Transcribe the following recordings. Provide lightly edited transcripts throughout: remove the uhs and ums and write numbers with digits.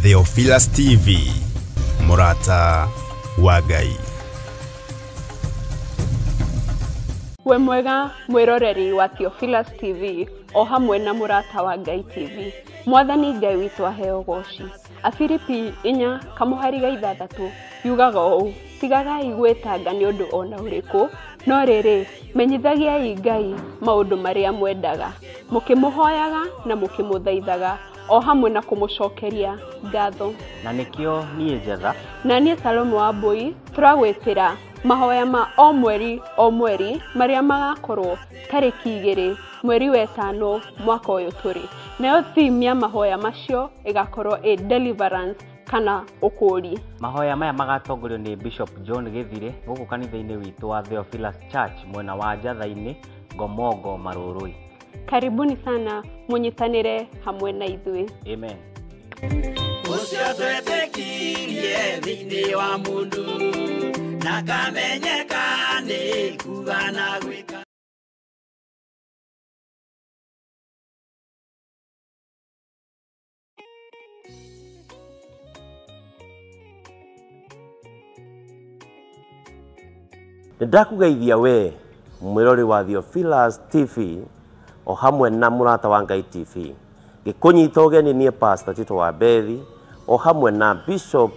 Theophilus TV, mũrata wa Ngai. We mwega mwiroreri wa Theophilus TV o hamwe na mũrata wa Ngai TV. Mwathani Ngai witũ aheo goci. Afilipi 4:6 yugaga ũũ: tigagai gwĩtanga nĩ ũndũ ona ũrĩkũ, no rĩrĩ, menyithagiai Ngai maũndũ marĩa mwendaga, mũkĩmũhoyaga na mũkĩmũthaithaga, o hamwe na kũmũcokeria ngatho. Na nĩkĩo niĩ Njetha na niĩ Salomo wa Mbui tũragwĩtĩra mahoya ma o mweri o mweri marĩa magakorwo tarĩki 2 mweri wa 5 mwaka ũyũ tũrĩ. Nayo theme ya mahoya macio ĩgakorwo ĩ deliverance kana ũkũũri. Mahoya maya magatongorio nĩ Bishop John Gĩthire gũkũ kanitha-inĩ witũ wa Theophilus Church mwena wa Njatha-inĩ, Ngomongo, Marũrũi. Karibuni sana mũnyitanĩre hamwe na ithuĩ. Amen. Ũcio twetĩkirie thĩinĩ wa mũndũ na kamenyeka nĩ kuga na gwĩka. Nĩndakũgeithia we mwĩrori wa Theophilus TV o hamwe na mũrata wa Ngai TV. Gĩkũnyita ũgeni niĩ Pastor Tito wa Bethi o hamwe na Bishop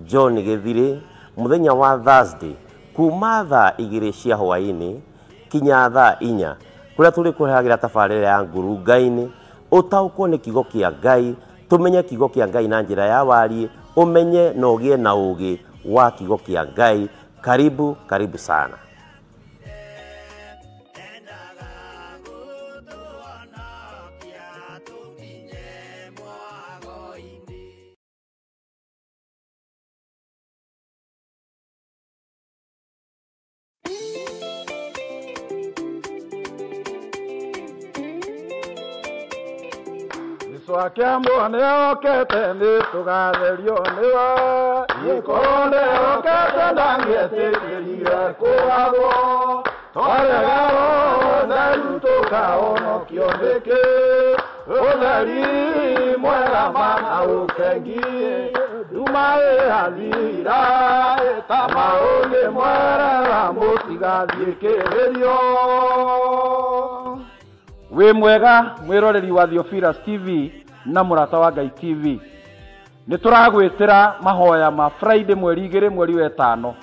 John Gĩthire mũthenya wa Thursday kuma thaa 2 cia hwaĩ-inĩ kinya thaa 4 kũrĩa tũrĩkũrehagĩra tabarĩra ya ngurunga-inĩ ũtaũkwo nĩ kiugo kĩa Ngai, tũmenye kiugo kĩa Ngai na njĩra ya wariĩ, ũmenye na ũgĩe na ũũgĩ wa kiugo kĩa Ngai. Karibu, karibu sana. Akiambo nĩokĩte nĩtũgatherio nĩwe, gĩkorwo nĩokĩte ndangĩetĩkĩrire kũgathwo, twarega ũtheru tũkahonokio nĩkĩ, ũtheri mwega mana ũkengi, nduma ĩrathira ta maũngĩ mwerera mũtigathiĩ kĩrĩrio. Wĩ mwega mwĩroreri wa Theophilus TV na mũrata wa Ngai TV. Nĩ tũragwĩtĩra mahoya ma Friday mweri 2 mweri wa 5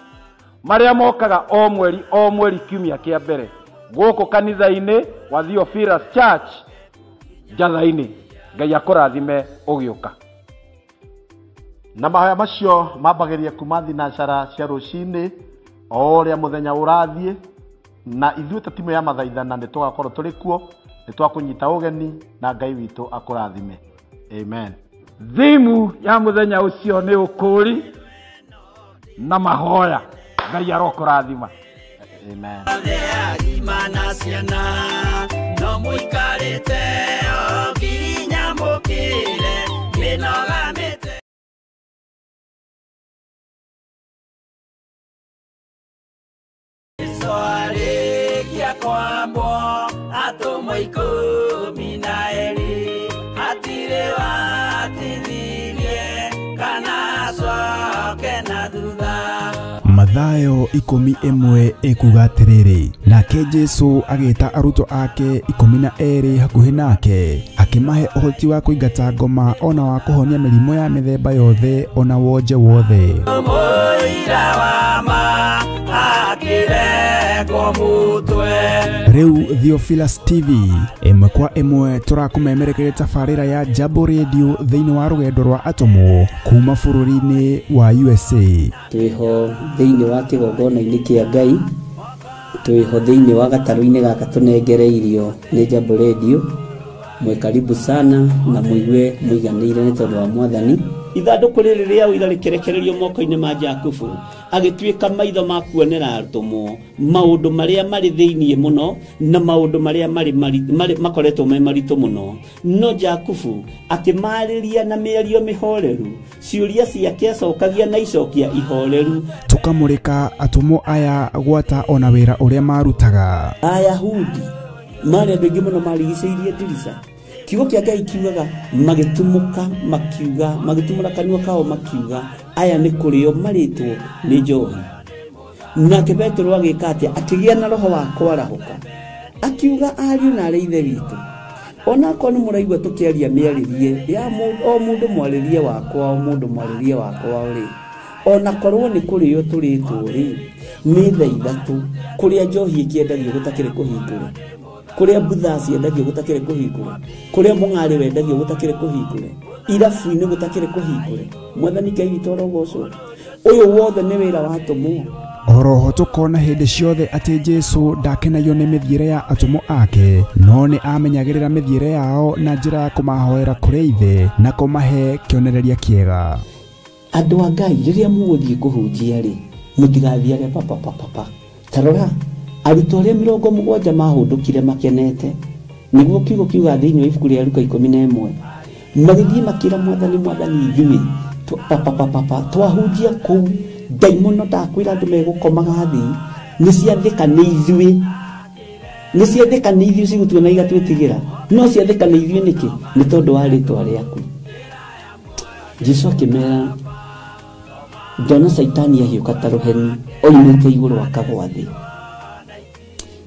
marĩa mokaga o mweri o mweri kiumia kĩa mbere gũkũ kanitha-inĩ wa Theophilus Church Njatha-inĩ. Ngai akũrathime ũgĩũka. Na mahoya macio mambagĩrĩria kuma thinacara cia rũcinĩ o ũrĩa mũthenya ũrathiĩ, na ithuĩ ta timu ya mathaithana nĩ tũgakorwo tũrĩ kuo, nĩ twakũnyita ũgeni na Ngai witũ akũrathime. Amen. Thimu ya mũthenya ũcio nĩ ũkũũri na mahoya. Ngai arokũrathima. Amen. Agima ciana no mũikarĩte o nginya mũkĩre mĩnoga mĩte. Arĩkia kwambwo atũmwo 12 hatirĩ watithirie kana acoke na thutha. Mathayo 11 ĩkuga atĩrĩrĩ, nake Jesũ agĩta arutwo ake 12 hakuhĩ nake, akĩmahe ũhoti wa kũingata ngoma ona wa kũhonia mĩrimũ ya mĩthemba yothe ona wonje wothe. Mũira wa ma akĩrengwo mũtwe. Rĩu Theophilus TV ĩmwe kwa ĩmwe tũrakũmemerekeria tabarĩra ya Jambo Radio thĩinĩ wa rũgendo rwa atũmwo kuma bũrũri-inĩ wa USA. Twĩho thĩinĩ wa kĩgongona-inĩ kĩa Ngai, twĩho thĩinĩ wa gatarũ-inĩ gaka tũnengereirio nĩ Jambo Radio. Mwe karibu sana na mũigue mũiganĩire nĩ tondũ wa Mwathani. Ithandũkũ rĩrĩ rĩa ũira rĩkĩrekererio moko-inĩ ma Jakubu, agĩtuĩka maitho ma kuonera atũmwo maũndũ marĩa marĩ thĩinĩ mũno na maũndũ marĩa marĩ makoretwo me maritũ mũno. No Jakubu akĩmarĩria na mĩario mĩhoreru, ciũria ciake acokagia na icokia ihoreru. Tũkamũrĩka atũmwo aya gwata ona wĩra ũrĩa marutaga. Ayahudi marĩ andũ aingĩ mũno marigicĩirie ndirica. Kiugo kĩa Ngai kiugaga magĩtumũka makiuga, magĩtumũra kanua kao makiuga, aya nĩ kũrĩo marĩtwo nĩ njohi. Nake Petero agĩka atĩa? Akĩgĩa na roho wa kwarahũka, akiuga ariũ na arĩ ithe witũ, onakorwo nĩ mũraigua tũkĩaria mĩarĩrie ya o mũndũ mwarĩrie wakwa, o mũndũ mwarĩrie wakwa rĩ, onakorwo nĩ kũrĩo tũrĩtwo rĩ, nĩ thaa ithatũ kũrĩa njohi ĩkĩendagio gũtakĩrĩ kũhingũre, kũrĩa mbutha ciendagio gũtakĩrĩ kũhingũre, kũrĩa mũng'arĩ wendagio gũtakĩrĩ kũhingũre, irabu-inĩ gũtakĩrĩ kũhingũre. Mwathani Ngai witũ arogocwo. Ũyũ wothe nĩ wĩra wa atũmwo. Oroho tũkona hĩndĩ ciothe atĩ Jesũ ndakenagio nĩ mĩthiĩre ya atũmwo ake, no nĩ amenyagĩrĩra mĩthiĩre yao na njĩra ya kũmahoera kũrĩ Ithe na kũmahe kĩonereria kĩega. Andũ a Ngai, rĩrĩa mũgũthiĩ kũhunjia rĩ, mũtigathiage papapapapa. Ta rora, arutwo arĩa 70 mahũndũkire makenete, nĩguo kiugo kiuga thĩinĩ wa ibuku rĩa Luka 11, magĩthiĩ makĩra Mwathani, Mwathani ithuĩ papapapapa twahunjia kũu ndaimono ndakwĩra andũ megũkomaga thĩ, nĩ ciathĩka nĩ ithuĩ, nĩ ciathĩka nĩ ithuĩ cigũtuona igatwĩtigĩra, no ciathĩka nĩ ithuĩ nĩkĩ? Nĩ tondũ wa rĩtwa rĩaku. Jesũ akĩmera, ndona Caitani ahiũka ta rũheni oimĩte igũrũ akagwa thĩ.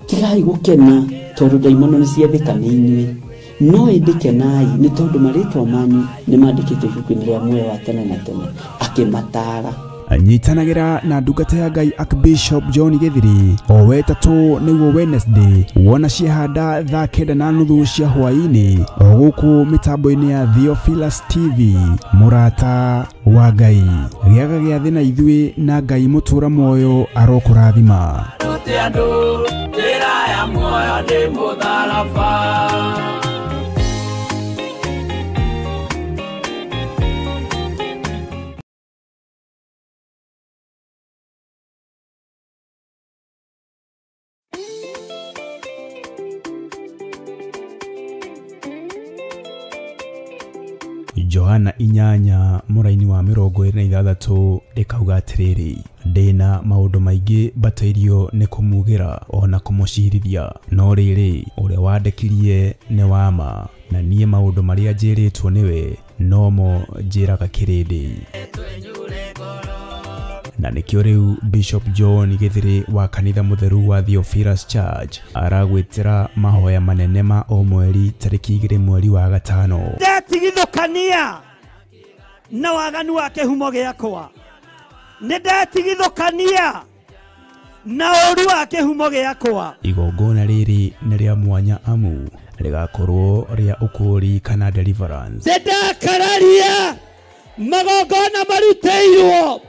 Tigai gũkena tondũ ndaimono nĩ ciathĩka nĩ inyuĩ, no ĩndĩ kenai nĩ tondũ marĩtwa manyu nĩ mandĩkĩtwo ibuku-inĩ rĩa muoyo wa tene na tene. Akĩmataara. Nyitanagĩra na ndungata ya Ngai Archbishop John Gĩthiri o wetatũ nĩguo Wednesday, wona ciehanda thaa 9:30 cia hwaĩ-inĩ, o gũkũ mĩtambo-inĩ ya Theophilus TV. Mũrata wa Ngai, gĩaga gĩathĩ na ithuĩ, na Ngai mũtũra muoyo arokũrathima. Njĩra ya muoyo nĩ mũtharaba. Johana 8 mũraini wa 26 ĩkauga atĩrĩrĩ, ndĩna maũndũ maingĩ mbatairio nĩ kũmugĩra ona kũmũcirithia, no rĩrĩ, ũrĩa wandekirie nĩ wa ma, na niĩ maũndũ marĩa njĩrĩtwo nĩwe nomo njĩraga kĩrĩndĩ. Na nĩkĩo rĩu Bishop John Gĩthiri wa kanitha mũtheru wa Theophilus Church aragwĩtĩra mahoya manene ma o mweri tarĩki 2 mweri wa 5. Ndetigithũkania na waganu wa kĩhumo gĩakwa, nĩ ndetigithũkania na ũru wa kĩhumo gĩakwa. Igongona rĩrĩ nĩ rĩa mwanya amu rĩgakorwo rĩa ũkũũri kana deliverance. Ndakararia magongona marutĩirwo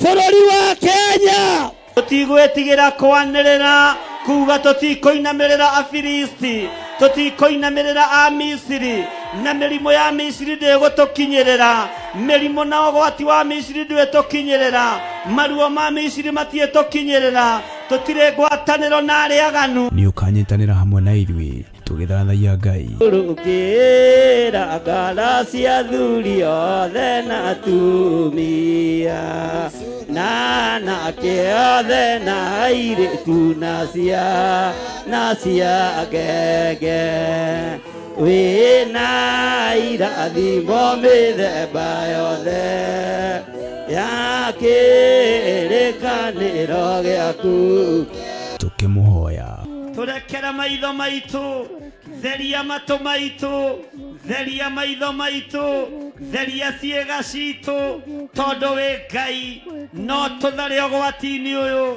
bũrũri wa Kenya. Tũtigwĩtigĩra kwanĩrĩra kuga tũtikũinamĩrĩra Afilisti, tũtikũinamĩrĩra Amisiri, na mĩrimũ ya Misiri ndĩgũtũkinyĩrĩra, mĩrimũ na ũgwati wa Misiri ndwĩtũkinyĩrĩra, maruo ma Misiri matiĩtũkinyĩrĩra, tũtirĩ ngwatanĩro na arĩa aganu. Nĩ ũkanyitanĩra hamwe na ithuĩ tũgĩthathaiya Ngai. Rũkĩra ngara cia athuri othe na atumia, na anake othe na airĩtu na cia ngenge, wĩna irathimo mĩthemba yothe ya kĩrĩkanĩro gĩaku. Tũkĩmũhoya Tũrekere maitho maitũ, theria matũ maitũ, theria maitho maitũ, theria ciĩga citũ, tondũ wĩ Ngai no tũthare ũgwati-inĩ ũyũ.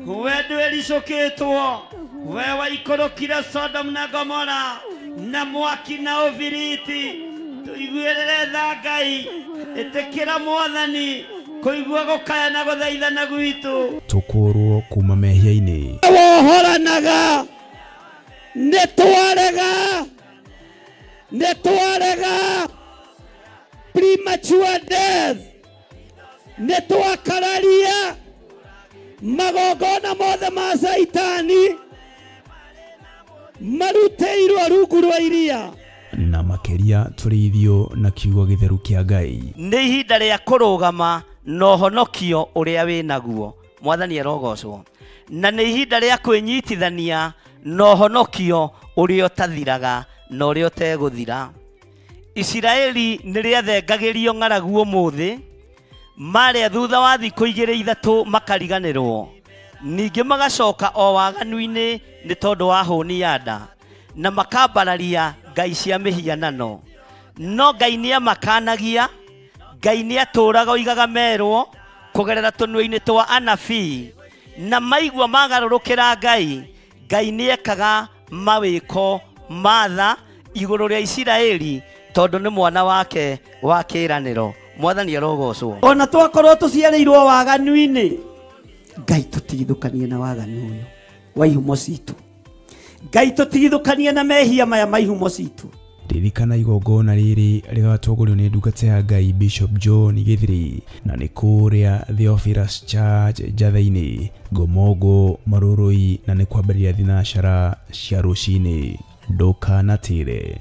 We ndwĩricũkĩtwo, we waikũrũkire Sodom na Gomora na mwaki na ũbiriti. Tũiguĩrĩre tha Ngai, ĩtĩkĩra Mwathani kũigua gũkaya na gũthaithana gwitũ. Tũkũrwo kuma mehia-inĩ. Wohoranaga nĩ twarega, nĩ twarega premature death, nĩ twakararia magongona mothe ma Caitani marutĩirwo rungu rwa iria. Na makĩria tũrĩithio na kiugo gĩtheru kĩa Ngai. Nĩ ihinda rĩa kũrũgama na ũhonokio ũrĩa wĩnaguo. Mwathani arogocwo. Na nĩ ihinda rĩa kwĩnyitithania na ũhonokio ũrĩa ũtathiraga na ũrĩa ũtegũthira. Isiraeli nĩ rĩathengagĩrio ng'aragu ũmũthĩ, marĩa thutha wa thikũ igĩrĩ ithatũ makariganĩrwo, ningĩ magacoka o waganu-inĩ nĩ tondũ wa hũni ya nda, na makambararia ngai cia mĩhianano. No Ngai nĩamakanagia, Ngai nĩatũraga oigaga merwo kũgerera tũnua-inĩ twa anabii, na maigua magarũrũkĩra Ngai, Ngai nĩekaga mawĩko ma tha igũrũ rĩa Isiraeli tondũ nĩ mwana wake wa kĩĩranĩro. Mwathani arogocwo. Ona twakorwo tũciarĩirwo waganu-inĩ, Ngai tũtigithũkanie na waganu ũyũ wa ihumo citũ. Ngai tũtigithũkanie na mehia maya ma ihumo citũ. Ririkana igongona rĩrĩ rĩgatongorio nĩ ndungata ya Ngai Bishop John Githiri, na nĩ kũrĩa Theophilus Church Njatha-inĩ, Ngomongo, Marurui, na nĩ kwambĩrĩria thinacara cia rũcinĩ. Ndũkanatĩre.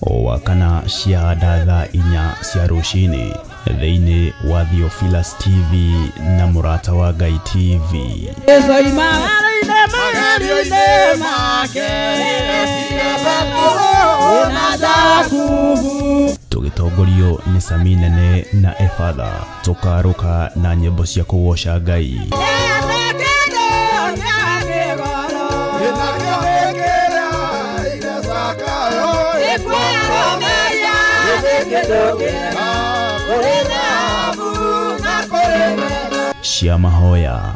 O wakana cia thaa 4 cia rũcinĩ thĩinĩ wa Theophilus TV na Mũrata wa Ngai TV. Tũgĩtongorio nĩ Sami Nene na Efatha, tũkarũka na nyĩmbo cia kũgoca Ngai. Cia mahoya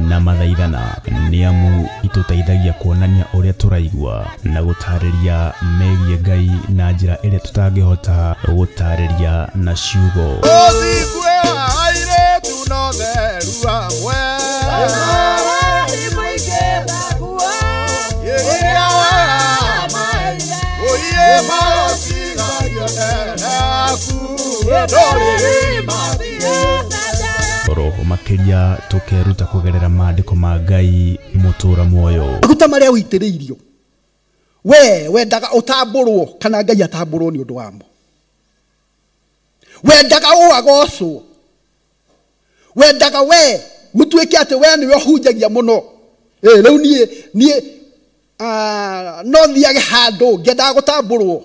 na mathaithana nĩ amu itũteithagia kuonania ũrĩa tũraigua na gũtarĩria megiĩ Ngai na njĩra ĩrĩa tũtangĩhota gũtarĩria na ciugo. Roho makĩria tũkeruta kũgerera maandĩko ma Ngai mũtũra muoyo. Maguta marĩa ũitĩrĩirio we wendaga ũtambũrwo kana Ngai atambũrwo nĩ ũndũ wamo, wendaga ũagocwo, wendaga we gũtuĩke atĩ we nĩwe ũhunjagia mũno. Rĩu niĩ no thiage handũ ngĩendaga gũtambũrwo,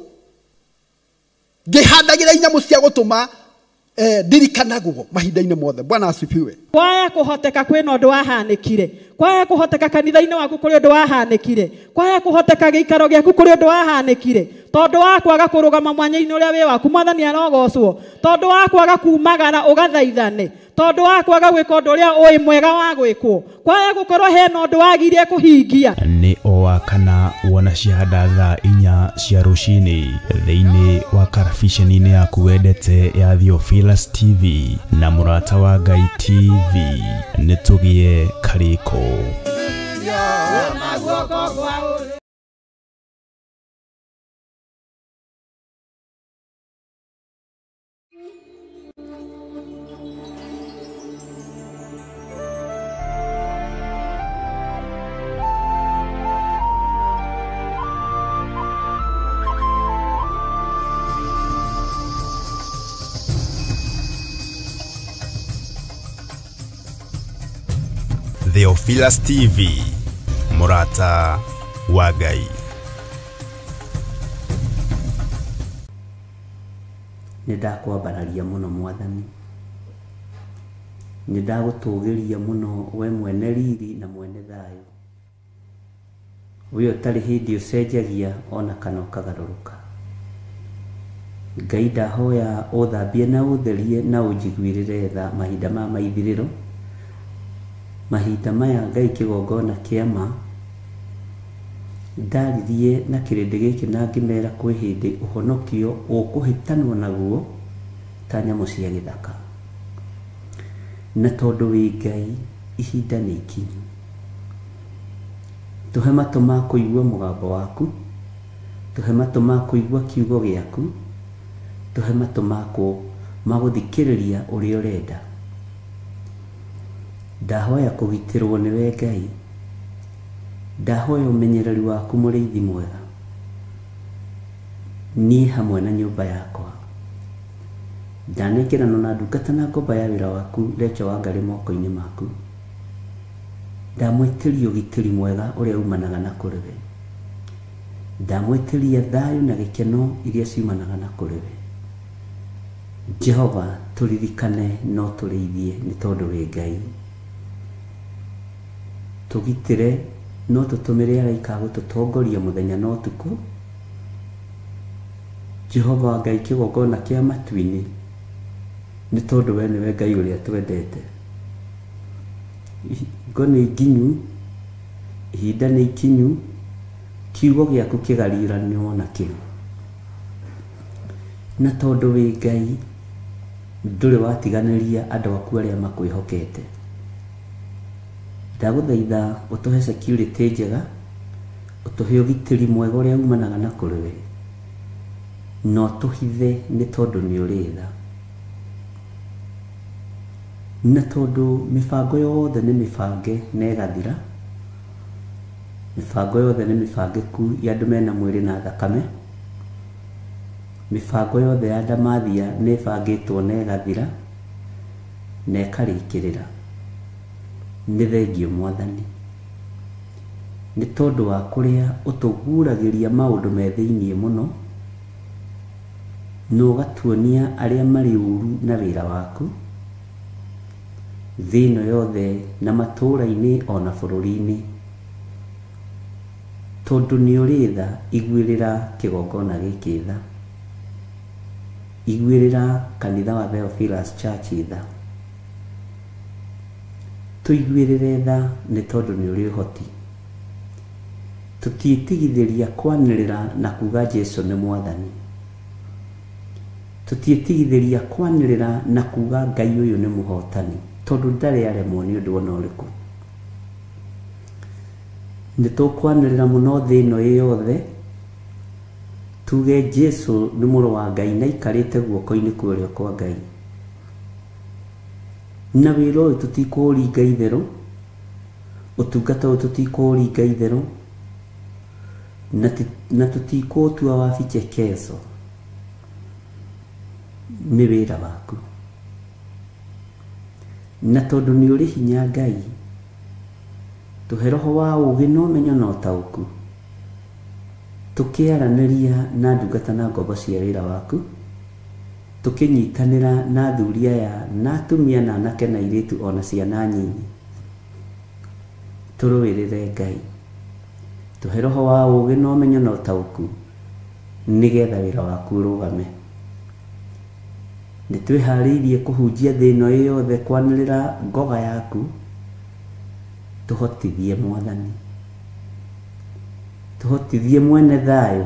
ngĩhandagĩra inyamũ cia gũtũma ndirikanagwo mahinda-inĩ mothe. Bwana asifiwe. Kwaya kũhoteka kwĩna ũndũ wahanĩkire, kwaya kũhoteka kanitha-inĩ waku kũrĩ ũndũ wahanĩkire, kwaya kũhoteka gĩikaro gĩaku kũrĩ ũndũ wahanĩkire, tondũ wa kwaga kũrũgama mwanya-inĩ ũrĩa wĩ waku. Mwathani arogocwo. Tondũ wa kwaga kumagara ũgathaithane, tondũ wa kwaga gwĩka ũndũ ũrĩa ũĩ mwega wa gwĩkwo, kwaya gũkorwo hena ũndũ wagirie kũhingia. Nĩ o wa kana wona ciahanda thaa 4 cia rũcinĩ thĩinĩ wa karabiceni-inĩ yaku wendete ya Theophilus TV na Mũrata wa Ngai TV. Nĩ tũgĩe karĩko. Theophilus TV, Mũrata wa Ngai. Nĩ ndakwambararia mũno Mwathani, nĩ ndagũtũgĩria mũno we mwene riri na mwene thayũ, we ũtarĩ hĩndĩ ũcenjagia ona kana ũkagarũrũka. Ngai ndahoya ũthambie na ũtherie na ũnjiguĩrĩre tha mahinda ma maithirĩro, mahinda maya Ngai kĩgongona kĩa ma. Ndaririe na kĩrĩndĩ gĩkĩ na ngĩmera kwĩ hĩndĩ ũhonokio ũkũhĩtanwo naguo ta nyamũ cia gĩthaka, na tondũ wĩ Ngai ihinda nĩ ikinyu. Tũhe matũ ma kũigua mũgambo waku, tũhe matũ ma kũigua kiugo gĩaku, tũhe matũ ma gũthikĩrĩria ũrĩa ũrenda. Ndahoya kũgitĩrwo nĩwe Ngai, Ndahoya ũmenyereri waku mũrĩithi mwega, niĩ hamwe na nyũmba yakwa. Ndanengerana na ndungata na ngomba ya wĩra waku Recho Wangarĩ moko-inĩ maku. Ndamwĩtĩria ũgitĩri mwega ũrĩa umanaga na kũrĩ we. Ndamwĩtĩria thayũ na gĩkeno iria ciumanaga na kũrĩ we. Jehova, tũririkane no tũrĩithie nĩ tondũ wĩ Ngai. Tũgitĩre no tũtũmĩre araika a gũtũtongoria mũthenya na ũtukũ. Jehova Ngai kĩgongona kĩa matu-inĩ, nĩ tondũ we nĩwe Ngai ũrĩa twendete. Hingo nĩ nginyu, ihinda nĩ ikinyu, kiugo gĩaku kĩgariũranio nakĩo. Na tondũ wĩ Ngai, ndũrĩ watiganĩria andũ aku arĩa makwĩhokete. Ndagũthaitha ũtũhe security njega, ũtũhe ũgitĩri mwega ũrĩa umanaga na kũrĩ we, na ũtũhithe nĩ tondũ nĩ ũrĩ tha. Na tondũ mĩbango yothe nĩ mĩbange na ĩgathira, mĩbango yothe nĩ mĩbangĩku ya andũ mena mwĩrĩ na thakame, mĩbango yothe ya ndamathia nĩ ĩbangĩtwo na ĩgathira na ĩkarĩkĩrĩra. Nĩ thengio Mwathani, nĩ tondũ wa kũrĩa ũtũguũragĩria maũndũ me thĩiniĩ mũno, na ũgatuonia arĩa marĩ ũru na wĩra waku thĩ ĩno yothe na matũũra-inĩ ona bũrũri-inĩ. Tondũ nĩ ũrĩ tha, iguĩrĩra kĩgongona gĩkĩ tha, iguĩrĩra kanitha wa Theophilus Church tha, tũiguĩrĩre tha nĩ tondũ nĩ ũrĩ ũhoti. Tũtiĩtigithĩria kwanĩrĩra na kuga Jesu nĩ Mwathani. Tũtiĩtigithĩria kwanĩrĩra na kuga Ngai ũyũ nĩ mũhotani, tondũ ndarĩ aremwo nĩ ũndũ ona ũrĩkũ. Nĩ tũkwanĩrĩra mũno thĩ ĩno ĩ yothe, tuge Jesu nĩ mũrũ wa Ngai na aikarĩte guoko-inĩ kwa ũrĩo kwa Ngai. Na wĩra ũyũ tũtikũũringa itherũ, ũtungata ũyũ tũtikũũringa itherũ, na tũtikũũtua wa vichekezo. Nĩ wĩra waku. Na tondũ nĩ ũrĩ hinya Ngai, tũhe roho wa ũũgĩ na ũmenyo na ũtaũku, tũkĩaranĩria na ndungata na ngombo cia wĩra waku, tũkĩnyitanĩra na athuri aya na atumia na anake na airĩtu ona ciana nyinyi. Tũrũĩrĩre Ngai, tũhe roho wa ũũgĩ na ũmenyo na ũtaũku, nĩgetha wĩra waku ũrũgame. Nĩ twĩharĩirie kũhunjia thĩ ĩno ĩ yothe kwanĩrĩra ngoga yaku. Tũhotithie Mwathani, tũhotithie mwene thayũ,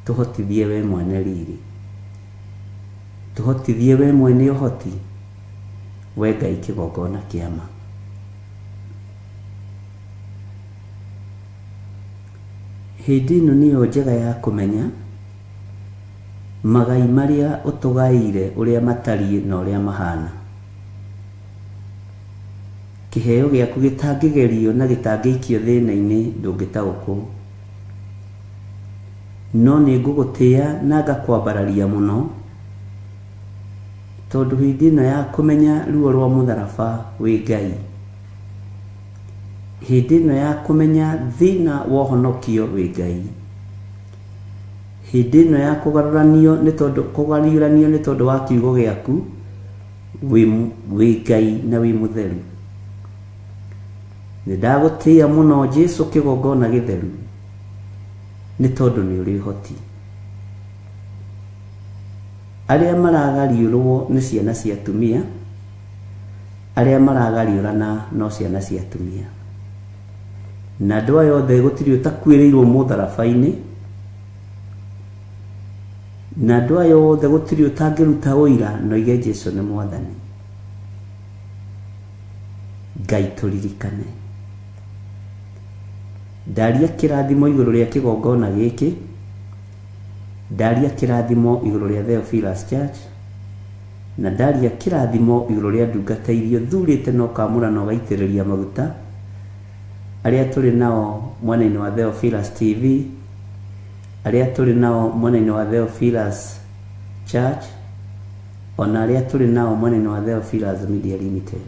tũhotithie we mwene riri, tũhotithie we mwene ũhoti, we Ngai kĩgongona kĩa ma. Hĩndĩ ĩno nĩyo njega ya kũmenya magai marĩa ũtũgaĩire ũrĩa matariĩ na ũrĩa mahana. Kĩheo gĩaku gĩtangĩgerio na gĩtangĩikio thĩna-inĩ ndũngĩtaũkwo. No nĩ ngũgũtĩĩa na ngakwambararia mũno, tondũ hĩndĩ ĩno ya kũmenya ruo rwa mũtharaba wĩ Ngai, hĩndĩ ĩno ya kũmenya thĩna wa ũhonokio wĩ Ngai, hĩndĩ ĩno ya kũgarũranio nĩ tondũ kũgariũranio nĩ tondũ wa kiugo gĩaku wĩ Ngai na wĩ mũtheru. Nĩ ndagũtĩĩa mũno Jesu kĩgongona gĩtheru, nĩ tondũ nĩ ũrĩ ũhoti. Arĩa maragariũrwo nĩ ciana cia atumia, arĩa maragariũrana no ciana cia atumia. Na andũ aya othe gũtirĩ ũtakuĩrĩirwo mũtharaba-inĩ, na andũ aya othe gũtirĩ ũtangĩruta ũira na oige Jesu nĩ Mwathani. Ngai tũririkane. Ndaria kĩrathimo igũrũ rĩa kĩgongona gĩkĩ, ndaria kĩrathimo igũrũ rĩa Theophilus Church, na ndaria kĩrathimo igũrũ rĩa ndungata iria ũthurĩte na ũkamũra na ũgaitĩrĩria maguta, Arĩa tũrĩ nao mwena-inĩ wa Theophilus TV, arĩa tũrĩ nao mwena-inĩ wa Theophilus Church, ona arĩa tũrĩ nao mwena-inĩ wa Theophilus Media Limited.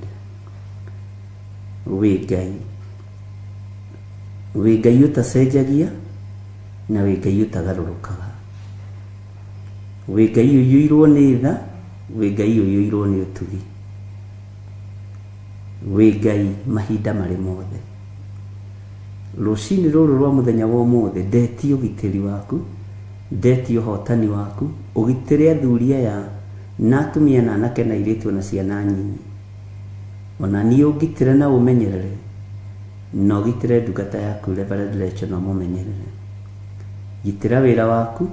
Wĩ Ngai, wĩ Ngai ũtacenjagia na wĩ Ngai ũtagarũrũkaga, wĩ Ngai ũiyũirwo nĩ tha, wĩ Ngai ũiyũirwo nĩ ũtugi, wĩ Ngai mahinda marĩ mothe. Rũcinĩ rũrũ rwa mũthenya wa ũmũthĩ ndetie ũgitĩri waku, ndetie ũhotani waku, ũgitĩre athuri aya na atumia na anake na airĩtu na ciana nyinyi. Ona niĩ ũngitĩre na ũmenyerere, na ũgitĩre ndungata yaku Reverend Lecho na ũmũmenyerere. Gitĩra wĩra waku,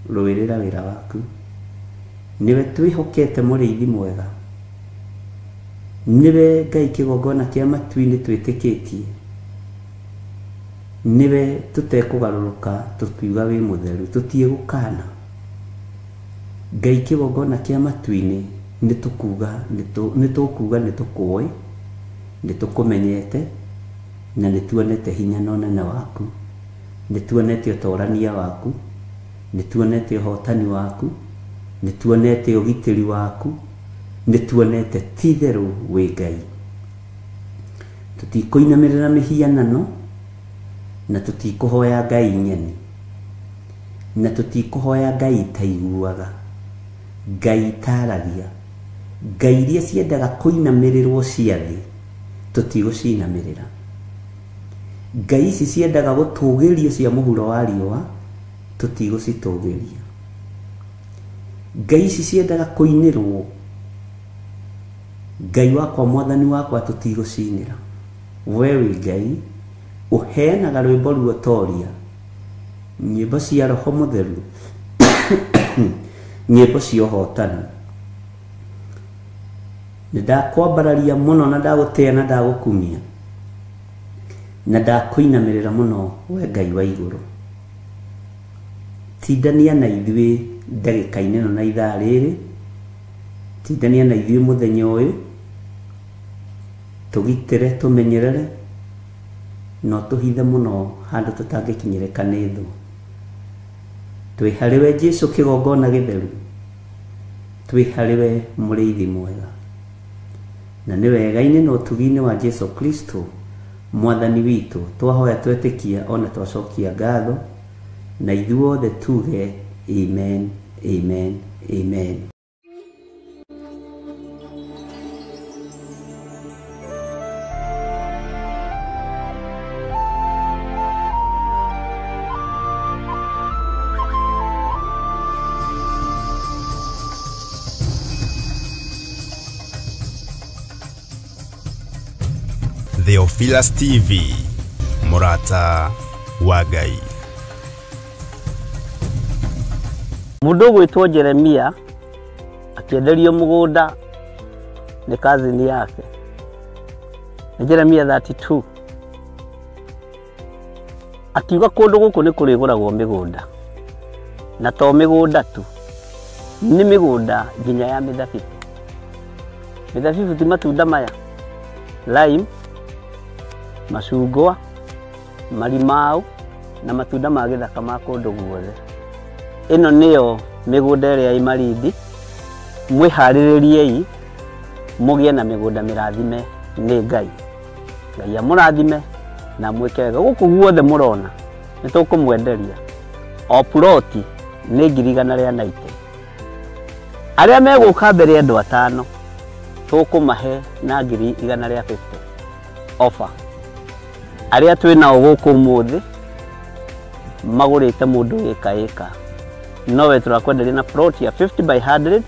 rũĩrĩra wĩra waku. Nĩwe twĩhokete mũrĩithi mwega, nĩwe Ngai kĩgongona kĩa matu-inĩ twĩtĩkĩtie, nĩwe tũtekũgarũrũka tũkiuga wĩ mũtheru, tũtie gũkana. Ngai kĩgongona kĩa matu-inĩ nĩtũkuga nĩtũkũĩ, nĩtũkũmenyete na nĩtuonete hinya na ũnene waku, nĩtuonete ũtorania waku, nĩtuonete ũhotani waku, nĩtuonete ũgitĩri waku, nĩtuonete ti-itherũ wĩ Ngai. Tũtikũinamĩrĩra mĩhianano na tũtikũhoya Ngai nyeni, na tũtikũhoya Ngai itaiguaga, Ngai itaragia, Ngai iria ciendaga kũinamĩrĩrwo cia thĩ tũtigũcinamĩrĩra. Ngai ici ciendaga gũtũgĩrio cia mũhuro wa riũa tũtigũcitũgĩria. Ngai ici ciendaga kũinĩrwo, Ngai wakwa mwathani wakwa tũtigũcinĩra. We wĩ Ngai ũheanaga rwĩmbo ruotoria, nyĩmbo cia Roho Mũtheru, nyĩmbo cia ũhotani. Nĩndakwambararia mũno na ndagũtĩa na ndagũkumia na ndakũinamĩrĩra mũno we Ngai wa igũrũ. Tindania na ithuĩ ndagĩka-inĩ ĩno na ithaa rĩrĩ, tindania na ithuĩ mũthenya ũyũ, tũgitĩre, tũmenyerere na ũtũhithe mũno handũ tũtangĩkinyĩrĩka nĩ thũ. Twĩ harĩwe Jesũ kĩgongona gĩtheru, twĩ harĩwe mũrĩithi mwega, na nĩ wega-inĩ na ũtugi-inĩ wa Jesũ Kristo mwathani witũ twahoya twetĩkia ona twacokia ngatho, na ithuothe tuge amen, amen, amen. Theophilus TV, mũrata wa Ngai. Mũndũ ũgwĩtwo Jeremia akĩenderio mũgũnda nĩ kazini yake. Nĩ Jeremia 32. Akiuga kũndũ gũkũ nĩ kũrĩgũragwo mĩgũnda, na to mĩgũnda tu, nĩ mĩgũnda nginya ya mĩthabibũ. Mĩthabibũ ti matunda maya, lime, macungwa, marimau na matunda ma gĩthaka ma kũndũ guothe. Ĩno nĩyo mĩgũnda ĩrĩa ĩ Malindi. Mwĩharĩrĩriei mũgĩe na mĩgũnda mĩrathime nĩ Ngai. Ngai amũrathime na mwĩke wega. Gũkũ guothe mũrona nĩ tũkũmwenderia o ploti nĩ 190,000. Arĩa megũka mbere andũ atano tũkũmahe na 150,000 offer. Arĩa twĩ nao gũkũ ũmũthĩ magũrĩte mũndũ ĩka ĩka, nowe tũrakwenderia na plot ya 50 by 100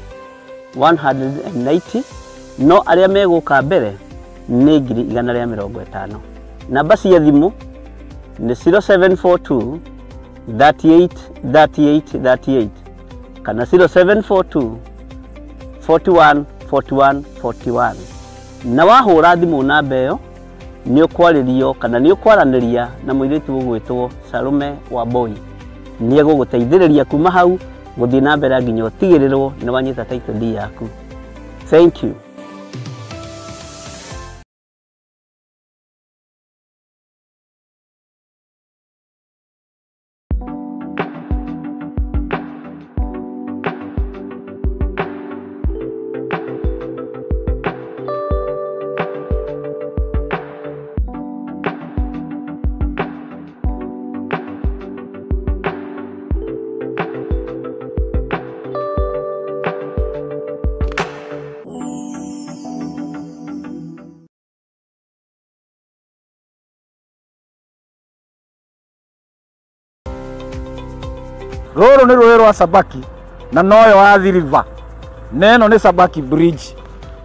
190, no arĩa megũka mbere nĩ 150,000. Namba cia thimũ nĩ 0742 38 38 38 kana 0742 41 41 41. Na wahũra thimũ namba ĩyo nĩ ũkwarĩrio kana nĩ ũkwaranĩria na mũirĩtu ũgwĩtwo Salome Wambui. Nĩ egũgũteithĩrĩria kuma hau gũthiĩ na mbere nginya ũtigĩrĩrwo nĩ wanyita title deed yaku. Thank you. Rũrũ nĩ rũĩ rwa Sabaki na noyo Athi River, na ĩno nĩ Sabaki Bridge.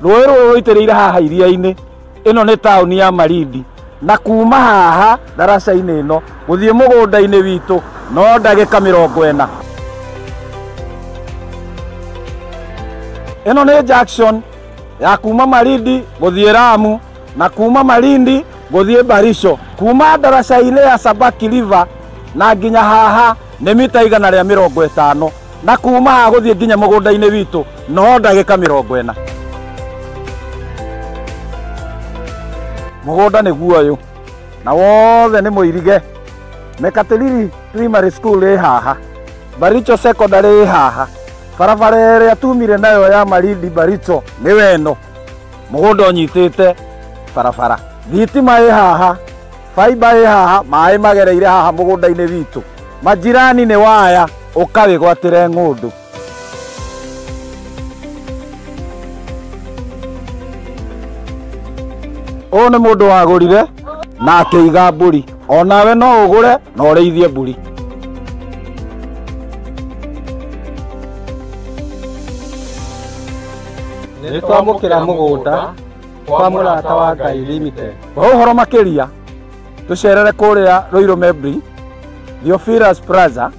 Rũĩ rũrũ rũitĩrĩire haha iria-inĩ. Ĩno nĩ taũni ya Malindi, na kuma haha ndaraca-inĩ ĩno gũthiĩ mũgũnda-inĩ witũ no ndagĩka 40. Ĩno nĩ junction ya kuma Malindi gũthiĩ Lamu na kuma Malindi gũthiĩ Baricho. Kuma ndaraca-inĩ ya Sabaki River na nginya haha nĩ mita 150, na kuma haha gũthiĩ nginya mũgũnda-inĩ witũ no ndagĩka 40. Mũgũnda nĩguo ũyũ na wothe nĩ mũirige. Mekatilili Primary School ĩ haha, Baricho Secondary ĩ haha, barabara ĩrĩa tumire nayo ya Malindi Baricho nĩwe ĩno. Mũgũnda ũnyitĩte barabara, thitima ĩ haha, fiber ĩ haha, maĩ magereire haha mũgũnda-inĩ witũ. Majirani nĩ waya, ũkawĩgwatĩre ng'ũndũ. Ũyũ nĩ mũndũ wagũrire na akĩiga mbũri. Onawe no ũgũre na ũrĩithie mbũri. Nĩ twamũkĩra mũgũnda kwa Mũrata wa Ngai Limited. Kwa ũhoro makĩria tũcerere kũrĩa Ruiru Membri, Theophilus Plaza,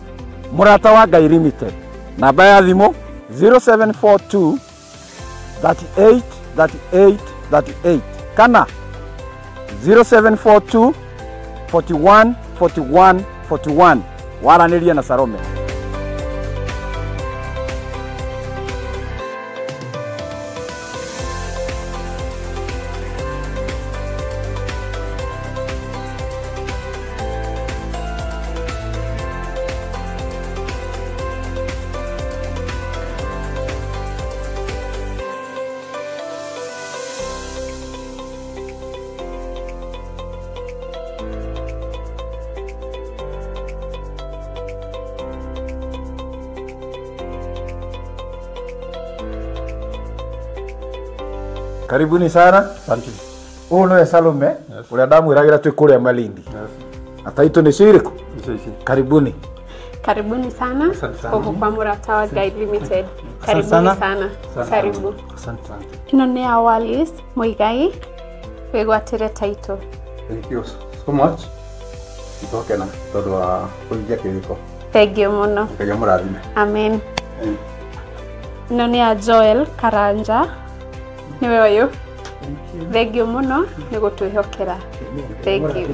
Mũrata wa Ngai Limited. Namba ya thimũ 0742 38 38 38 kana 0742 41 41 41. Waranĩria na Salome. Karibuni sana. Asante. Ũyũ nĩwe Salome, ũrĩa ndamwĩragĩra twĩ kũrĩa Malindi. Na taitũ nĩcio irĩkũ? Karibuni. Karibuni sana gũkũ kwa Mũrata wa Ngai Limited. Karibuni sana. Karibu. Ĩno nĩ ya Wallis Muigai, wĩgwatĩre taitũ. Thank you so much. Nĩtwakena tondũ wa kũhingia kĩrĩko. Thank you mũno. Ngai amũrathime. Amen. Ĩno nĩ ya Joel Karanja, nĩwe ũyũ. Thank you mũno nĩ gũtwĩhokera. Thank you.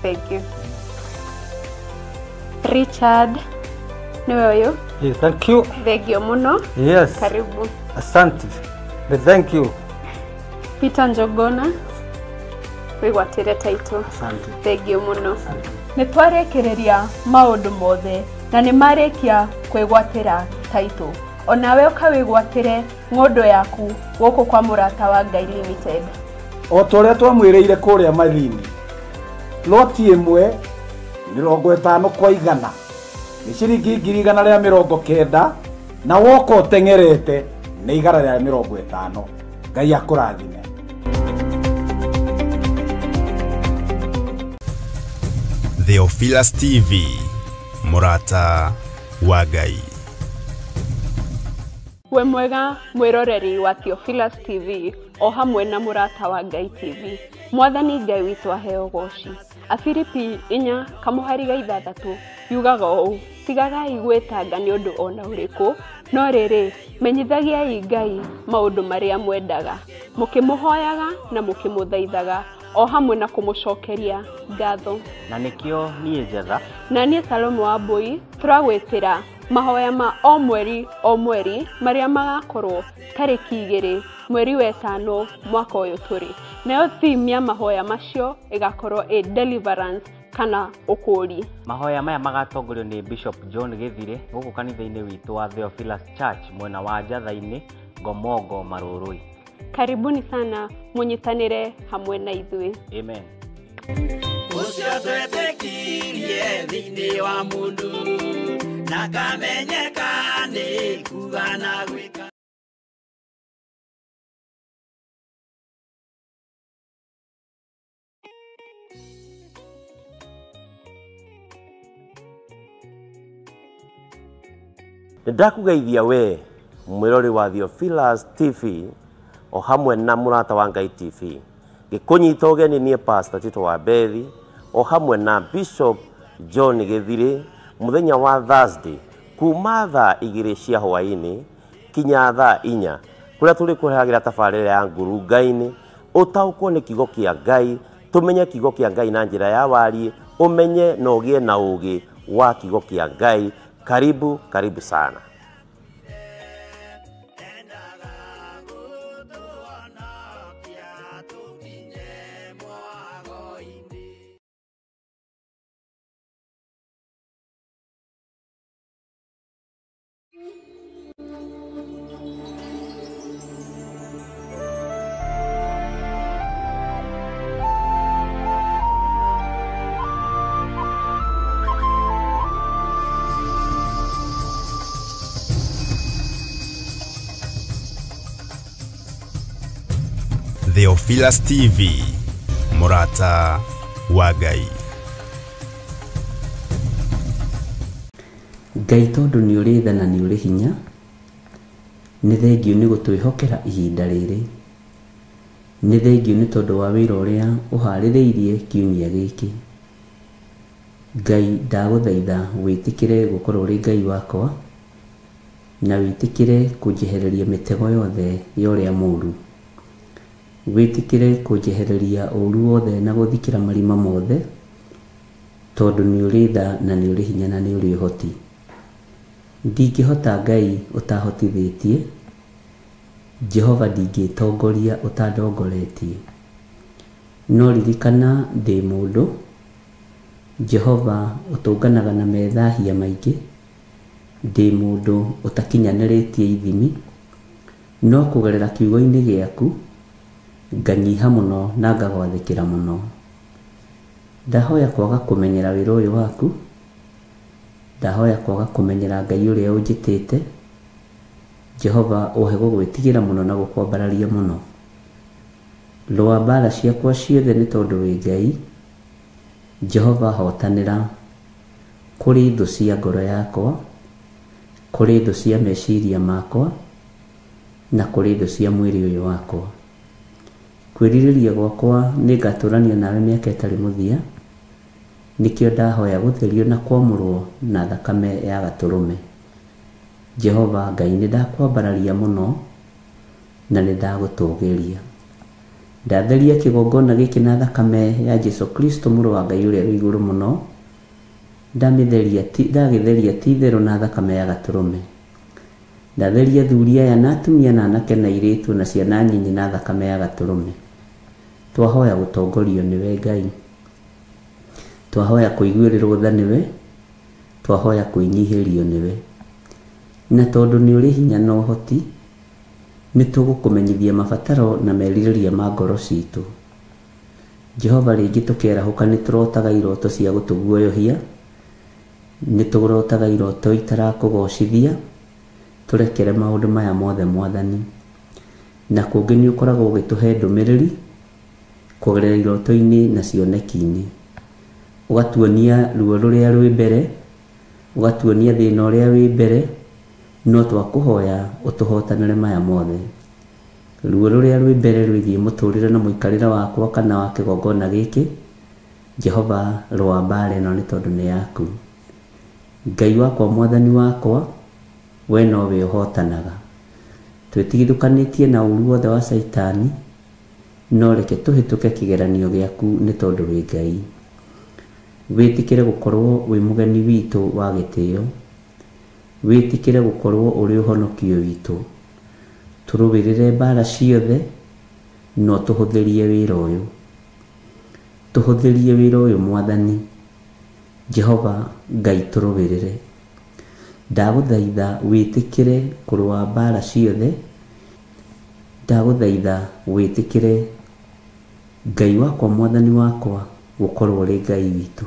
Thank you. Richard, nĩwe ũyũ. Yes, thank you. Thank you mũno. Yes. Karibu. Asante. Thank you. Peter Njogona, wĩgwatĩre taitũ. Asante. Thank you mũno. Nĩ twarĩkĩrĩria maũndũ mothe na nĩ marĩkia kwĩgwatĩra taitũ. Onawe ũkawĩgwatĩre ng'ũndũ yaku gũkũ kwa Mũrata wa Ngai Limited. O ta ũrĩa twamwĩrĩire kũrĩa Malindi, loti ĩmwe 50 kwa 100 nĩ ciringi 190,000, na woka ũteng'erete nĩ 150. Ngai akũrathime. Theophilus TV, Mũrata wa Ngai. We mwega mwĩroreri wa Theophilus TV o hamwe na Mũrata wa Ngai TV. Mwathani Ngai witũ aheo goci. Afilipi 4:6 yugaga ũũ: tigagai gwĩtanga nĩ ũndũ ona ũrĩkũ, no rĩrĩ menyithagiai Ngai maũndũ marĩa mwendaga, mũkĩmũhoyaga na mũkĩmũthaithaga o hamwe na kũmũcokeria ngatho. Na nĩkĩo niĩ Njetha na niĩ Salome wa Mbui tũragwĩtĩra mahoya ma o mweri o mweri marĩa magakorwo tarĩki 2 mweri wa 5 mwaka ũyũ tũrĩ. Nayo theme ya mahoya macio ĩgakorwo ĩ deliverance kana ũkũũri. Mahoya maya magatongorio nĩ Bishop John Gĩthire gũkũ kanitha-inĩ witũ wa Theophilus Church mwena wa Njatha-inĩ, Ngomongo, Marũrũi. Karibuni sana mũnyitanĩre hamwe na ithuĩ. Amen. Ũcio twetĩkirie thĩinĩ wa mũndũ na kamenyeka nĩ kuga na gwĩka. Nĩ ndakũgeithia we mwĩrori wa Theophilus TV o hamwe na Mũrata wa Ngai TV. Ngĩkũnyita ũgeni niĩ Pastor Tito wa Bethi o hamwe na Bishop John Gĩthirĩ mũthenya wa Thursday kuma thaa 2 cia hwaĩ-inĩ kinya thaa 4 kũrĩa tũrĩkũrehagĩra tabarĩra ya ngurunga-inĩ ũtaũkwo nĩ kiugo kĩa Ngai, tũmenye kiugo kĩa Ngai na njĩra ya wariĩ, ũmenye na ũgĩe na ũũgĩ wa kiugo kĩa Ngai. Karibu, karibu sana. Theophilus TV, Mũrata wa Ngai. Ngai tondũ nĩ ũrĩ tha na nĩ ũrĩ hinya, nĩ thengiũ nĩ gũtwĩhokera ihinda rĩrĩ, nĩ thengiũ nĩ tondũ wa wĩra ũrĩa ũharĩrĩirie kiumia gĩkĩ. Ngai ndagũthaitha wĩtĩkĩre gũkorwo ũrĩ Ngai wakwa na wĩtĩkĩre kũnjehereria mĩtego yothe ya ũrĩa mũũru, wĩtĩkĩre kũnjehereria ũũru wothe na gũthikĩra marima mothe, tondũ nĩ ũrĩ tha na nĩ ũrĩ hinya na nĩ ũrĩ ũhoti. Ndingĩhota Ngai ũtahotithĩtie, Jehova ndingĩtongoria ũtandongoretie. No ririkana ndĩ mũndũ, Jehova ũtũnganaga na methahia maingĩ, ndĩ mũndũ ũtakinyanĩrĩtie ithimi, no kũgerera kiugo-inĩ gĩaku nganyiha mũno na ngagwathĩkĩra mũno. Ndahoya kwaga kũmenyera wĩra ũyũ waku, ndahoya kwaga kũmenyera Ngai ũrĩa ũnjĩtĩte. Jehova ũhe gũgwĩtigĩra mũno na gũkwambararia mũno. Rũa mbara ciakwa ciothe nĩ tondũ wĩ Ngai. Jehova hotanĩra kũrĩ thũ cia ngoro yakwa, kũrĩ thũ cia meciria makwa, na kũrĩ thũ cia mwĩrĩ ũyũ wakwa. Kwĩrirĩria gwakwa nĩ ngatũrania nawe mĩaka ĩtarĩ mũthia, nĩkĩo ndahoya gũtherio na kwamũrwo na thakame ya gatũrũme. Jehova Ngai nĩ ndakwambararia mũno na nĩ ndagũtũgĩria. Ndatheria kĩgongona gĩkĩ na thakame ya Jesu Kristo mũrũ wa Ngai ũrĩa wĩ igũrũ mũno, ndagĩtheria ti itherũ na thakame ya gatũrũme. Ndatheria athuri aya na atumia na anake na airĩtu na ciana nyinyi na thakame ya gatũrũme. Twahoya gũtongorio nĩwe Ngai, twahoya kũiguĩrĩrwo tha nĩwe, twahoya kwĩnyihĩrio nĩwe. Na tondũ nĩ ũrĩ hinya na ũhoti, nĩ tũgũkũmenyithia mabataro na merirĩria ma ngoro citũ. Jehova rĩngĩ tũkĩarahũka nĩ tũrotaga iroto cia gũtũguoyohia, nĩ tũrotaga iroto itarakũgocithia, tũrekere maũndũ maya mothe Mwathani. Na kũngĩ nĩ ũkoragwo ũgĩtũhe ndũmĩrĩri kũgerera iroto-inĩ na cioneki-inĩ, ũgatuonia ruo rũrĩa rwĩ mbere, ũgatuonia thĩna ũrĩa wĩ mbere, no twakũhoya ũtũhotanĩre maya mothe. Ruo rũrĩa rwĩ mbere rwĩgiĩ mũtũrĩre na mũikarĩre wakwa kana wa kĩgongona gĩkĩ, Jehova rũa mbara ĩno nĩ tondũ nĩ yaku. Ngai wakwa Mwathani wakwa, we nowe ũhotanaga. Twĩtigithũkanĩtie na ũũru wothe wa Caitani, no reke tũhĩtũke kĩgeranio gĩaku nĩ tondũ wĩ Ngai. Wĩtĩkĩre gũkorwo wĩ mũgeni witũ wa gĩtĩo, wĩtĩkĩre gũkorwo ũrĩ ũhonokio witũ. Tũrũĩrĩre mbara ciothe, no tũhũthĩrie wĩra ũyũ. Tũhũthĩrie wĩra ũyũ Mwathani. Jehova Ngai tũrũĩrĩre. Ndagũthaitha wĩtĩkĩre kũrũa mbara ciothe, ndagũthaitha wĩtĩkĩre Ngai wakwa Mwathani wakwa gũkorwo ũrĩ Ngai witũ.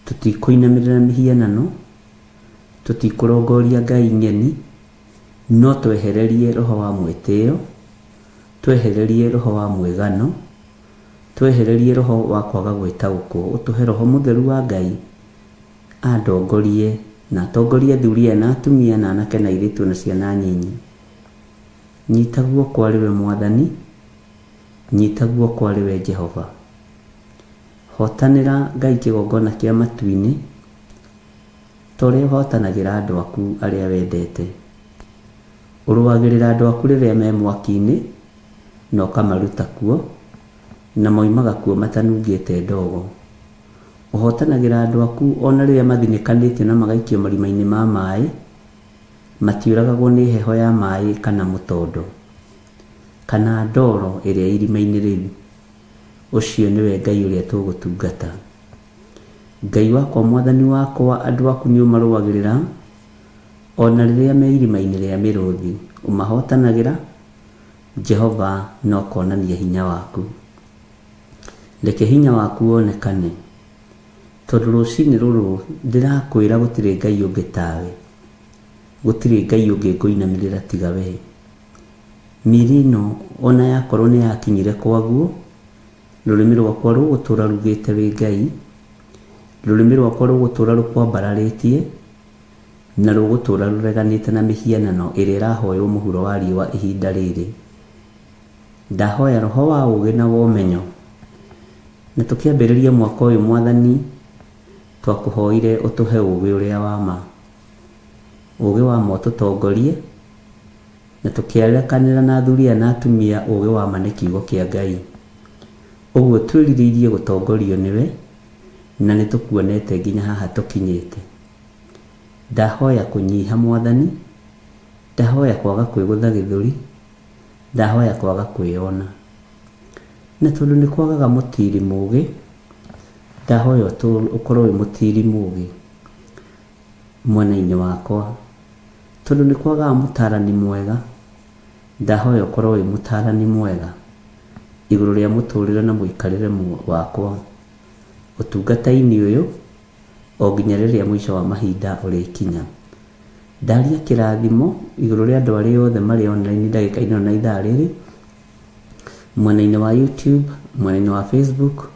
Tũtikũinamĩrĩra mĩhianano, tũtikũrongoria Ngai ng'eni, no twehererie roho wa mwĩtĩo, twehererie roho wa mwĩgano, twehererie roho wa kwaga gwĩtaũkwo, ũtũhe roho mũtheru wa Ngai andongorie Na atongorie athuri aya na atumia na anake na airĩtu na ciana nyinyi. Nyita guoko arĩ we Mwathani, nyita guoko arĩ we Jehova. Hotanĩra Ngai kĩgongona kĩa matu-inĩ, ta ũrĩa ũhotanagĩra andũ aku arĩa wendete. Ũrũagĩrĩra andũ aku rĩrĩa me mwaki-inĩ, na ũkamaruta kuo, na moimaga kuo matanungĩte ndogo. Ũhotanagĩra andũ aku ona rĩrĩa mathinĩkanĩtio na magaikio marima-inĩ ma maĩ, matiũragagwo nĩ heho ya maĩ kana mũtondo, kana ndoro ĩrĩa irima-inĩ rĩu. Ũcio nĩwe Ngai ũrĩa tũgũtungata. Ngai wakwa, Mwathani wakwa, andũ aku nĩ ũmarũagĩrĩra ona rĩrĩa me irima-inĩ rĩa mĩrũthi. Ũmahotanagĩra Jehova na ũkonania hinya waku. Reke hinya waku wonekane, tondũ rũcinĩ rũrũ ndĩrakwĩra gũtirĩ Ngai ũngĩ tawe, gũtirĩ Ngai ũngĩ ngũinamĩrĩra tiga we. Mĩĩrĩ ĩno ona yakorwo nĩ yakinyire kwaguo, rũrĩmĩ rwakwa rũgũtũra rugĩte wĩ Ngai, rũrĩmĩ rwakwa rũgũtũra rũkwambararĩtie, na rũgũtũra rũreganĩte na mĩhianano ĩrĩa ĩrahoywo mũhuro wa riũa ihinda rĩrĩ. Ndahoya roho wa ũũgĩ na wa ũmenyo, na tũkĩambĩrĩria mwaka ũyũ Mwathani, twakũhoire ũtũhe ũũgĩ ũrĩa wa ma. Ũũgĩ wa ma ũtũtongorie, na tũkĩarekanĩra na athuri aya na atumia ũũgĩ wa ma nĩ kiugo kĩa Ngai. Ũguo twĩrirĩirie gũtongorio nĩwe, na nĩ tũkuonete nginya haha tũkinyĩte. Ndahoya kũnyiha Mwathani, ndahoya kwaga kwĩgũtha gĩthũri, ndahoya kwaga kwĩyona. Na tondũ nĩ kwagaga mũtiri mũũgĩ, ndahoya ũkorwo wĩ mũtiri mũũgĩ mwena-inĩ wakwa. Tondũ nĩ kwagaga mũtarani mwega, ndahoya ũkorwo wĩ mũtarani mwega igũrũ rĩa mũtũrĩre na mũikarĩre wakwa ũtungata-inĩ ũyũ o nginya rĩrĩa mũico wa mahinda ũrĩkinya. Ndaria kĩrathimo igũrũ rĩa andũ arĩa othe marĩ online ndagĩka ĩno na ithaa rĩrĩ, mwena-inĩ wa YouTube, mwena-inĩ wa Facebook,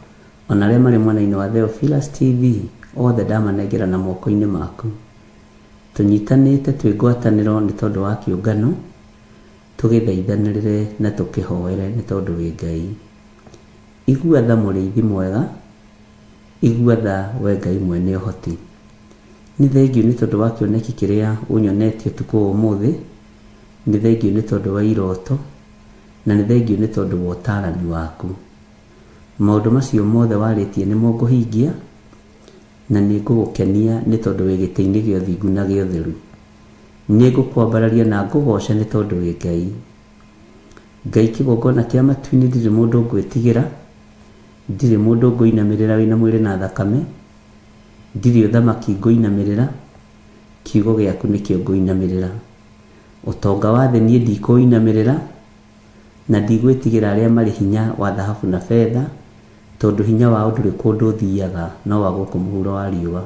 ona arĩa marĩ mwena-inĩ wa Theophilus TV, othe ndamanengera na moko-inĩ maku. Tũnyitanĩte twĩ ngwatanĩro nĩ tondũ wa kĩũngano, tũgĩthaithanĩrĩre na tũkĩhoere nĩ tondũ wĩ Ngai. Igua tha mũrĩithi mwega, igua tha we Ngai mwene ũhoti. Nĩ thengiũ nĩ tondũ wa kĩoneki kĩrĩa ũnyonetie ũtukũ wa ũmũthĩ, nĩ thengiũ nĩ tondũ wa iroto, na nĩ thengiũ nĩ tondũ wa ũtarani waku. Maũndũ macio mothe warĩtie nĩmo ngũhingia, na nĩ ngũgũkenia nĩ tondũ wĩ gĩtĩ-inĩ gĩa ũthingu na gĩa ũtheru. Nĩ ngũkwambararia na ngũgoce nĩ tondũ wĩ Ngai. Ngai kĩgongona kĩa matu-inĩ, ndirĩ mũndũ ngwĩtigĩra, ndirĩ mũndũ ngũinamĩrĩra wĩna mwĩrĩ na thakame, ndirĩ ũthamaki ngũinamĩrĩra, kiugo gĩaku nĩkĩo ngũinamĩrĩra. Ũtonga wa thĩ niĩ ndikũinamĩrĩra, na ndigwĩtigĩra arĩa marĩ hinya wa thahabu na betha, tondũ hinya wao ndũrĩ kũndũ ũthiaga no wa gũkũ mũhuro wa riũa.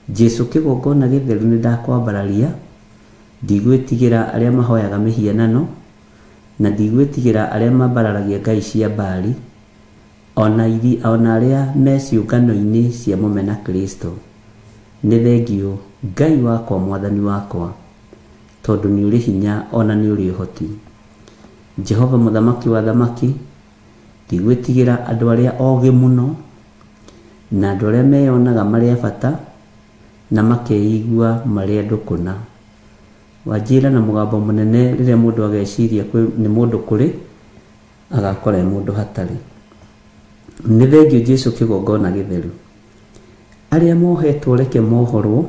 Jesu kĩgongona gĩtheru nĩ ndakwambararia, ndigwĩtigĩra arĩa mahoyaga mĩhianano, na ndigwĩtigĩra arĩa mambararagia ngai cia Baali, ona arĩa me ciũngano-inĩ cia mũmena Kristo. Nĩ thengiũ Ngai wakwa, Mwathani wakwa, tondũ nĩ ũrĩ hinya ona nĩ ũrĩ ũhoti. Jehova mũthamaki wa thamaki, ndigwĩtigĩra andũ arĩa ogĩ mũno, na andũ arĩa meyonaga marĩ a bata, na makeigua marĩ andũ kũna. Wanjĩra na mũgambo mũnene rĩrĩa mũndũ ageciria nĩ mũndũ kũrĩ, agakora mũndũ hatarĩ. Nĩ thengiũ Jesu kĩgongona gĩtheru. Arĩa mohetwo reke mohorwo,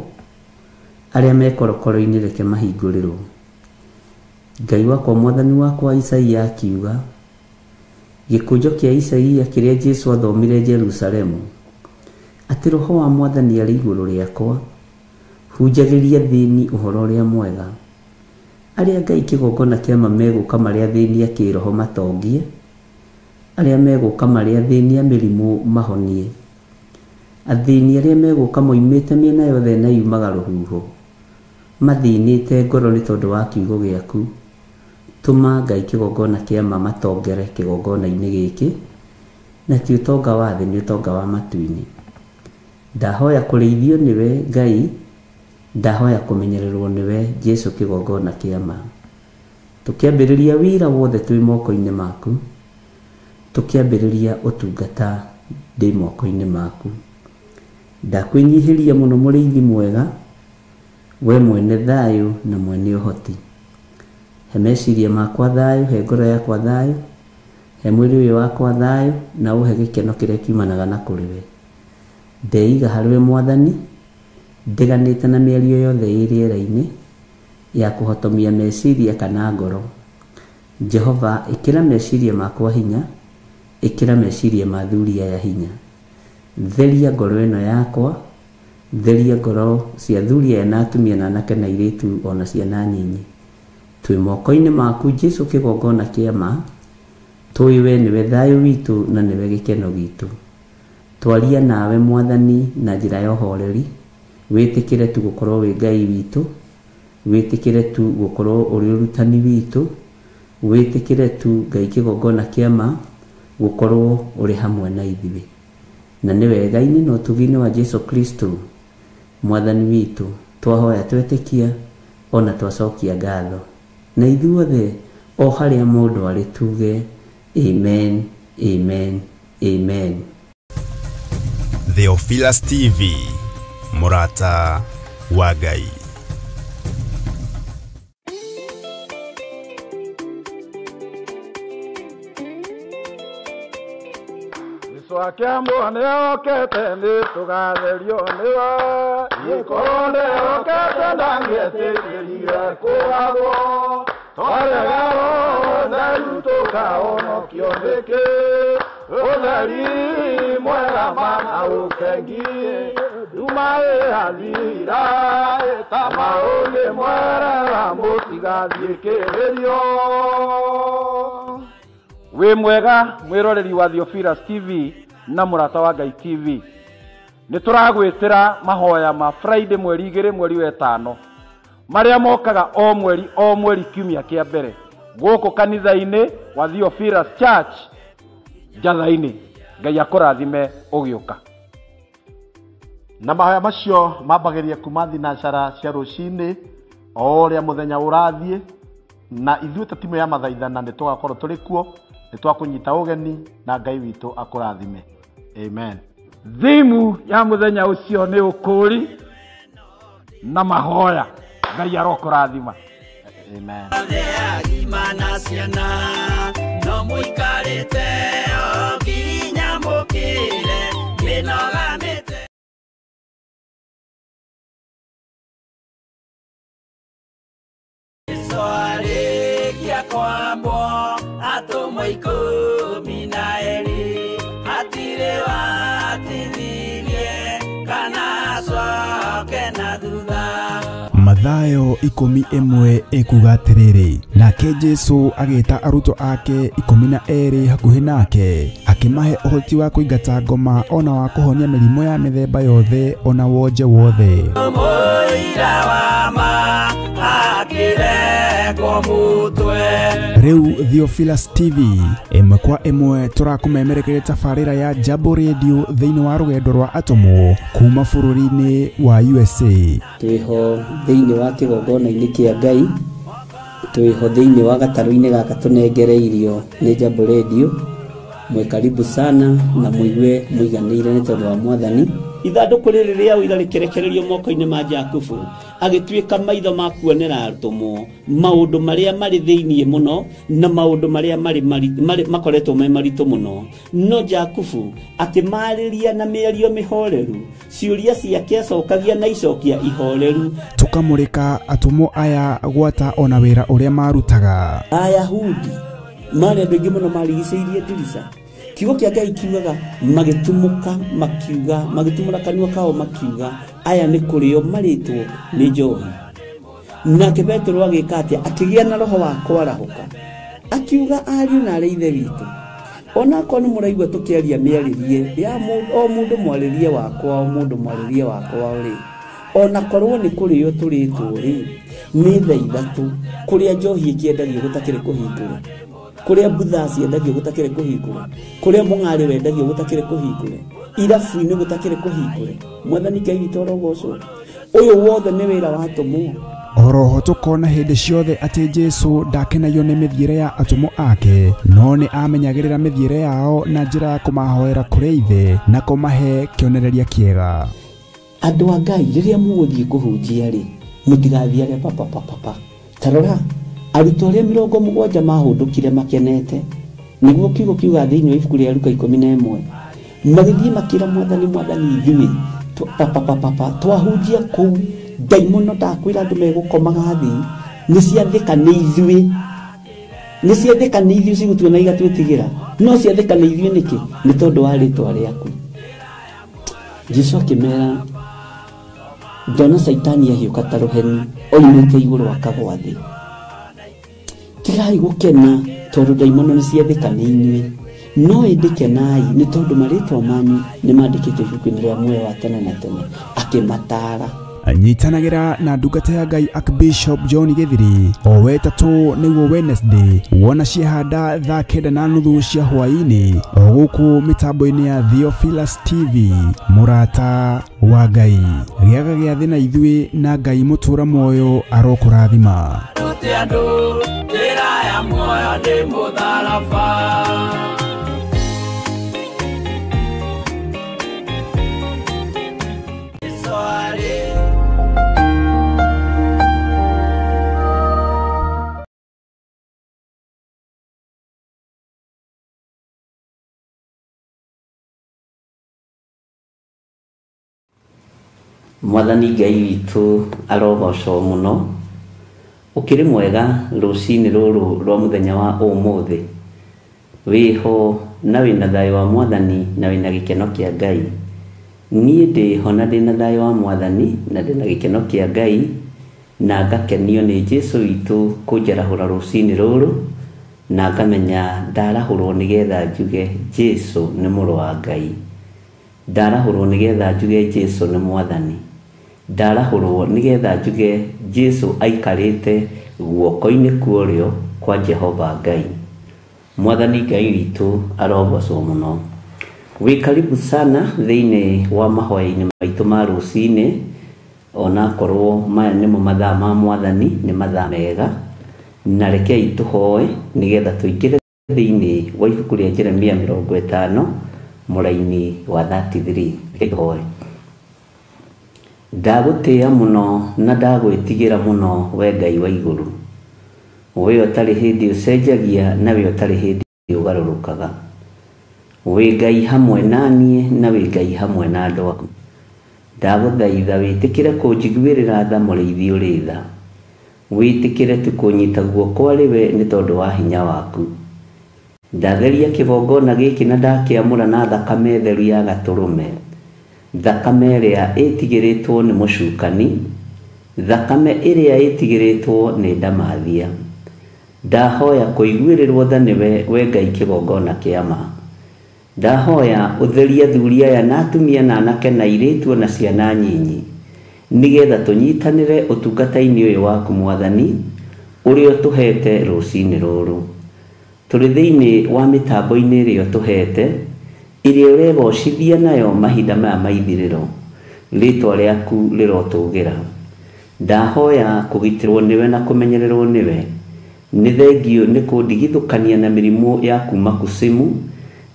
arĩa me korokoro-inĩ reke mahingũrĩrwo. Ngai wakwa, Mwathani wakwa, Isaia akiuga, gĩkũnjo kĩa Isaia kĩrĩa Jesu athomire Jerusalemu, atĩ roho wa Mwathani arĩ igũrũ rĩakwa, hunjagĩria thĩni ũhoro ũrĩa mwega. Arĩa Ngai kĩgongona kĩa ma megũka marĩ athĩni a kĩroho matongie, arĩa megũka marĩ athĩni a mĩrimũ mahonie, athĩni arĩa megũka moimĩte mĩena yothe na yumaga rũhuho, mathĩnĩte ngoro nĩ tondũ wa kiugo gĩaku. Tũma Ngai kĩgongona kĩa ma matongere kĩgongona-inĩ gĩkĩ, na ti ũtonga wa thĩ, nĩ ũtonga wa matu-inĩ. Ndahoya kũrĩithio nĩwe Ngai, Ndahoya kũmenyererwo nĩwe Jesu kĩgongona kĩa ma. Tũkĩambĩrĩria wĩra wothe twĩ moko-inĩ maku, tũkĩambĩrĩria ũtungata ndĩ moko-inĩ maku. Ndakwĩnyihĩria mũno mũrĩithi mwega, we mwene thayũ na mwene ũhoti. He meciria makwa thayũ, he ngoro yakwa thayũ, he mwĩrĩ ũyũ wakwa thayũ, na ũhe gĩkeno kĩrĩa kiumanaga na kũrĩ we. Ndeiga harĩ we Mwathani, ndiganĩte na mĩario yothe ĩ rĩera-inĩ ya kũhotomia meciria kana ngoro. Jehova, ĩkĩra meciria makwa hinya, ĩkĩra meciria ma athuri aya hinya. Theria ngoro ĩno yakwa, theria ngoro cia athuri aya na atumia na anake na airĩtu ona ciana nyinyi. Twĩ moko-inĩ maku Jesu kĩgongona kĩa ma, tũĩ we nĩwe thayũ witũ na nĩwe gĩkeno gitũ. Twaria nawe Mwathani na njĩra ya ũhoreri, wĩtĩkĩre tu gũkorwo wĩ Ngai witũ, wĩtĩkĩre tu gũkorwo ũrĩ ũrutani witũ, wĩtĩkĩre tu Ngai kĩgongona kĩa ma gũkorwo ũrĩ hamwe na ithuĩ. Na nĩ wega-inĩ na ũtugi-inĩ wa Jesu Kristo Mwathani witũ, twahoya twetĩkia ona twacokia ngatho. Na ithuothe o harĩa mũndũ arĩ tuge amen, amen, amen. Theophilus TV, mũrata wa Ngai. Akĩamwo nĩokĩte nĩtũgatherio nĩwe, gĩkorwo nĩokĩte ndangĩetĩkĩrire kũgagwo, twarega ũtheru tũkahonokio nĩkĩ, ũtheri mwega mana ũkengi, nduma ĩhathira ta maũngĩ mwerera mũtigathiĩ kĩrĩrio. Wĩ mwega mwĩroreri wa Theophilus TV na mũrata wa Ngai TV. Nĩ tũragwĩtĩra mahoya ma Friday mweri 2 mweri wa 5 marĩa mokaga o mweri kiumia kĩa mbere gũkũ kanitha-inĩ wa Theophilus Church Njatha-inĩ. Ngai akũrathime ũgĩũka. Na mahoya macio mambagĩrĩria kuma thinacara cia rũcinĩ o ũrĩa mũthenya ũrathiĩ, na ithuĩ ta timu ya mathaithana nĩ tũgakorwo tũrĩ kuo, nĩ twakũnyita ũgeni na Ngai witũ akũrathime. Amen. Thimu ya mũthenya ũcio nĩ ũkũũri na mahoya. Ngai arokũrathima. Amen. Agima ciana no mũikarĩte o nginya mũkĩre mĩnoga mĩte. Arĩkia kwambwo atũmwo 12 hatirĩ watithirie kana acoke na thutha. Mathayo 11 ĩkuga atĩrĩrĩ, nake Jesu agĩta arutwo ake 12 hakuhĩ nake, akĩmahe ũhoti wa kũingata ngoma ona wa kũhonia mĩrimũ ya mĩthemba yothe ona wonje wothe. Mũira wa ma akĩrekwo mũtwe. Rĩu Theophilus TV ĩmwe kwa ĩmwe tũrakũmemerekeria tabarĩra ya Jambo Radio thĩinĩ wa rũgendo rwa atũmwo kuma bũrũri-inĩ wa USA. Twĩho thĩinĩ wa kĩgongona-inĩ kĩa Ngai, twĩho thĩinĩ wa gatarũ-inĩ gaka tũnengereirio nĩ Jambo Radio. Mwĩ karibu sana na mũigue mũiganĩire nĩ tondũ wa Mwathani. Ithandũkũ rĩrĩ rĩa ũira rĩkĩrekererio moko-inĩ ma Jakubu, agĩtuĩka maitho ma kuonera atũmwo maũndũ marĩa marĩ thĩinĩ mũno na maũndũ marĩa marĩ makoretwo me maritũ mũno. No Jakubu akĩmarĩria na mĩario mĩhoreru, ciũria ciake acokagia na icokia ihoreru. Tũkamũrĩka atũmwo aya gwata ona wĩra ũrĩa marutaga. Ayahudi marĩ andũ aingĩ mũno marigicĩirie ndirica. Kiugo kĩa Ngai kiugaga magĩtumũka makiuga, magĩtumũra kanua kao makiuga, aya nĩ kũrĩo marĩtwo nĩ njohi. Nake Petero agĩka atĩa? Akĩgĩa na roho wa kwarahũka, akiuga ariũ na arĩ ithe witũ, onakorwo nĩ mũraigua tũkĩaria mĩarĩrie ya o mũndũ mwarĩrie wakwa, o mũndũ mwarĩrie wakwa rĩ, onakorwo nĩ kũrĩo tũrĩtwo rĩ, nĩ thaa 3 kũrĩa njohi ĩkĩendagio gũtakĩrĩ kũhingũre, kũrĩa mbutha ciendagio gũtakĩrĩ kũhingũre, kũrĩa mũng'arĩ wendagio gũtakĩrĩ kũhingũre, irabu-inĩ gũtakĩrĩ kũhingũre. Mwathani Ngai witũ arogocwo. Ũyũ wothe nĩ wĩra wa atũmwo. Oroho tukona hĩndĩ ciothe atĩ Jesũ ndakenagio nĩ mĩthiĩre ya atũmwo ake, no nĩ amenyagĩrĩra mĩthiĩre yao na njĩra ya kũmahoera kũrĩ Ithe na kũmahe kĩonereria kĩega. Andũ a Ngai rĩrĩa mũgũthiĩ kũhunjia rĩ, mũtigathiage papapapapa. Ta rora, arutwo arĩa 70 mahũndũkire makenete, nĩguo kiugo kiuga thĩinĩ wa ibuku rĩa Luka 11, magĩthiĩ makĩra Mwathani, Mwathani ithuĩ papapapapa twahunjia kũu ndaimono ndakwĩra andũ megũkomaga thĩ, nĩ ciathĩka nĩ ithuĩ, nĩ ciathĩka nĩ ithuĩ cigũtuona igatwĩtigĩra, no ciathĩka nĩ ithuĩ nĩkĩ? Nĩ tondũ wa rĩtwa rĩaku. Jesũ akĩmera, ndona Caitani ahiũka ta rũheni oimĩte igũrũ akagwa thĩ. Tigai gũkena tondũ ndaimono nĩ ciathĩka nĩ inyuĩ, no ĩndĩ kenai nĩ tondũ marĩtwa manyu nĩ mandĩkĩtwo ibuku-inĩ rĩa muoyo wa tene na tene. Akĩmataara. Nyitanagĩra na ndungata ya Ngai Archbishop John Githiri o wetatũ nĩguo Wednesday, wona ciehanda thaa 9:30 cia hwaĩ-inĩ o gũkũ mĩtambo-inĩ ya Theophilus TV. Mũrata wa Ngai, gĩaga gĩathĩ na ithuĩ na Ngai mũtũra muoyo arokũrathima. Rute andũ njĩra ya muoyo nĩ mũtharaba. Mwathani Ngai witũ arogocwo mũno. Ũkĩrĩ mwega rũcinĩ rũrũ rwa mũthenya wa ũmũthĩ, wĩho na wĩna thayũ wa Mwathani na wĩna gĩkeno kĩa Ngai. Niĩ ndĩho na ndĩna thayũ wa Mwathani na ndĩna gĩkeno kĩa Ngai, na ngakenio nĩ Jesũ witũ kũnjarahũra rũcinĩ rũrũ, na ngamenya ndarahũrwo nĩgetha njuge Jesũ nĩ mũrũ wa Ngai, ndarahũrwo nĩgetha njuge Jesũ nĩ Mwathani, ndarahũrwo nĩgetha njuge Jesũ aikarĩte guoko-inĩ kwa ũrĩo kwa Jehova Ngai. Mwathani Ngai witũ arogocwo mũno. Wĩ karibu sana thĩinĩ wa mahoya-inĩ maitũ ma rũcinĩ, onakorwo maya nĩmo mathaa ma Mwathani, nĩ mathaa mega, na rekei tũhoe nĩgetha tũingĩre thĩinĩ wa ibuku rĩa Jeremia 50 mũraini wa 33. Rekei tũhoe. Ndagũtĩĩa mũno na ndagwĩtigĩra mũno we Ngai wa igũrũ, we ũtarĩ hĩndĩ ũcenjagia na we ũtarĩ hĩndĩ ũgarũrũkaga. Wĩ Ngai hamwe na niĩ na wĩ Ngai hamwe na andũ aku. Ndagũthaitha wĩtĩkĩre kũnjiguĩrĩra tha mũrĩithi ũrĩ tha, wĩtĩkĩre tu kũnyita guoko arĩ we nĩ tondũ wa hinya waku. Ndatheria kĩgongona gĩkĩ na ndakĩamũra na thakame theru ya gatũrũme, thakame ĩrĩa ĩtigĩrĩtwo nĩ mũcukani, thakame ĩrĩa ĩtigĩrĩtwo nĩ ndamathia. Ndahoya kũiguĩrĩrwo tha nĩwe we Ngai kĩgongona kĩa ma. Ndahoya ũtherie athuri aya na atumia na anake na airĩtu na ciana nyinyi, nĩgetha tũnyitanĩre ũtungata-inĩ ũyũ waku Mwathani, ũrĩa ũtũhete rũcinĩ rũrũ. Tũrĩ thĩinĩ wa mĩtambo-inĩ ĩrĩa ũtũhete, ĩrĩa ũregocithia nayo mahinda maya ma ithirĩro, rĩtwa rĩaku rĩrotũgĩra. Ndahoya kũgitĩrwo nĩwe na kũmenyererwo nĩwe. Nĩ thengio nĩ kũndigithũkania na mĩrimũ ya kuma kusimu,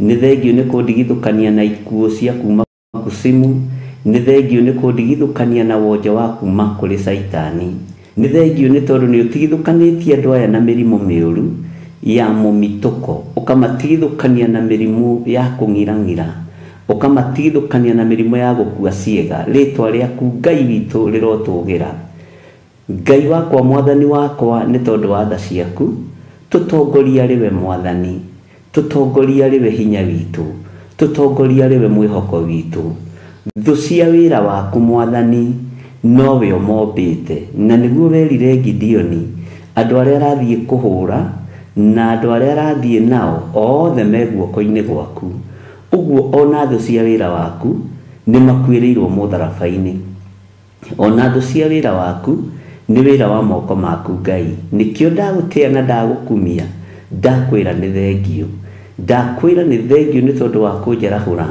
nĩ thengio nĩ kũndigithũkania na ikuũ cia kuma kusimu, nĩ thengio nĩ kũndigithũkania na wonje wa kuma kũrĩ Caitani. Nĩ thengio nĩ tondũ nĩ ũtigithũkanĩtie andũ aya na mĩrimũ mĩũru ya mũmitũko, ũkamatigithũkania na mĩrimũ ya kũng'irang'ira, ũkamatigithũkania na mĩrimũ ya gũkua ciĩga. Rĩtwa rĩaku Ngai witũ rĩrotũgĩra. Ngai wakwa, Mwathani wakwa, nĩ tondũ wa tha ciaku, tũtongoria arĩ we Mwathani, tũtongoria arĩ we hinya witũ, tũtongoria arĩ we mwĩhoko witũ. Thũ cia wĩra waku Mwathani nowe ũmombĩte, na nĩguo werire Gideoni andũ arĩa arathiĩ kũhũra na andũ arĩa arathiĩ nao othe me guoko-inĩ gwaku. Ũguo ona thũ cia wĩra waku nĩ makuĩrĩirwo mũtharaba-inĩ. Ona thũ cia wĩra waku nĩ wĩra wa moko maku Ngai. Nĩkĩo ndagũtĩa na ndagũkumia, ndakwĩra nĩ thengio, ndakwĩra nĩ thengio nĩ tondũ wa kũnjarahũra.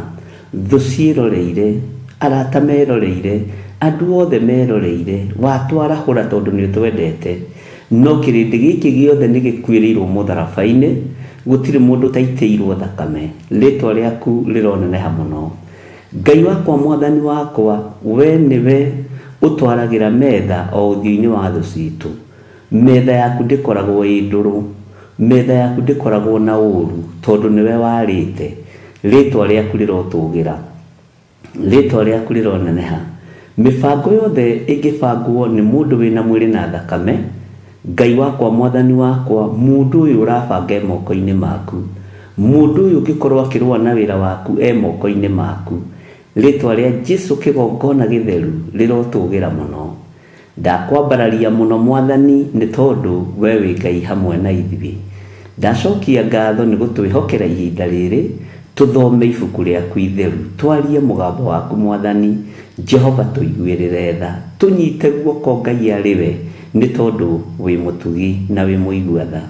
Thũ ciĩroreire, arata meroreire, Andũ othe meroreire watwarahũra tondũ nĩ ũtwendete, no kĩrĩndĩ gĩkĩ gĩothe nĩ gĩkuĩrĩirwo mũtharaba-inĩ, gũtirĩ mũndũ ũtaitĩirwo thakame. Rĩtwa rĩaku rĩroneneha mũno. Ngai wakwa, mwathani wakwa, we nĩwe ũtwaragĩra metha o ũthiũ-inĩ wa thũ citũ. Metha yaku ndĩkoragwo ĩ ndũrũ, metha yaku ndĩkoragwo na ũru, tondũ nĩwe warĩte. Rĩtwa rĩaku rĩrotũgĩra, rĩtwa rĩaku rĩroneneha. Mĩbango yothe ĩngĩbangwo nĩ mũndũ wĩna mwĩrĩ na thakame, Ngai wakwa, mwathani wakwa, mũndũ ũyũ ũrabanga e moko-inĩ maku, mũndũ ũyũ ũngĩkorwo akĩrũa na wĩra waku e moko-inĩ maku. Rĩtwa rĩa Jesu kĩgongona gĩtheru rĩrotũgĩra mũno. Ndakwambararia mũno mwathani, nĩ tondũ we wĩ Ngai hamwe na ithuĩ. Ndacokia ngatho nĩ gũtwĩhokera ihinda rĩrĩ tũthome ibuku rĩaku itheru, twarie mũgambo waku mwathani. Jehova, tũiguĩrĩre tha, tũnyite guoko Ngai arĩ we, nĩ tondũ wĩ mũtugi na wĩ mũigua tha.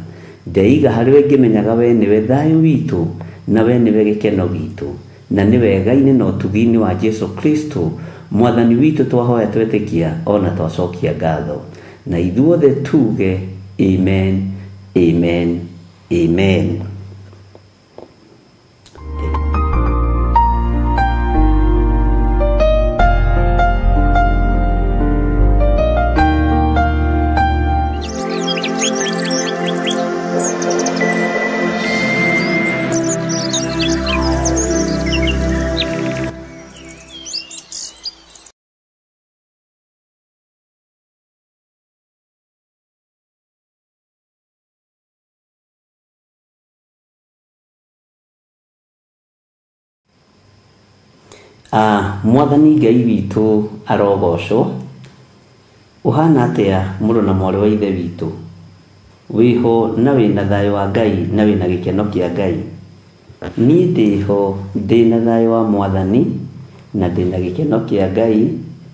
Ndeiga harĩ we ngĩmenyaga we nĩwe thayũ witũ na we nĩwe gĩkeno gitũ, na nĩ wega-inĩ na ũtugi-inĩ wa Jesu Kristo mwathani witũ twahoya twetĩkia ona twacokia ngatho, na ithuothe tuge amen, amen, amen. Mwathani Ngai witũ arogocwo. Ũhana atĩa mũrũ na mwarĩ wa ithe witũ? Wĩho na wĩna thayũ wa Ngai na wĩna gĩkeno kĩa Ngai. Niĩ ndĩho ndĩna thayũ wa mwathani na ndĩna gĩkeno kĩa Ngai,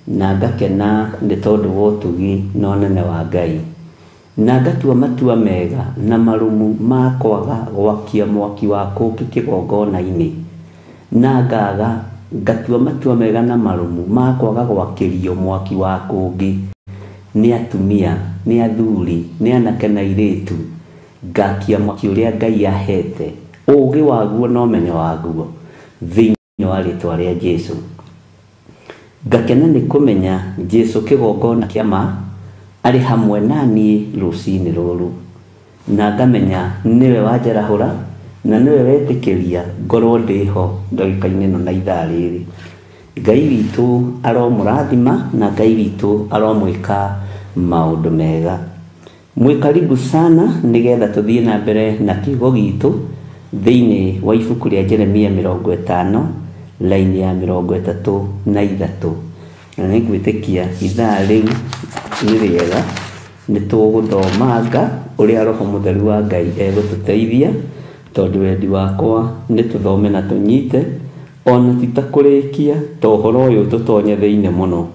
na ngakena nĩ tondũ wa ũtugi na ũnene wa Ngai, na ngatua matua mega na marũmu ma kwaga gwakia mwaki wa kũngĩ kĩgongona-inĩ, na ngaga ngatua matua mega na marũmu ma kwaga gwakĩrio mwaki wa kũngĩ nĩ atumia, nĩ athuri, nĩ anake na airĩtu. Ngakia mwaki ũrĩa Ngai ahete ũũgĩ waguo na ũmenyo waguo thĩinĩ wa rĩtwa rĩa Jesu. Ngakena nĩ kũmenya Jesu kĩgongona kĩa ma arĩ hamwe na niĩ rũcinĩ rũrũ, na ngamenya nĩwe wanjarahũra na nĩwe wetĩkĩria ngorwo ndĩho ndagĩka-inĩ ĩno na ithaa rĩrĩ. Ngai witũ aromũrathima na Ngai witũ aromwĩka maũndũ mega. Mwĩ karibu sana nĩgetha tũthiĩ na mbere na kiugo gitũ thĩinĩ wa ibuku rĩa Jeremia 50 laini ya 33. Na nĩngwĩtĩkia ithaa rĩu nĩ rĩega, nĩ tũgũthomanga ũrĩa Roho Mũtheru wa Ngai egũtũteithia, tondũ wendi wakwa nĩ tũthome na tũnyite, ona ti ta kũrĩkia ta ũhoro ũyũ tũtonye thĩinĩ mũno.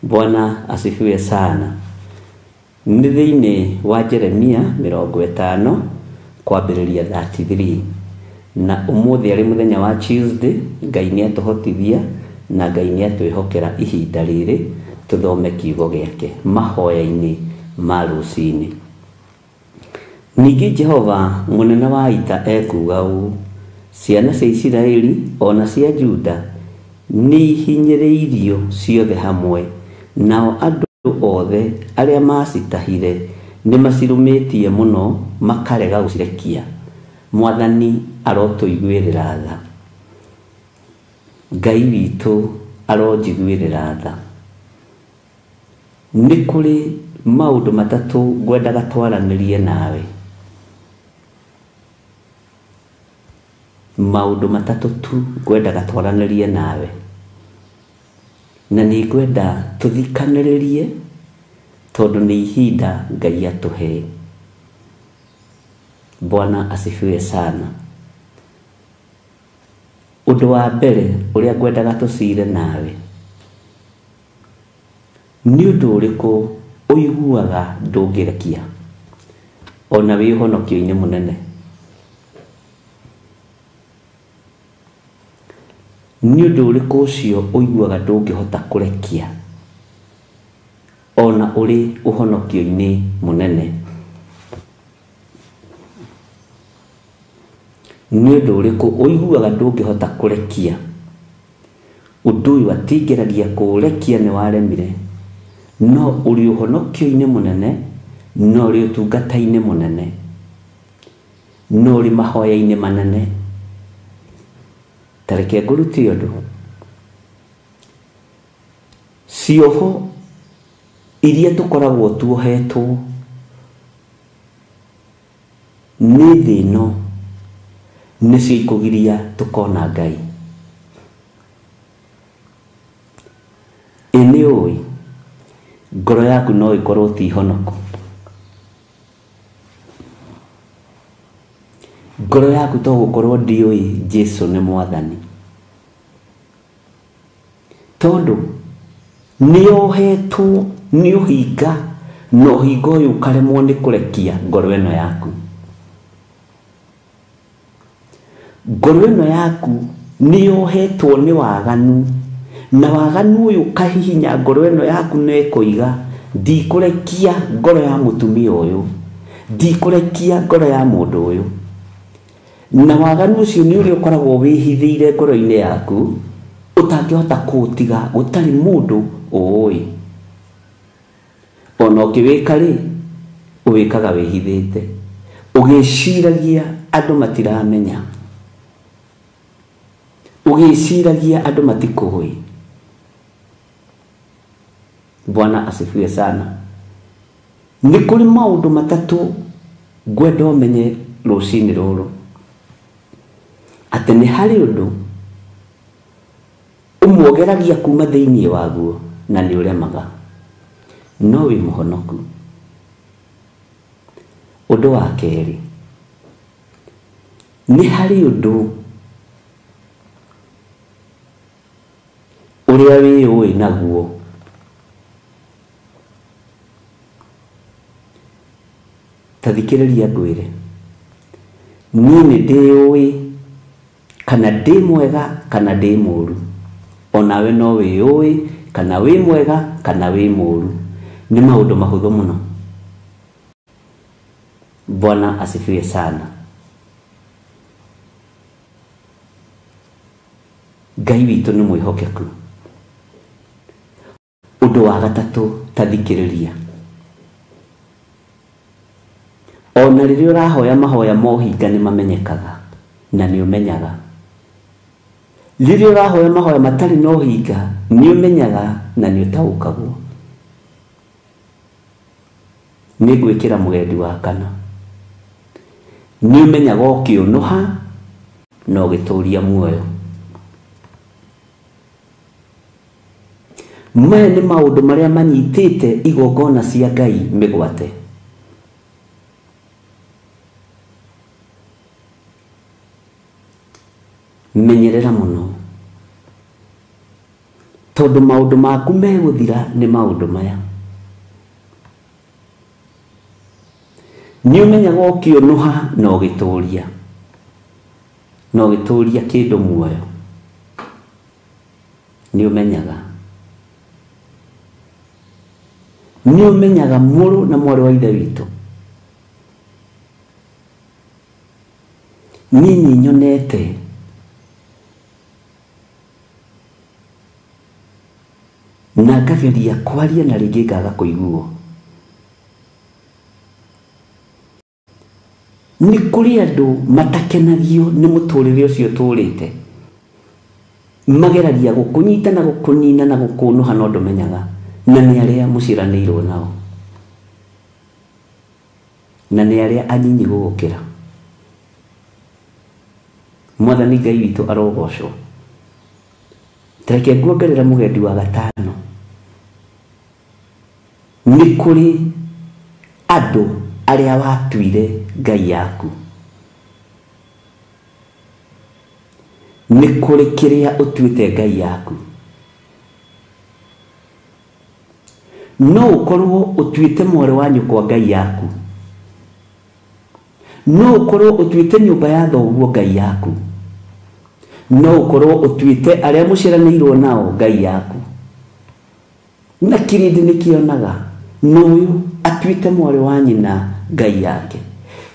Bwana asifiwe sana. Nĩ thĩinĩ wa Jeremia 50 kwambĩrĩria 33, na ũmũthĩ arĩ mũthenya wa Tuesday. Ngai nĩ atũhotithia na Ngai nĩ atwĩhokera ihinda rĩrĩ tũthome kiugo gĩake mahoya-inĩ ma rũcinĩ. Ningĩ Jehova mũnene wa ita ekuuga ũũ: ciana cia Isiraeli ona cia Juda nĩ ihinyĩrĩirio ciothe hamwe, nao andũ othe arĩa macitahire nĩ macirũmĩtie mũno makarega gũcirekia. Mwathani arotũiguĩrĩra tha. Ngai witũ aronjiguĩrĩra tha. Nĩ kũrĩ maũndũ matatũ ngwendaga twaranĩrie nawe, maũndũ matatũ tu ngwendaga twaranĩrie nawe, na nĩ ngwenda tũthikanĩrĩrie tondũ nĩ ihinda Ngai atũhe. Bwana asifiwe sana. Ũndũ wa mbere ũrĩa ngwendaga tũcire nawe nĩ ũndũ ũrĩkũ ũiguaga ndũngĩrekia ona wĩ ũhonokio-inĩ mũnene? Nĩ ũndũ ũrĩkũ ũcio ũiguaga ndũngĩhota kũrekia? Ona ũrĩ ũhonokio-inĩ mũnene. Nĩ ũndũ ũrĩkũ ũiguaga ndũngĩhota kũrekia? Ũndũ ũyũ atingĩragia kũũrekia nĩ waremire, no ũrĩ ũhonokio-inĩ mũnene, no ũrĩ ũtungata-inĩ mũnene, no ũrĩ mahoya-inĩ manene. Ta reke ngũrute ũndũ. Cioho iria tũkoragwo tuohetwo nĩ thĩ ĩno nĩcio ikũgiria tũkona Ngai. Ĩ nĩ ũĩ ngoro yaku no ĩkorwo ti honoku. Ngoro yaku to gũkorwo ndiũĩ Jesu nĩ mwathani, tondũ nĩohetwo nĩ ũhinga, na ũhinga ũyũ ũkaremwo nĩ kũrekia ngoro ĩno yaku. Ngoro ĩno yaku nĩyohetwo nĩ waganu, na waganu ũyũ ũkahihinya ngoro ĩno yaku na ĩkoiga ndikũrekia ngoro ya mũtumia ũyũ, ndikũrekia ngoro ya mũndũ ũyũ. Na waganu ũcio nĩ ũrĩa ũkoragwo wĩhithĩire ngoro-inĩ yaku ũtangĩhota kũũtiga, gũtarĩ mũndũ ũũĩ. Ona ũkĩwĩka rĩ, ũwĩkaga wĩhithĩte, ũgĩciragia andũ matiramenya, ũgĩciragia andũ matikũĩ. Bwana asifiwe sana. Nĩ kũrĩ maũndũ matatũ ngwenda ũmenye rũcinĩ rũrũ, atĩ nĩ harĩ ũndũ ũmwe ũgeragia kuma thĩinĩ waguo na nĩ ũremaga, no wĩ mũhonoku. Ũndũ wa kerĩ, nĩ harĩ ũndũ ũrĩa wĩyũĩ naguo ta thikĩrĩria ngwĩre, niĩ nĩ ndĩũĩ kana ndĩ mwega kana ndĩ mũũru. Onawe no wĩyũĩ kana wĩ mwega kana wĩ mũũru. Nĩ maũndũ mahũthũ mũno. Bwana asifiwe sana. Ngai witũ nĩ mwĩhokeku. Ũndũ wa gatatũ, ta thikĩrĩria, ona rĩrĩa ũrahoya mahoya ma ũhinga nĩ mamenyekaga na nĩ ũmenyaga. Rĩrĩa ũrahoya mahoya matarĩ na ũhinga nĩ ũmenyaga na nĩ ũtaũkagwo. Nĩ ngwĩkĩra mũgendi wa kana, nĩ ũmenyaga ũkĩũnũha na ũgĩtũria muoyo. Maya nĩ maũndũ marĩa manyitĩte igongona cia Ngai mĩgwate. Menyerera mũno, tondũ maũndũ maku megũthira nĩ maũndũ maya. Nĩ ũmenyaga ũkĩũnũha na ũgĩtũria, na ũgĩtũria kĩndũ muoyo. Nĩ ũmenyaga, nĩ ũmenyaga mũrũ na mwarĩ wa Ithe witũ. Niĩ nĩ nyonete na ngageria kwaria na rĩngĩ ngaga kũiguo. Nĩ kũrĩ andũ matakenagio nĩ mũtũrĩre ũcio ũtũrĩte, mageragia gũkũnyita na gũkũnina na gũkũnũha no ndũmenyaga, na nĩ arĩa mũciaranĩirwo nao, na nĩ arĩa anyinyi gũgũkĩra. Mwathani Ngai witũ arogocwo. Tareke nguongerera mũgendi wa gatano. Nĩ kũrĩ andũ arĩa watuire Ngai yaku. Nĩ kũrĩ kĩrĩa ũtuĩte Ngai yaku. No ũkorwo ũtuĩte mwarĩ wa nyũkwa Ngai yaku. No ũkorwo ũtuĩte nyũmba ya thoguo Ngai yaku. No ũkorwo ũtuĩte arĩa mũciaranĩirwo nao Ngai yaku. Na kĩrĩndĩ nĩkĩonaga na ũyũ atuĩte mwarĩ wa nyina ngai yake,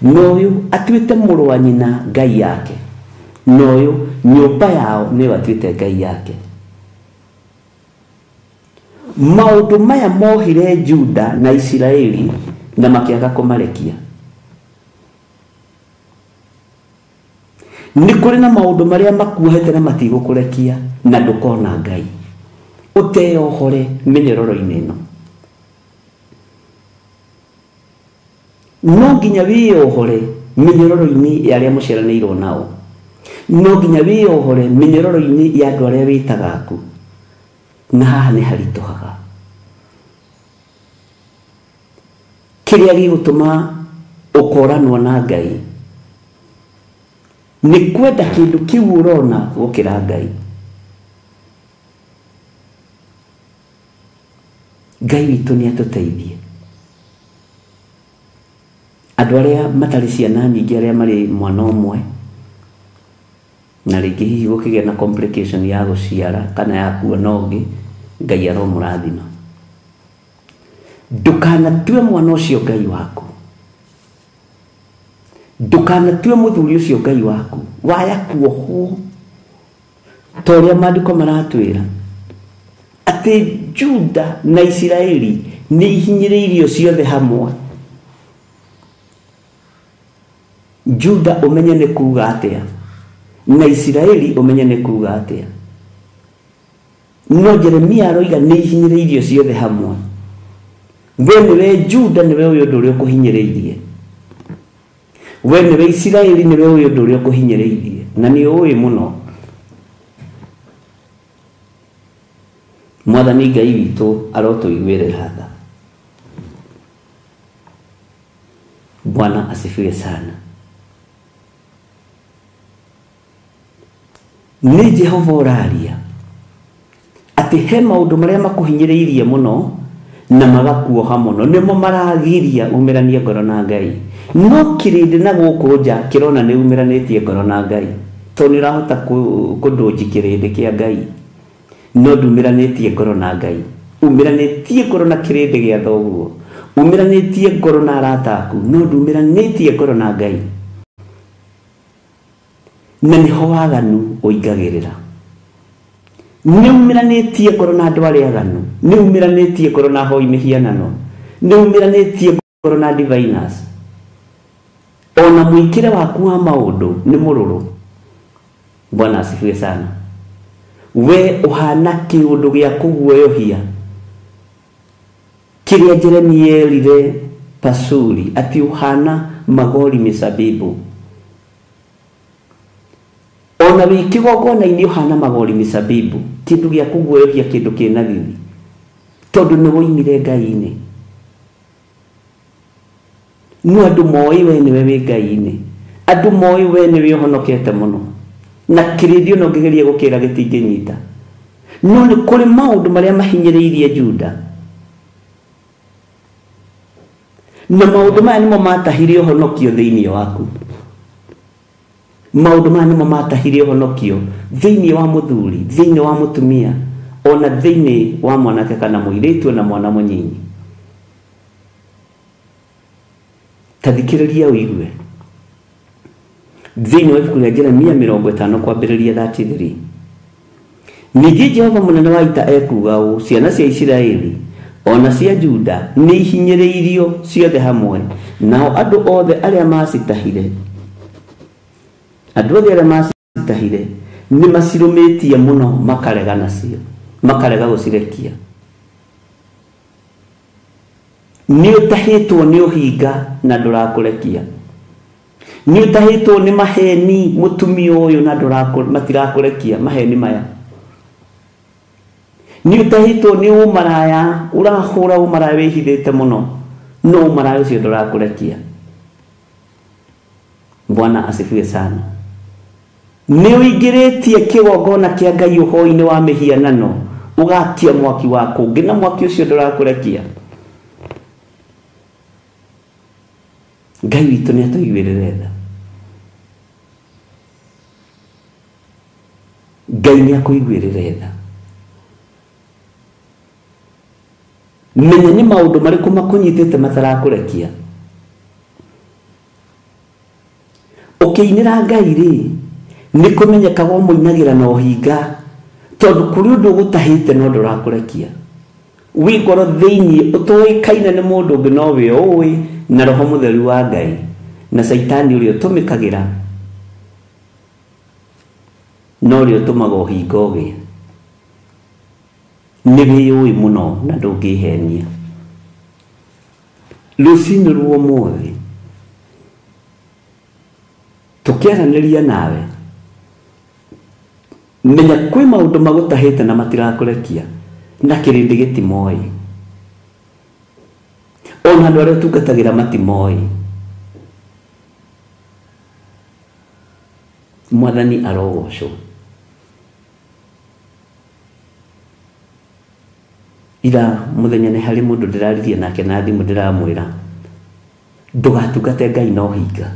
na ũyũ atuĩte mũrũ wa nyina ngai yake, na ũyũ nyũmba yao nĩyo atuĩte ngai yake. Maũndũ maya mohire Juda na Isiraeli na makĩaga kũmarekia. Nĩ kũrĩ na maũndũ marĩa makuohete na matigũkũrekia na ndũkona Ngai ũteyohore mĩnyororo-inĩ ĩno. No nginya wĩyohore mĩnyororo-inĩ ya arĩa mũciaranĩirwo nao, no nginya wĩyohore mĩnyororo-inĩ ya andũ arĩa wĩtaga aku, na haha nĩ haritũhaga. Kĩrĩa gĩgũtũma ũkoranwo na Ngai nĩ kwenda kĩndũ kĩu ũrona gũkĩra Ngai. Ngai witũ nĩ atũteithie. Andũ arĩa matarĩ ciana nyingĩ, arĩa marĩ mwana ũmwe na rĩngĩ hihi gũkĩgĩa na complication ya gũciara kana ya kuona ũngĩ, Ngai aromũrathima. Ndũkanatue mwana ũcio Ngai waku, ndũkanatue mũthuri ũcio Ngai waku, waya kuohwo ta ũrĩa maandĩko maratwĩra atĩ Juda na Isiraeli nĩ ihinyĩrĩirio ciothe hamwe. Juda ũmenye nĩ kuga atĩa na Isiraeli ũmenye nĩ kuga atĩa. No Jeremia aroiga nĩ ihinyĩrĩirio ciothe hamwe. We nĩwe Juda, nĩwe ũyũ ũndũ ũrĩa ũkũhinyĩrĩirie. We nĩwe Isiraeli, nĩwe ũyũ ũndũ ũrĩa ũkũhinyĩrĩirie, na nĩ ũĩ mũno. Mwathani Ngai witũ arotũiguĩrĩra tha. Bwana asifiwe sana. Nĩ Jehova ũraria atĩ he maũndũ marĩa makũhinyĩrĩirie mũno na magakuoha mũno, nĩmo maragiria umĩranie ngoro na Ngai. No kĩrĩndĩ na gũkũ nja kĩrona nĩ umĩranĩtie ngoro na Ngai, tondũ nĩ ũrahota kũndũnji kĩrĩndĩ kĩa Ngai, no ndumĩranĩtie ngoro na Ngai. Umĩranĩtie ngoro na kĩrĩndĩ gĩa thoguo, umĩranĩtie ngoro na arata aku, no ndumĩranĩtie ngoro na Ngai. Na nĩho waganu ũingagĩrĩra. Nĩ umĩranĩtie ngoro na andũ arĩa aganu, nĩ umĩranĩtie ngoro na ahoi mĩhianano, nĩ umĩranĩtie ngoro na diviners. Ona mũikĩre waku wa maũndũ nĩ mũrũrũ. Bwana asifiwe sana. We ũhana kĩũndũ gĩa kũguoyohia kĩrĩa Jeremia erire Pasuri atĩ ũhana magori mĩcabibu. Ona wĩ kĩgongona-inĩ ũhana magori mĩcabibu, kĩndũ gĩa kũguoyohia, kĩndũ kĩna thithi, tondũ nĩ woimire Ngai-inĩ. No andũ moĩ we nĩwe wĩ Ngai-inĩ, andũ moĩ we nĩwe ũhonokete mũno, na kĩrĩndĩ ona ũngĩgeria gũkĩra gĩtingĩnyita. No nĩ kũrĩ maũndũ marĩa mahinyĩrĩirie Juda, na maũndũ maya nĩmo matahire ũhonokio thĩinĩ waku. Maũndũ maya nĩmo matahire ũhonokio thĩinĩ wa mũthuri, thĩinĩ wa mũtumia, ona thĩinĩ wa mwanake kana mũirĩtu na mwana mũnyinyi. Ta thikĩrĩria ũigue. Thĩinĩ wa ibuku rĩa Jeremia 50 kwambĩrĩria 33. Ningĩ Jehova mũnene wa ita ekuuga ũũ, ciana cia Isiraeli ona cia Juda nĩ ihinyĩrĩirio ciothe hamwe, nao andũ othe arĩa macitahire, andũ othe arĩa macitahire nĩ macirũmĩtie mũno, makarega nacio, makarega gũcirekia. Nĩ ũtahĩtwo nĩ ũhinga na ndũrakũrekia. Nĩ ũtahĩtwo nĩ maheni mũtumia ũyũ na matirakũrekia maheni maya. Nĩ ũtahĩtwo nĩ ũmaraya, ũrahũra ũmaraya wĩhithĩte mũno, no ũmaraya ũcio ndũrakũrekia. Bwana asifiwe sana. Nĩ ũingĩrĩtie kĩgongona kĩa Ngai ũhoi-inĩ wa mĩhianano, ũgakia mwaki wa kũngĩ na mwaki ũcio ndũrakũrekia. Ngai witũ nĩ atũiguĩrĩre tha. Ngai nĩ akũiguĩrĩre tha. Menya nĩ maũndũ marĩkũ makũnyitĩte matarakũrekia. Ũkĩinĩra Ngai rĩ, nĩ kũmenyekaga ũmũinagĩra na ũhinga, tondũ kũrĩ ũndũ ũgũtahĩte no ndũrakũrekia. Wĩ ngoro thĩinĩ ũtoĩkaine nĩ mũndũ ũngĩ no we ũĩ, na Roho Mũtheru wa Ngai na Caitani ũrĩa ũtũmĩkagĩra na ũrĩa ũtũmaga ũhinga ũgĩe. Nĩ wĩyũĩ mũno na ndũngĩhenia. Rũcinĩ rwa ũmũthĩ tũkĩaranĩria nawe, menya kwĩ maũndũ magũtahĩte na matirakũrekia, na kĩrĩndĩ gĩtimoĩ, ona andũ arĩa ũtungatagĩra matimoĩ. Mwathani arogocwo. Ira mũthenya nĩ harĩ mũndũ ndĩraririe nake na thimũ ndĩramwĩra ndũgatungate Ngai na ũhinga,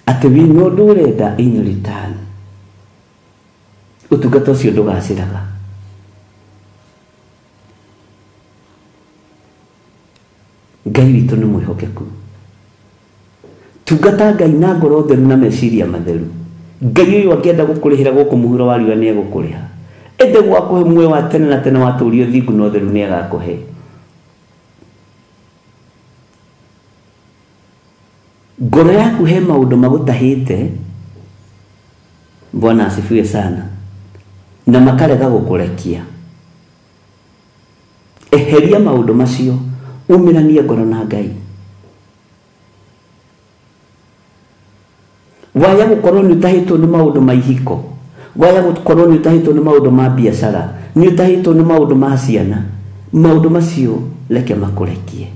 atĩ wĩna ũndũ ũrenda in return, ũtungata ũcio ndũgacĩraga. Ngai witũ nĩ mwĩhokeku. Tungata Ngai na ngoro theru na meciria matheru. Ngai ũyũ angĩenda gũkũrĩhĩra gũkũ mũhuro wa riũa nĩ egũkũrĩha, ende gwakũhe muoyo wa tene na tene watũũrio thingu na ũtheru nĩ agakũhe. Ngoro yaku he maũndũ magũtahĩte, Bwana asifiwe sana, na makarega gũkũrekia. Eheria maũndũ macio, umĩranie ngoro na Ngai. Waya gũkorwo nĩ ũtahĩtwo nĩ maũndũ ma ihiko, waya gũkorwo nĩ ũtahĩtwo nĩ maũndũ ma biacara, nĩ ũtahĩtwo nĩ maũndũ ma ciana, maũndũ macio reke makũrekie,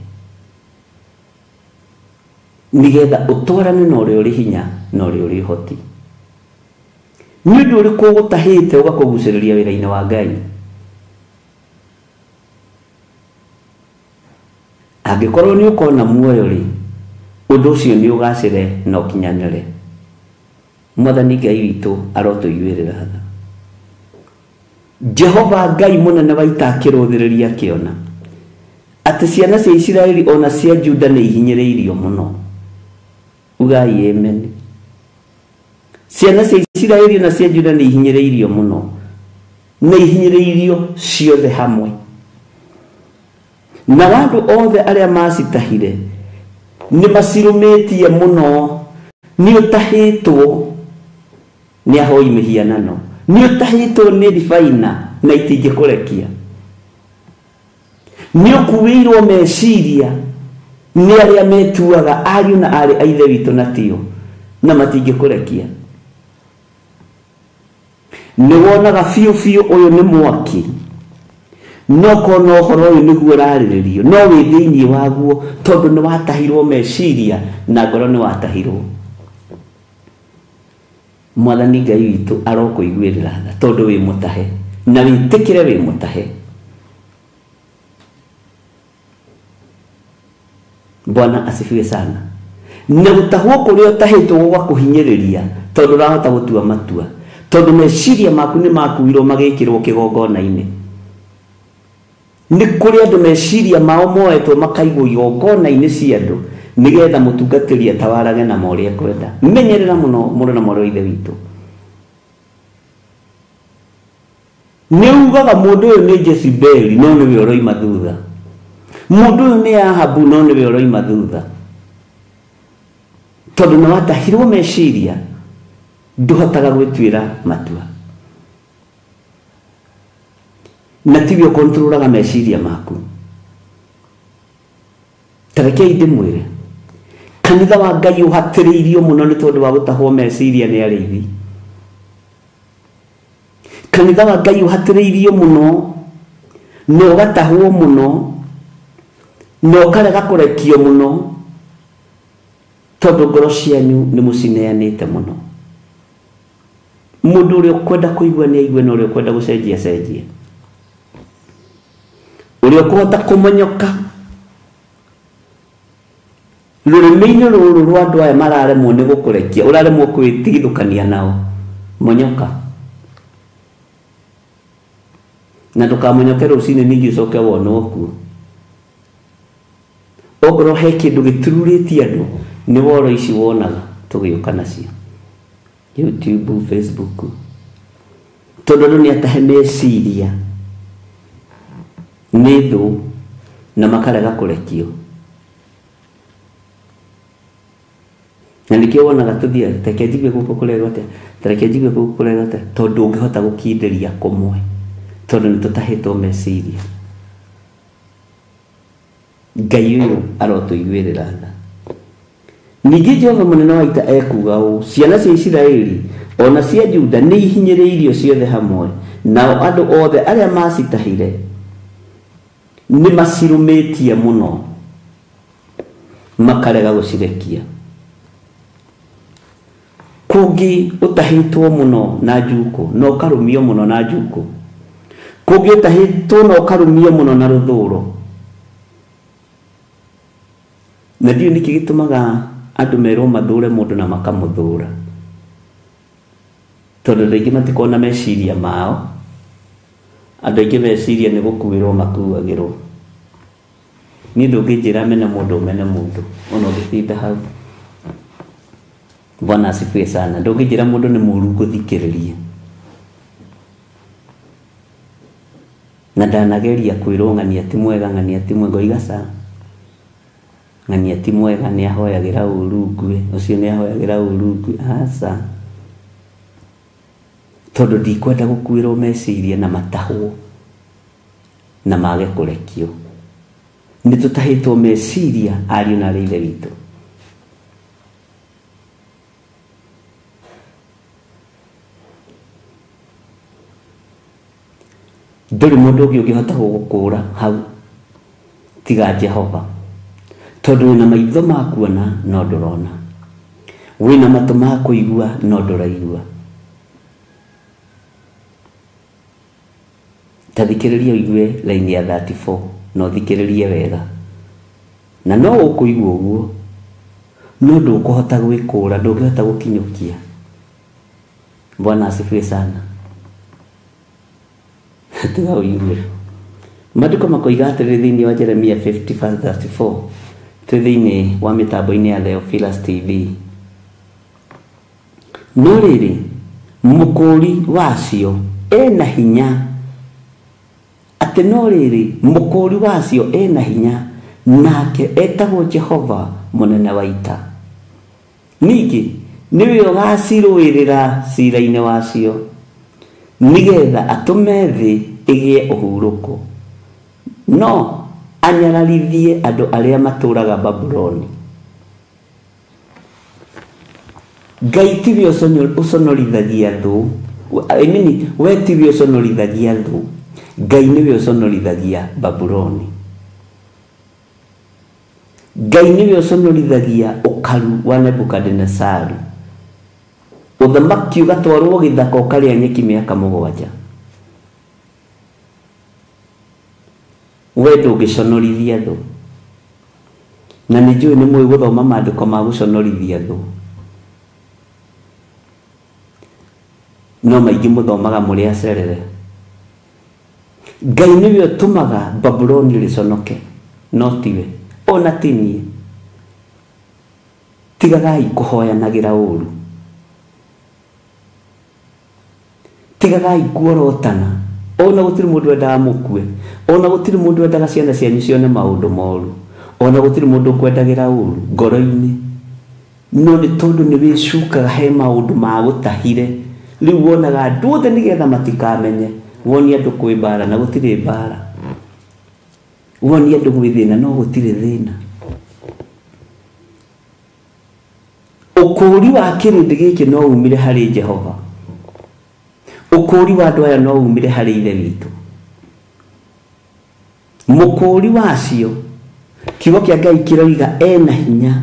nĩgetha ũtwarane na ũrĩa ũrĩ hinya na ũrĩa ũrĩ ũhoti. Nĩ ũndũ ũrĩkũ ũgũtahĩte ũgakũgucĩrĩria wĩra-inĩ wa Ngai? Angĩkorwo nĩ ũkona muoyo rĩ, ũndũ ũcio nĩ ũgacĩre na ũkinyanĩre. Mwathani Ngai witũ arotũiguĩrĩra tha. Jehova Ngai mũnene wa ita akĩrũthĩrĩria akĩona atĩ ciana cia Isiraeli ona cia Juda nĩ ihinyĩrĩirio mũno. Ugai amen. Ciana cia Isiraeli na cia Juda nĩ ihinyĩrĩirio mũno, nĩ ihinyĩrĩirio ciothe hamwe, na andũ othe arĩa macitahire nĩ macirũmĩtie mũno. Nĩ ũtahĩtwo nĩ ahoi mĩhianano, nĩ ũtahĩtwo nĩ ndibaina na itingĩkũrekia, nĩ ũkuĩirwo meciria nĩ arĩa metuaga ariũ na aarĩ a ithe witũ na tio, na matingĩkũrekia. Nĩ wonaga biũ biũ ũyũ nĩ mwaki, no kona ũhoro ũyũ nĩguo ũrarĩrĩrio, no wĩ thĩinĩ waguo tondũ nĩ watahirwo meciria na ngoro nĩ watahirwo. Mwathani Ngai witũ arokũiguĩrĩra tha tondũ wĩ mũtahe, na wĩtĩkĩre wĩ mũtahe. Bwana asifiwe sana. Na gũtahwo kũrĩa ũtahĩtwo gũgakũhinyĩrĩria tondũ ũrahota gũtua matua, tondũ meciria maku nĩ makuirwo magĩkĩrwo kĩgongona-inĩ. Nĩ kũrĩ andũ meciria mao moetwo makaigwo igongona-inĩ cia andũ nĩgetha mũtungatĩri atawarage na ũrĩa ekwenda. Menyerera mũno mũrũ na mwarĩ wa ithe witũ. Nĩ ugaga mũndũ ũyũ nĩ Jezebeli no nĩwe ũroima thutha, mũndũ ũyũ nĩ Ahabu no nĩwe ũroima thutha, tondũ nĩ watahirwo meciria, ndũhotaga gwĩtuĩra matua, na tiwe ũkontrolaga meciria maku. Ta rekei ndĩmwĩre, kanitha wa Ngai ũhatĩrĩirio mũno nĩ tondũ wa gũtahwo meciria nĩ arĩithi. Kanitha wa Ngai ũhatĩrĩirio mũno na ũgatahwo mũno na ũkarega kũrekio mũno, tondũ ngoro cianyu nĩ mũcineanĩte mũno. Mũndũ ũrĩa ũkwenda kũigua nĩ aigue, na ũrĩa ũkwenda gũcenjia acenjie. Ũrĩa ũkũhota kũmonyoka rũrĩmĩ-inĩ rũrũ rwa andũ aya mararemwo nĩ gũkũrekia, ũraremwo kwĩtigithũkania nao, monyoka. Na ndũkamonyoke rũcinĩ ningĩ ũcoke wonwo kuo. Ongorwo he kĩndũ gĩtururĩtie andũ nĩ woro ici wonaga tũgĩũka nacio YouTube, Facebook, tondũ andũ nĩ atahe meciria nĩ thũ na makarega kũrekio. Na nĩkĩo wonaga tũthiaga tareke njigue gũkũ kũrerwo atĩa, tareke njigue gũkũ kũrerwo atĩa, tondũ ndũngĩhota gũkindĩria kũmwe tondũ nĩ tũtahĩtwo meciria. Ngai ũyũ arotũiguĩrĩra tha. Ningĩ Jehova mũnene wa ita ekuuga ũũ, ciana cia Isiraeli ona cia Juda nĩ ihinyĩrĩirio ciothe hamwe, nao andũ othe arĩa macitahire nĩ macirũmĩtie mũno makarega gũcirekia. Kũngĩ ũtahĩtwo mũno na njukũ na ũkarũmio mũno na njukũ, kũngĩ ũtahĩtwo na ũkarũmio mũno na rũthũro. Na ndiũĩ nĩkĩ gĩtũmaga andũ merwo mathũre mũndũ na makamũthũra, tondũ andũ aingĩ matikoragwo na meciria mao. Andũ aingĩ meciria nĩ gũkuĩrwo makuagĩrwo. Niĩ ndũngĩnjĩra mene mũndũ mene mũndũ ona ũngĩtinda hau. Bwana asifiwe sana. Ndũngĩnjĩra mũndũ nĩ mũũru ngũthikĩrĩrie. Na ndanageria kwĩrwo ng'ania ti mwega, ng'ania ti mwega, oiga ca. Ng'ania ti mwega nĩ ahoyagĩra ũũru ngue, ũcio nĩ ahoyagĩra ũũru ngue, aca. Tondũ ndikwenda gũkuĩrwo meciria na matahwo na mage kũrekio. Nĩ tũtahĩtwo meciria ariũ na arĩ ithe witũ. Ndũrĩ mũndũ ũngĩ ũngĩhota gũgũkũra hau tiga Jehova, tondũ wĩna maitho ma kuona no ndũrona, wĩna matũ ma kũigua no ndũraigua. Ta thikĩrĩria ũigue line ya 34 na ũthikĩrĩrie wega, na no ũkũigua ũguo no ndũkũhota gwĩkũra, ndũngĩhota gũkinyũkia. Bwana asifiwe sana. Tiga ũigue. Maandĩko makoiga atĩrĩrĩ thĩinĩ wa Jeremia 50:34, twĩ thĩinĩ wa mĩtambo-inĩ ya Theophilus TV. No rĩrĩ, mũkũũri wacio ena hinya, atĩ no rĩrĩ, mũkũũri wacio ena hinya, nake etagwo Jehova mũnene wa ita. Ningĩ nĩwe ũgacirũĩrĩra cira-inĩ wacio, nĩgetha atũme thĩ ĩgĩe ũhurũko, no anyararithie andũ arĩa matũũraga Babuloni. Ngai tiwe ũconorithagia thũ, I mean, we tiwe ũconorithagia thũ, Ngai nĩwe ũconorithagia Babuloni. Ngai nĩwe ũconorithagia ũkaru wa Nebukadinesaru. Ũthamaki ũgatwarwo gĩthaka ũkarĩa nyeki mĩaka 7. We ndũngĩconorithia thũ. Na nĩ njũĩ nĩ mũĩ gũthoma maandĩko ma gũconorithia thũ, no maingĩ mũthomaga mũrĩ acerere. Ngai nĩwe ũtũmaga Babuloni rĩconoke, no tiwe ona ti niĩ. Tigagai kũhoyanagĩra ũũru, tigagai kuorotana. Ona gũtirĩ mũndũ wendaga mũkue, ona gũtirĩ mũndũ wendaga ciana cianyu cione maũndũ moru, ona gũtirĩ mũndũ ũkwendagĩra ũũru ngoro-inĩ. No nĩ tondũ nĩ wĩcukaga he maũndũ ma gũtahire, rĩu wonaga andũ othe nĩgetha matikamenye. Wonie andũ kwĩ mbara na gũtirĩ mbara, wonie andũ gwĩ thĩna no gũtirĩ thĩna. Ũkũũri wa kĩrĩndĩ gĩkĩ no umire harĩ Jehova, ũkũũri wa andũ aya no umire harĩ Ithe witũ. Mũkũũri wacio, kiugo kĩa Ngai kĩroiga ena hinya,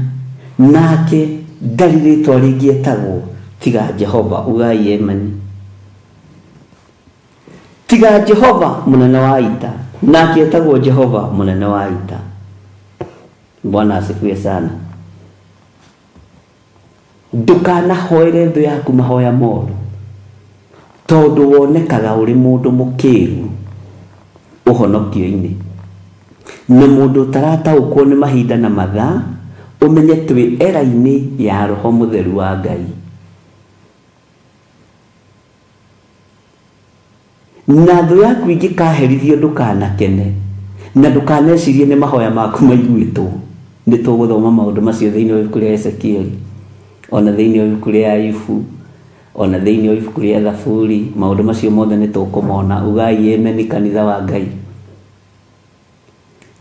nake ndarĩ rĩtwa rĩngĩ etagwo tiga Jehova. Ugai emani. Tiga Jehova mũnene wa ita, nake etagwo Jehova mũnene wa ita. Bwana asifiwe sana. Ndũkanahoere thũ yaku mahoya moru, tondũ wonekaga ũrĩ mũndũ mũkĩru. Ũhonokio-inĩ. Na mũndũ ũtarataũkwo nĩ mahinda na mathaa, ũmenye twĩ era-inĩ ya Roho Mũtheru wa Ngai. Na thũ yaku ingĩkaherithio ndũkanakene, na ndũkanecirie nĩ mahoya maku maiguĩtwo. Nĩ tũgũthoma maũndũ macio thĩinĩ wa ibuku rĩa Ezekieli, ona thĩinĩ wa ibuku rĩa Ayubu, ona thĩinĩ wa ibuku rĩa Thaburi. Maũndũ macio mothe nĩ tũkũmona. Ugai amen kanitha wa Ngai.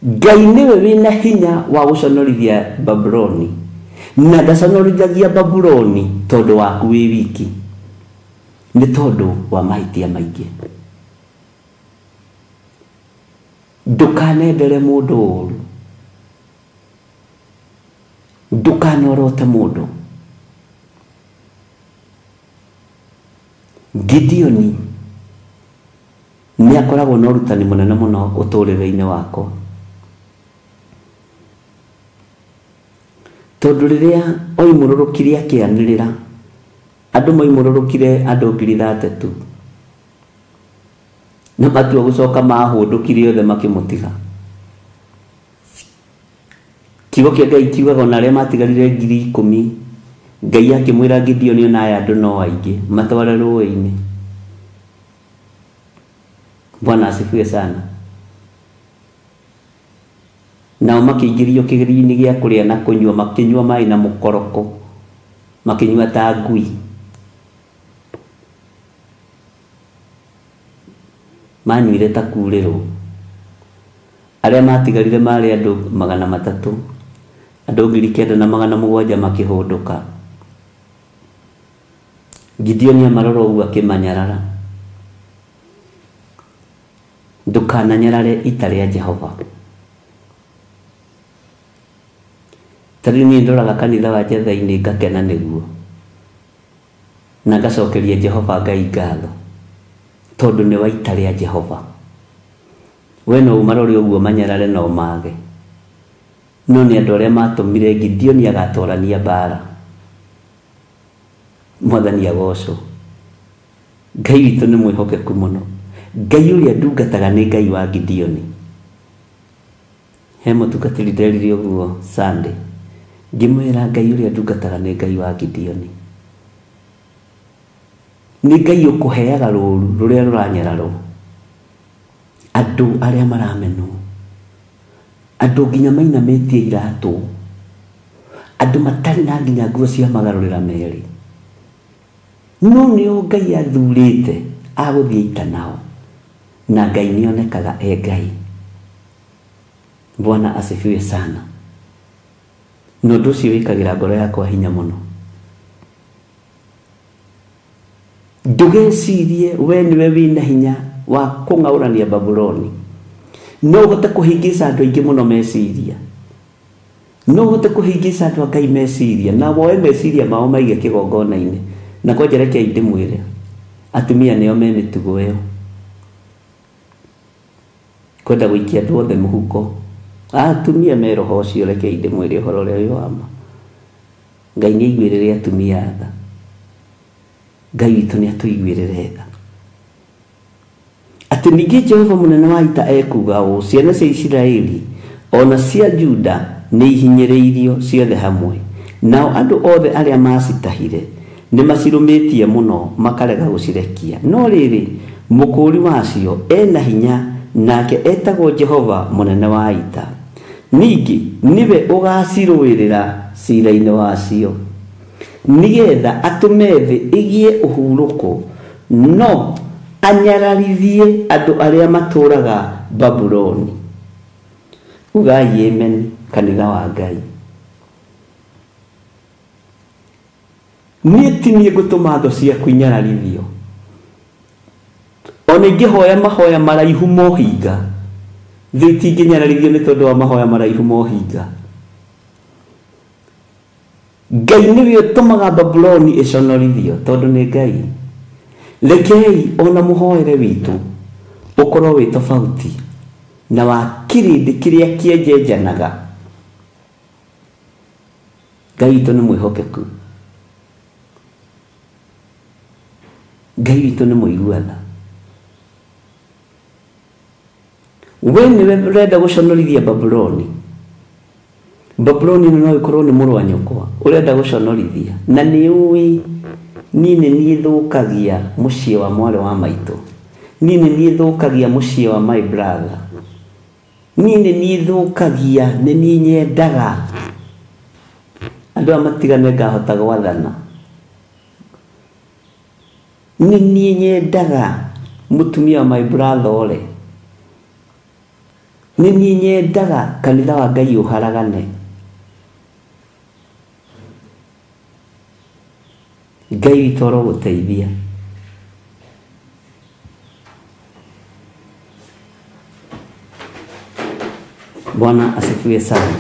Ngai nĩwe wĩna hinya wa gũconorithia Babuloni, na ndaconorithagia Babuloni tondũ waku wĩ wiki, nĩ tondũ wa mahĩtia maingĩ. Ndũkanendere mũndũ ũru, ndũkanorote mũndũ. Gideoni nĩ akoragwo na ũrutani mũnene mũno ũtũũrĩre-inĩ wakwa, tondũ rĩrĩa oimũrũrũkire akĩanĩrĩra, andũ moimũrũrũkire andũ 3,000, na matua gũcoka mahũndũkire othe makĩmũtiga. Kiugo kĩa Ngai kiugaga ona arĩa matigarire 10,000, Ngai akĩmwĩra Gideoni ona aya andũ no aingĩ matware rũĩ-inĩ. Bwana asifiwe sana. Nao makĩingĩrio kĩgerio-inĩ gĩa kũrĩa na kũnyua, makĩnyua maĩ na mũkoroko, makĩnyua ta ngui. Manyuire ta kurĩrwo. Arĩa matigarire marĩ andũ 300, andũ 9,700 makĩhũndũka. Gideoni amarora ũguo akĩmanyarara. Ndũkananyarare ita rĩa Jehova. Ta rĩu niĩ ndoraga kanitha wa Njetha-inĩ ngakena nĩguo, na ngacokeria Jehova Ngai ngatho, tondũ nĩ wa ita rĩa Jehova. We no ũmarore ũguo manyarare no mage, no nĩ andũ arĩa matũmire Gideoni agatorania mbara. Mwathani agocwo. Ngai witũ nĩ mwĩhokeku mũno. Ngai ũrĩa ndungataga nĩ Ngai wa Gideoni. He mũtungatĩri nderire ũguo Sunday, ngĩmwĩra Ngai ũrĩa ndungataga nĩ Ngai wa Gideoni. Nĩ Ngai ũkũheaga rũũru rũrĩa rũranyararwo, andũ arĩa maramenwo, andũ nginya mainamĩtie iratũ, andũ matarĩ na nginya nguo cia magarũrĩra merĩ, no nĩo Ngai athurĩte agũthiĩ ita nao, na Ngai nĩonekaga e Ngai. Bwana asifiwe sana. Na ũndũ ũcio wĩkagĩra ngoro yakwa hinya mũno. Ndũgecirie we nĩwe wĩna hinya wa kũng'aũrania Babuloni. No ũhote kũhĩngĩca andũ aingĩ mũno meciria, no ũhote kũhĩngĩca andũ a Ngai meciria, na woe meciria mao maige kĩgongona-inĩ. Na kwanja rekei ndĩmwĩre, atumia nĩo me mĩtugo ĩyo, kwenda gũikia andũ othe mũhuko. Atumia me roho ũcio, rekei ndĩmwĩre ũhoro ũrĩa wĩ wa ma. Ngai nĩ aiguĩrĩre atumia tha. Ngai witũ nĩ atũiguĩrĩre tha. Atĩ ningĩ Jehova mũnene wa ita ekuuga ũũ, ciana cia Isiraeli ona cia Juda nĩ ihinyĩrĩirio ciothe hamwe, nao andũ othe arĩa macitahire nĩ macirũmĩtie mũno makarega gũcirekia. No rĩrĩ, mũkũũri wacio ena hinya, nake etagwo Jehova mũnene wa ita. Ningĩ nĩwe ũgacirũĩrĩra cira-inĩ wacio, nĩgetha atũme thĩ ĩgĩe ũhurũko, no anyararithie andũ arĩa matũũraga Babuloni. Ugai amen kanitha wa Ngai. Niĩ ti niĩ ngũtũma thũ ciaku inyararithio, ona ingĩhoya mahoya maraihu mohinga, thĩ itingĩnyararithio nĩ tondũ wa mahoya maraihu mohinga. Ngai nĩwe ũtũmaga Babuloni ĩconorithio, tondũ nĩ Ngai. Rekei ona mũhoere witũ ũkorwo wĩ tofauti na wa kĩrĩndĩ kĩrĩa kĩenjenjanaga. Ngai witũ nĩ mwĩhokeku, Ngai witũ nĩ mũigua tha. We nĩwe ũrenda gũconorithia Babuloni. Babuloni no ĩkorwo nĩ mũrũ wa nyũkwa ũrenda gũconorithia, na nĩ ũĩ niĩ nĩ niĩ thũkagia mũciĩ wa mwarĩ wa maitũ, niĩ nĩ niĩ thũkagia mũciĩ wa my brother, niĩ nĩ niĩ thũkagia, nĩ niĩ nyendaga andũ aya matigane ngahota gwathana, nĩ niĩ nyendaga mũtumia wa my brother ore, nĩ niĩ nyendaga kanitha wa Ngai ũharagane. Ngai witũ arogũteithia. Bwana asifiwe sana.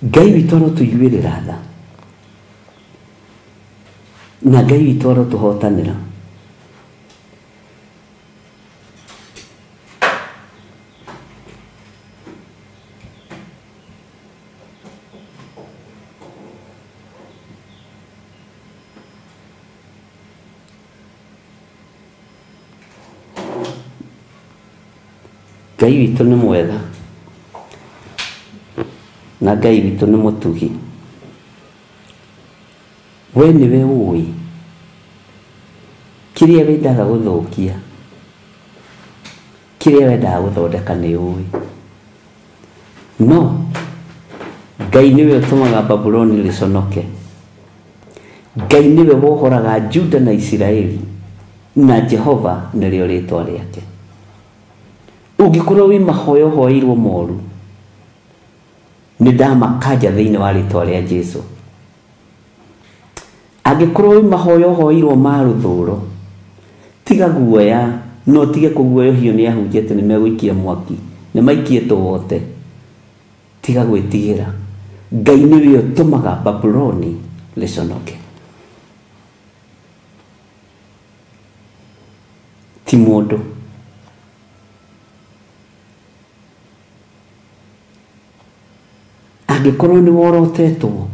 Ngai witũ arotũiguĩrĩra tha, na Ngai witũ arotũhotanĩra. Ngai witũ nĩ mwega na Ngai witũ nĩ mũtugi. We nĩwe ũĩ kĩrĩa wendaga gũthũkia, kĩrĩa wendaga gũthondeka nĩ ũĩ. No Ngai nĩwe ũtũmaga Babuloni rĩconoke. Ngai nĩwe wohoraga Juda na Isiraeli, na Jehova nĩrĩo rĩtwa rĩake. Ũngĩkorwo wĩ mahoya ũhoeirwo moru, nĩ ndamakanja thĩinĩ wa rĩtwa rĩa Jesu. Angĩkorwo wĩ mahoya ũhoeirwo ma rũthũro, tiga guoya, no tige kũguoyohio nĩ ahunjia atĩ nĩ megũikia mwaki, nĩ maikie tũwote. Tiga gwĩtigĩra. Ngai nĩwe ũtũmaga Babuloni rĩconoke, ti mũndũ. Angĩkorwo nĩ worotetwo,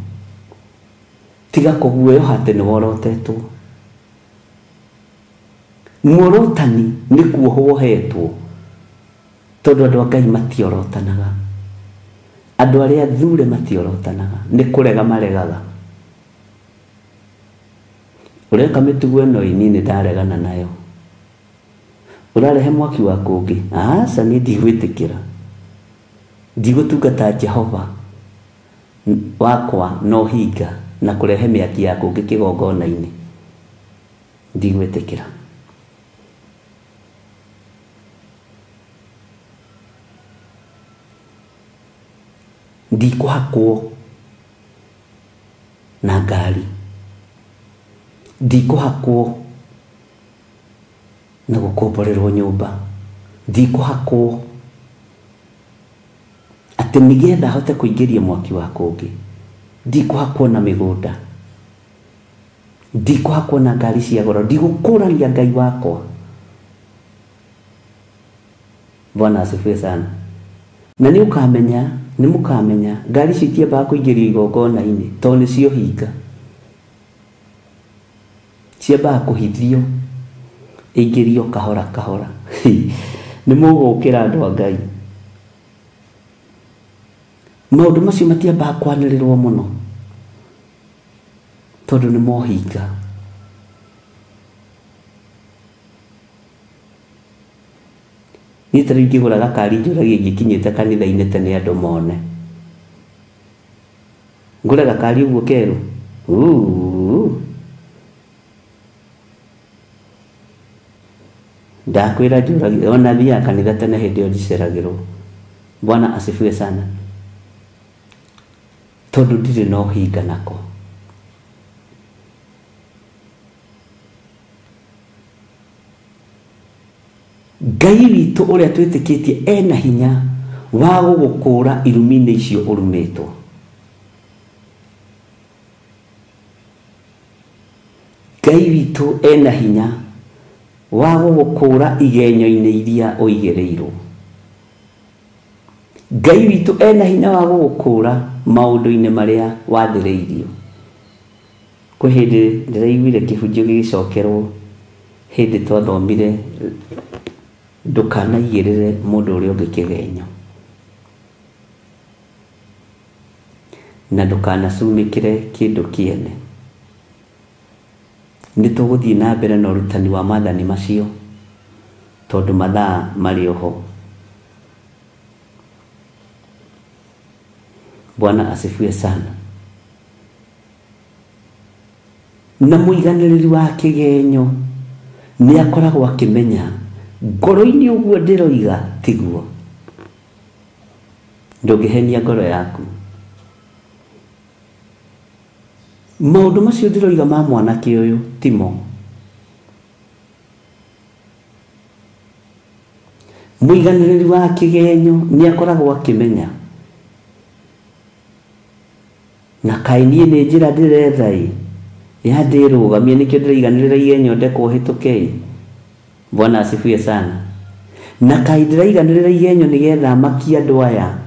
tiga kũguoyoha atĩ nĩ worotetwo. Muorotani nĩ kuohwo wohetwo, tondũ andũ a Ngai matiorotanaga, andũ arĩa athure matiorotanaga, nĩ kũrega maregaga. Ũreka mĩtugo ĩno ĩ, niĩ nĩ ndaregana nayo. Ũrarehe mwaki wa kũngĩ, aca niĩ ndigwĩtĩkĩra, ndigũtungata Jehova wakwa no hinga na kũrehe mĩaki ya kũngĩ kĩgongona-inĩ, ndigwĩtĩkĩra. Ndikũhakwo na ngari, ndikũhakwo na gũkomborerwo nyũmba, ndikũhakwo atĩ nĩgetha hote kũingĩria mwaki wa kũngĩ, ndikũhakwo na mĩgũnda, ndikũhakwo na ngari cia goro, ndigũkũrania Ngai wakwa. Bwana asifiwe sana. Na nĩ ũkamenya, nĩ mũkamenya ngari icio itiambaga kũingĩrio igongona-inĩ tondũ nĩcio hinga, ciambaga kũhithio ĩingĩrio kahora kahora. Nĩ mũgũkĩra andũ a Ngai. Maũndũ macio matiambaga kwanĩrĩrwo mũno tondũ nĩ mohinga. Niĩ ta rĩu ingĩgũra gakari njũragie ingĩkinyĩte kanitha-inĩ tene andũ mone. Ngũre gakari ũguo kerũ, ndakwĩra njũragie, ona thiaga kanitha tene hĩndĩ ĩyo ndiceragĩrwo. Bwana asifiwe sana. Tondũ ndirĩ na ũhinga nako. Ngai witũ ũrĩa twĩtĩkĩtie ena hinya wa gũgũkũra irumi-inĩ icio ũrumĩtwo. Ngai witũ ena hinya wa gũgũkũra igenyo-inĩ iria ũigĩrĩirwo. Ngai witũ ena hinya wa gũgũkũra maũndũ-inĩ marĩa wathĩrĩirio. Kwĩ hĩndĩ ndĩraiguire kĩhunjio gĩgĩcokerwo hĩndĩ twathomire Ndũkanaigĩrĩre mũndũ ũrĩa ũngĩ kĩgenyo, na ndũkanacumĩkĩre kĩndũ kĩene. Nĩ tũgũthiĩ na mbere na ũrutani wa maathani macio tondũ mathaa marĩ oho. Bwana asifiwe sana. Na mũiganĩrĩri wa kĩgenyo nĩ akoragwo akĩmenya ngoro-inĩ ũguo ndĩroiga tiguo. Ndũngĩhenia ngoro yaku. Maũndũ macio ndĩroiga ma mwanake ũyũ timo. Mũiganĩrĩri wa kĩgenyo nĩ akoragwo akĩmenya na kaĩ niĩ nĩ njĩra ndĩretha ĩ ya ndĩrũgamie nĩkĩo ndĩraiganĩrĩra igenyo ndekwo hĩtũke ĩ. Bwana asifiwe sana. Na kaĩ ndĩraiganĩrĩra igenyo nĩgetha makie andũ aya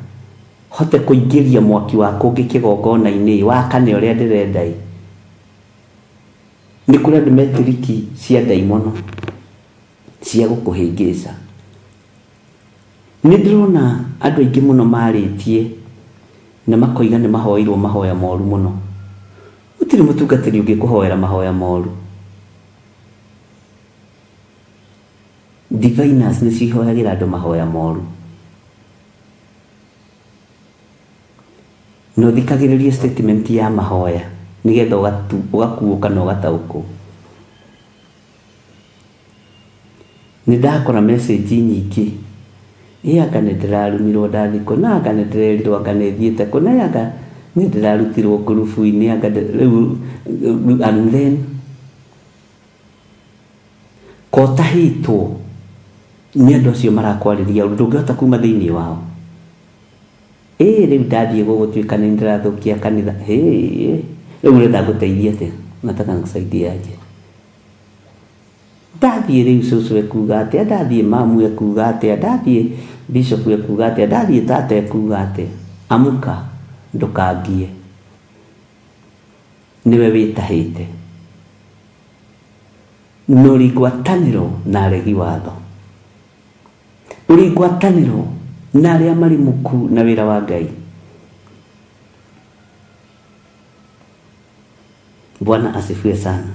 hote kũingĩria mwaki wa kũngĩ kĩgongona-inĩ wakane ũrĩa ndĩrenda ĩ. Nĩ kũrĩ andũ metiriki cia ndaimono cia gũkũhĩngĩca. Nĩ ndĩrona andũ aingĩ mũno marĩtie na makoiga nĩ mahoirwo mahoya moru mũno. Gũtirĩ mũtungatĩri ũngĩkũhoera mahoya moru. Diviners nĩ cihoyagĩra andũ mahoya moru. No thikagĩrĩrie statement ya mahoya nĩgetha ũgakuũka na ũgataũkwo. Nĩ ndakora message nyingĩ ĩ anga nĩ ndĩrarumirwo ndathiĩ kũna, anga nĩ ndĩrerirwo anga nĩ thiĩte kũna, anga nĩ ndĩrarutirwo ngurubu-inĩ, anga rĩu and then kotahĩtwo nĩ andũ acio marakwarĩria ũndũ ndũngĩhota kuma thĩinĩ wao. Ĩ rĩu ndathiĩ gũgũtuĩka nĩ ndĩrathũkia kanitha. Hĩ rĩu ũrenda ngũteithie atĩa? Nataka nikusaidie aje? Ndathiĩ rĩu cũcũ ekuga atĩa, ndathiĩ mamu ekuga atĩa, ndathiĩ bishop ekuga atĩa, ndathiĩ tata ekuga atĩa. Amka ndũkangie, nĩwe wĩtahĩte. Na ũrĩ ngwatanĩro na aregi watho, ũrĩ ngwatanĩro na arĩa marĩ muku na wĩra wa Ngai. Bwana asifiwe sana.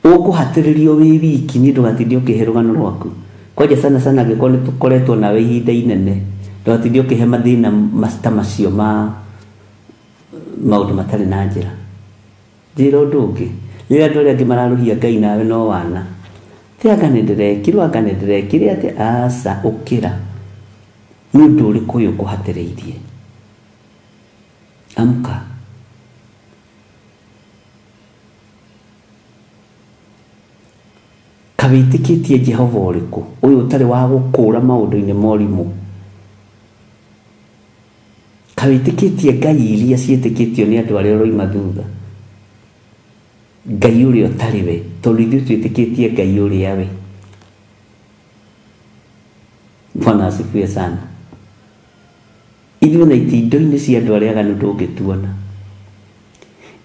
Ũkũhatĩrĩrio wĩ wiki nĩ ndũgatinde ũkĩhe rũgano rwaku. Kwanja sana sana angĩkorwo nĩ tũkoretwo nawe ihinda inene, ndũgatinde ũkĩhe mathĩna ta macio ma maũndũ matarĩ na njĩra. Njĩra ũndũ ũngĩ, rĩrĩa andũ arĩa angĩ mararũhia Ngai nawe no wana. Ti anga nĩ ndĩrekirwo, anga nĩ ndĩrekire atĩ aca, ũkĩra. Nĩ ũndũ ũrĩkũ ũyũ ũkũhatĩrĩirie? Amka. Kawĩtĩkĩtie Jehova ũrĩkũ ũyũ ũtarĩ wa gũkũra maũndũ-inĩ ma ũrimũ? Kawĩtĩkĩtie Ngai iria ciĩtĩkĩtio nĩ andũ arĩa ũroima thutha? Ngai ũrĩa ũtarĩ we, tondũ ithuĩ twĩtĩkĩtie Ngai ũrĩa we. Bwana asifiwe sana. Ithuĩ na itindo-inĩ cia andũ arĩa aganu ndũngĩtuona.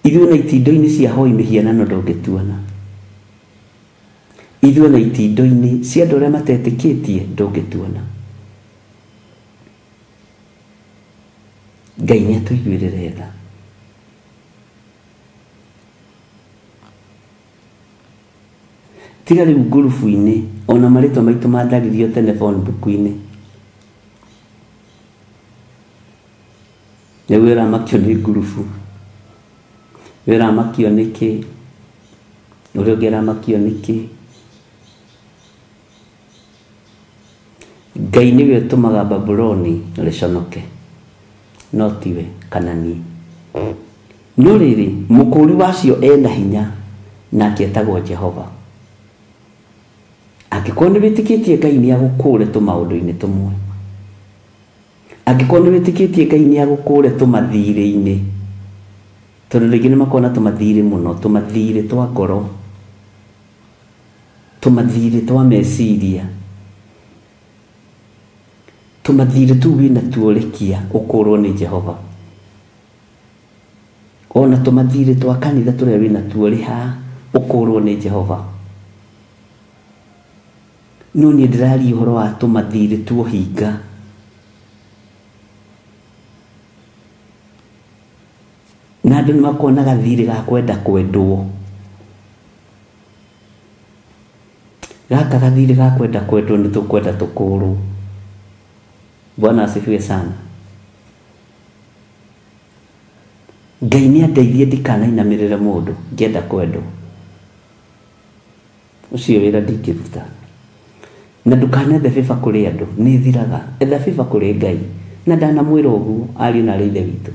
Ithuĩ na itindo-inĩ cia hoi mĩhianano ndũngĩtuona. Ithuĩ na itindo-inĩ cia andũ arĩa matetĩkĩtie ndũngĩtuona. Ngai nĩ atũiguĩrĩre tha. Tiga rĩu ngurubu-inĩ ona marĩtwa maitũ matharirio tene phone book-inĩ. Rĩu ũramakio nĩ ngurubu, ũramakio nĩ kĩ, ũrĩa ũngĩ aramakio nĩ kĩ. Ngai nĩwe ũtũmaga Babuloni rĩconoke, no tiwe kana niĩ. No rĩrĩ, mũkũũri wacio ena hinya nake etagwo Jehova. Angĩkorwo nĩ wĩtĩkĩtie Ngai nĩ agũkũũre tũmaũndũ-inĩ tũmwe, angĩkorwo nĩ wĩtĩkĩtie Ngai nĩ agũkũũre tũmathirĩ-inĩ, tondũ rĩngĩ nĩ makoragwo na tũmathirĩ mũno, tũmathirĩ twa ngoro, tũmathirĩ twa meciria, tũmathirĩ tũu wĩna tuo rĩkia ũkũũrwo nĩ Jehova. Ona tũmathirĩ twa kanitha tũrĩa wĩna tuo rĩha ũkũũrwo nĩ Jehova. No niĩ ndĩraria ũhoro wa tũmathirĩ tuohinga. Na andũ nĩ makoragwo na gathirĩ ga kwenda kwendwo. Gaka gathirĩ ga kwenda kwendwo nĩ tũkwenda tũkũrwo. Bwana asifiwe sana. Ngai nĩ andeithie ndikanainamĩrĩre mũndũ ngĩenda kwendwo. Ũcio wĩra ndingĩruta. Na ndũkanethe favor kũrĩ andũ, nĩ ĩthiraga. Etha favor kũrĩ Ngai. Na ndanamwĩra ũguo ariũ na arĩ ithe witũ.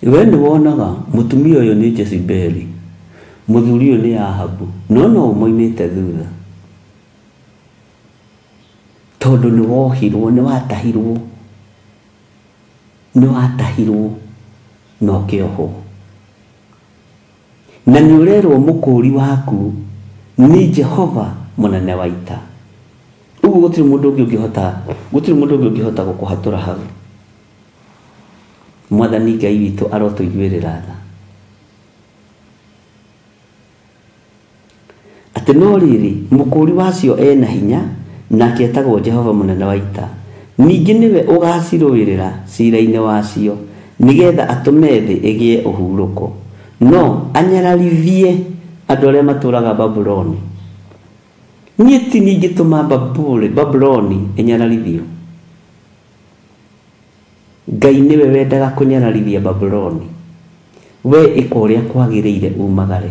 We nĩ wonaga mũtumia ũyũ nĩ Jezebeli, mũthuri ũyũ nĩ Ahabu, no no ũmoimĩte thutha. Tondũ nĩ wohirwo, nĩ watahirwo, nĩ watahirwo na ũkĩohwo. Na nĩ ũrerwo mũkũri waku nĩ Jehova mũnene wa ita. Ũguo gũtirĩ mũndũ ũngĩ ũngĩhota, gũtirĩ mũndũ ũngĩ ũngĩhota gũkũhatũra hau. Mwathani Ngai witũ arotũiguĩrĩra tha. Atĩ no rĩrĩ, mũkũri wacio ena hinya, nake etagwo Jehova mũnene wa ita. Ningĩ nĩwe ũgacirũĩrĩra cira-inĩ wacio, nĩgetha atũme thĩ ĩgĩe ũhurũko. No anyararithie andũ arĩa matũũraga Babuloni. Niĩ ti niĩ ingĩtũma Babuloni ĩnyararithio. Ngai nĩwe wendaga kũnyararithia Babuloni. We ĩka ũrĩa kwagĩrĩire umagare.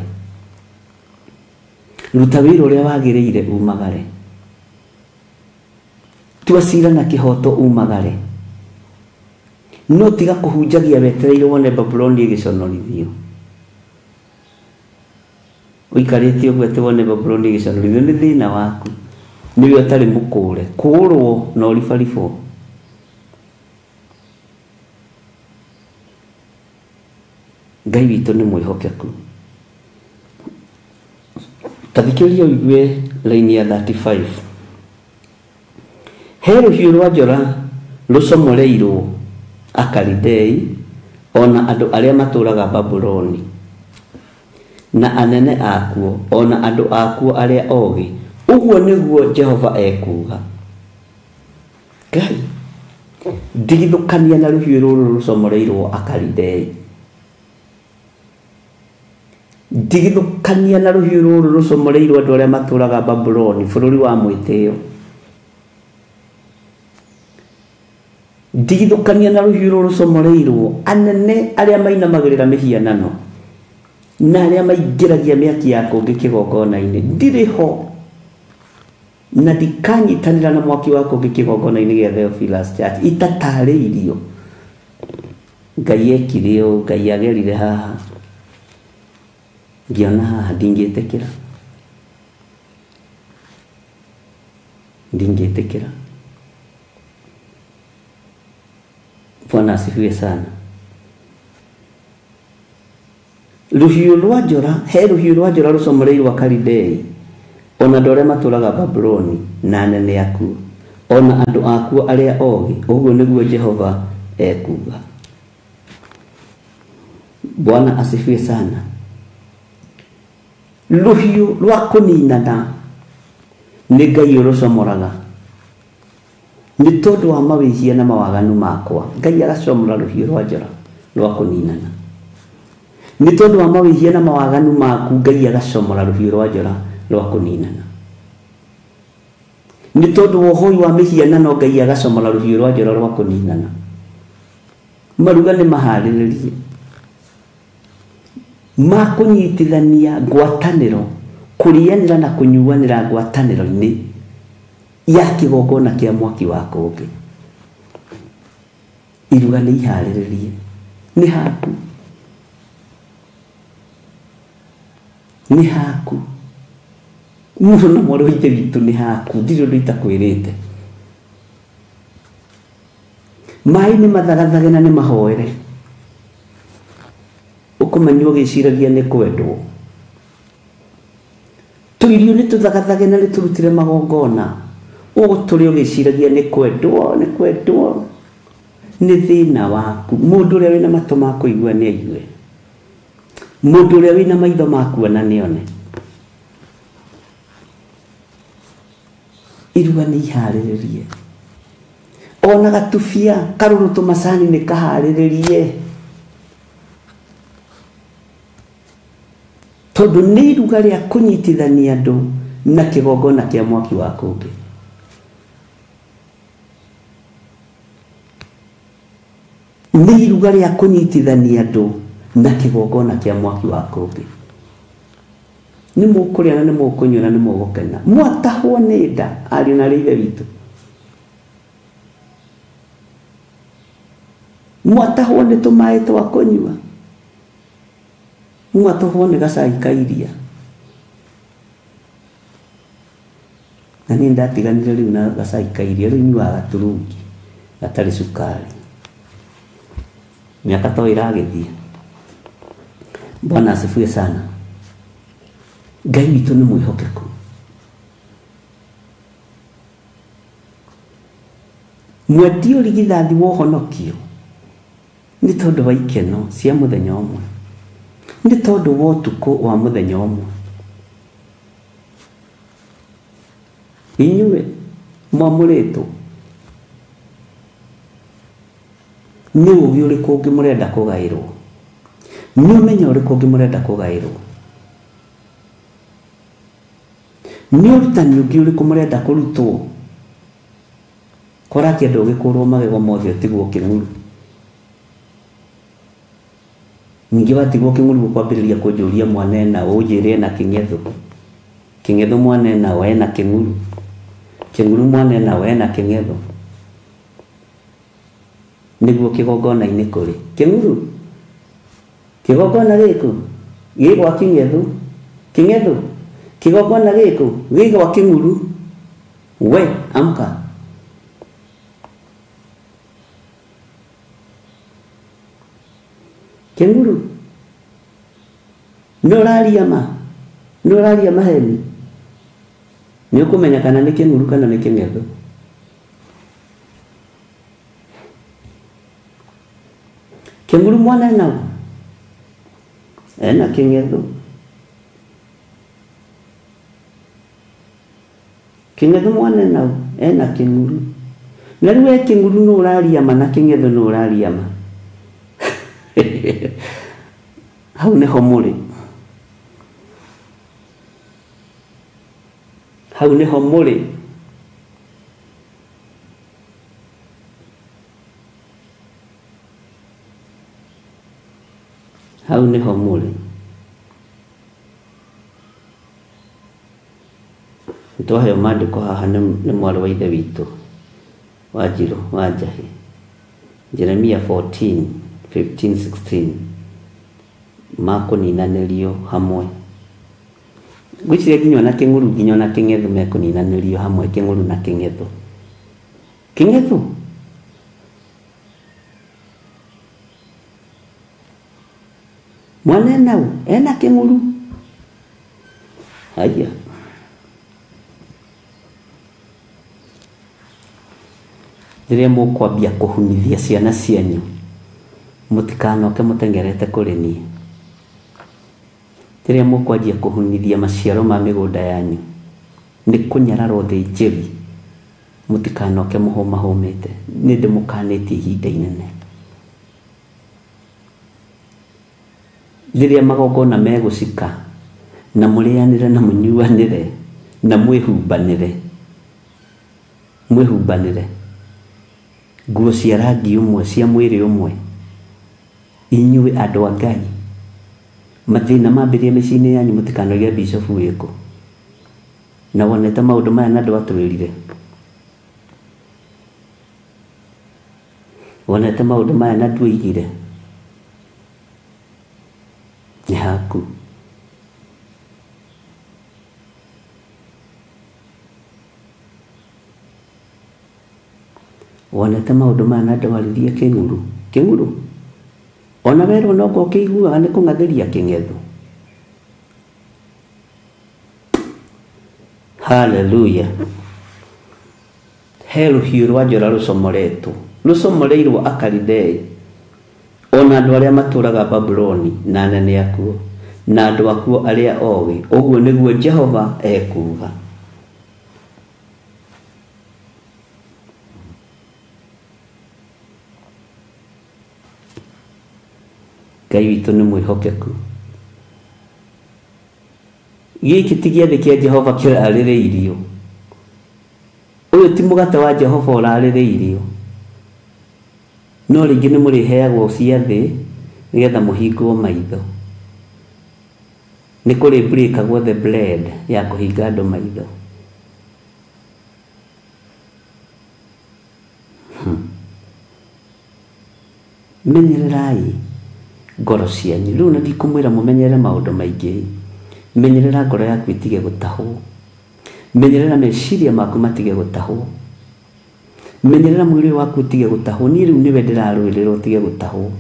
Ruta wĩra ũrĩa wagĩrĩire umagare. Tua cira na kĩhoto umagare. No tiga kũhunjagia wetereire wone Babuloni ĩgĩconorithio. Ũikarĩte ũguo atĩ wone Babuloni ĩgĩconorithio nĩ thĩna waku. Nĩwe ũtarĩ mũkũre. Kũũrwo na ũribaribwo. Ngai witũ nĩ mwĩhokeku. Ta thikĩrĩria ũigue line ya 35. He rũhiũ rwa njora rũcomoreirwo Akalidei ona andũ arĩa matũũraga Babuloni, na anene akuo ona andũ akuo arĩa ogĩ. Ũguo nĩguo Jehova ekuuga. Ngai ndigithũkania na rũhiũ rũrũ rũcomoreirwo Akalidei. Ndigithũkania na rũhiũ rũrũ rũcomoreirwo andũ arĩa matũũraga Babuloni, bũrũri wa mwĩtĩo. Ndigithũkania na rũhiũ rũrũ rũcomoreirwo anene arĩa mainamagĩrĩra mĩhianano na arĩa maingĩragia mĩaki ya kũngĩ kĩgongona-inĩ. Ndirĩ ho na ndikanyitanĩra na mwaki wa kũngĩ kĩgongona-inĩ gĩa Theophilus Church itatarĩirio. Ngai ekire ũũ, Ngai agerire haha, ngĩona haha ndingĩtĩkĩra, ndingĩtĩkĩra. Bwana asifiwe sana. Rũhiũ rwa njora, he rũhiũ rwa njora rũcomoreirwo Akalidei ona andũ arĩa matũũraga Babuloni na anene akuo ona andũ akuo arĩa ogĩ. Ũguo nĩguo Jehova ekuuga. Bwana asifiwe sana. Rũhiũ rwa kũninana nĩ Ngai ũrũcomoraga nĩ tondũ wa mawĩhia na mawaganu makwa. Ngai agacomora rũhiũ rwa njora rwa kũninana nĩ tondũ wa mawĩhia na mawaganu maku. Ngai agacomora rũhiũ rwa njora rwa kũninana nĩ tondũ wa ũhoi wa mĩhianano. Ngai agacomora rũhiũ rwa njora rwa kũninana. Maruga nĩ maharĩrĩrie ma kũnyitithania ngwatanĩro, kũrĩanĩra na kũnyuanĩra ngwatanĩro-inĩ ya kĩgongona kĩa mwaki wa kũngĩ. Iruga nĩ iharĩrĩrie, nĩ haku, nĩ haku. Mũndũ na mwarĩ wa ithe witũ nĩ haku, ndirĩ ũndũ itakwĩrĩte. Maĩ nĩ mathagathage na nĩ mahoere. Ũkũmanyua ũgĩciragia nĩ kwendwo. Tũirio nĩ tũthagathage na nĩ tũrutire magongona. Ũgũtũrĩa ũgĩciragia nĩ kwendwo, nĩ kwendwo. Nĩ thĩna waku. Mũndũ ũrĩa wĩna matũ ma kũigua nĩ aigue. Mũndũ ũrĩa wĩna maitho ma kuona nĩ one. Iruga nĩ iharĩrĩrie. Ona gatubia karũrũ tũmacani nĩ kaharĩrĩrie. Tondũ nĩ iruga rĩa kũnyitithania andũ na kĩgongona kĩa mwaki wa kũngĩ. Nĩ iruga rĩa kũnyitithania andũ na kĩgongona kĩa mwaki wa kũngĩ. Nĩ mũkũrĩa na nĩ mũkũnyua na nĩ mũgũkena. Mwatahwo nĩ nda ariũ na ithe witũ. Mwatahwo nĩ tũmaĩ twa kũnyua. Mwatahwo nĩ gacai ka iria. Na niĩ ndatiganire rĩu na gacai ka iria, rĩu nyuaga gaturungi gatarĩ cukari. Miaka to ĩragĩthiĩ. Bwana asifiwe sana. Ngai witũ nĩ mwĩhokeku. Mwendia ũrigithathi wa ũhonokio nĩ tondũ wa ikeno cia mũthenya ũmwe, nĩ tondũ wa ũtukũ wa mũthenya ũmwe. Inyuĩ mwamũrĩtwo nĩ ũũgĩ ũrĩkũ ũngĩ mũrenda kũgaĩrwo? Nĩ ũmenyo ũrĩkũ ũngĩ mũrenda kũgaĩrwo? Nĩ ũrutani ũngĩ ũrĩkũ mũrenda kũrutwo? Kora kĩndũ ũgĩkũrwo magego mothe ũtigwo kĩng'uru. Ningĩ watigwo kĩng'uru ũkwambĩrĩria kũnjũria mwana ena ũnjĩre ena kĩng'ethũ. Kĩng'ethũ mwana ena ena kĩng'uru. Kĩng'uru mwana ena ena kĩng'ethũ. Nĩguo kĩgongona-inĩ kũrĩ. Kĩng'uru? Kĩgongona gĩkũ? Gĩ gwa kĩng'ethũ. Kĩng'ethũ? Kĩgongona gĩkũ? Gĩ gwa kĩng'uru. We, amka. Kĩng'uru? Nĩ ũraria ma? Nĩ ũraria maheni? Nĩ ũkũmenya kana nĩ kĩng'uru kana nĩ kĩng'ethũ. Kĩng'uru mwana ena ena kĩng'ethũ. Kĩng'ethũ mwana ena ena kĩng'uru. Na rĩu we kĩng'uru nĩ ũraria ma na kĩng'ethũ nĩ ũraria ma. Hau nĩho mũrĩ. Hau nĩho mũrĩ. Hau nĩho mũrĩ. Nĩtwaheo maandĩko haha nĩ mwarĩ wa ithe witũ Wanjirũ wa Njahĩ. Jeremia 14, 15, 16 makũninanĩrio hamwe. Ngwĩciria nginya ona kĩng'uru nginya ona kĩng'ethũ mekũninanĩrio hamwe, kĩng'uru na kĩng'ethũ. Kĩng'ethũ? Mwana ena ũ? Ena kĩng'uru? Haya. Rĩrĩa mũkwambia kũhunithia ciana cianyu, mũtikanoke mũteng'erete kũrĩ niĩ. Rĩrĩa mũkwanjia kũhunithia maciaro ma mĩgũnda yanyu, nĩ kũnyararwo thĩnjĩri, mũtikanoke mũhũmahũmĩte. Nĩ ndĩmũkanĩtie ihinda inene. Rĩrĩa magongona megũcika, na mũrĩanĩre na mũnyuanĩre, na mwĩhumbanĩre. Mwĩhumbanĩre. Nguo cia rangi ũmwe, cia mwĩrĩ ũmwe. Inyuĩ andũ a Ngai, mathĩna mambĩrĩria mĩciĩ-inĩ yanyu mũtikanoige bishofu wĩkũ. Na wonete maũndũ maya na ndwatwĩrire. Wonete maũndũ maya na ndwoigire. Nĩ haku. Wonete maũndũ maya na ndwaririe kĩng'uru. Kĩng'uru? Ona werwo no ũkĩiguaga nĩ kũng'athĩria kĩng'ethũ. Hallelujah. He rũhiũ rwa njora rũcomoretwo. Rũcomoreirwo Akalidei. Ona andũ arĩa matũũraga Babuloni na anene akuo na andũ akuo arĩa ogĩ. Ũguo nĩguo Jehova ekuuga. Ngai witũ nĩ mwĩhokeku. Gĩkĩ ti gĩathĩ kĩa Jehova kĩrarĩrĩirio. Ũyũ ti mũgate wa Jehova ũrarĩrĩirio. No rĩngĩ nĩ mũrĩheagwo ciathĩ nĩgetha mũhingwo maitho. Nĩ kũrĩ breakagwo the bread ya kũhinga andũ maitho. Menyererai ngoro cianyu. Rĩu nĩ ndikũmwĩra mũmenyerere maũndũ maingĩ. Menyerera ngoro yaku ĩtige gũtahwo. Menyerera meciria maku matige gũtahwo. Menyerera mwĩrĩ waku ũtige gũtahwo. Niĩ rĩu nĩwe ndĩrarũĩrĩra ũtige gũtahwo.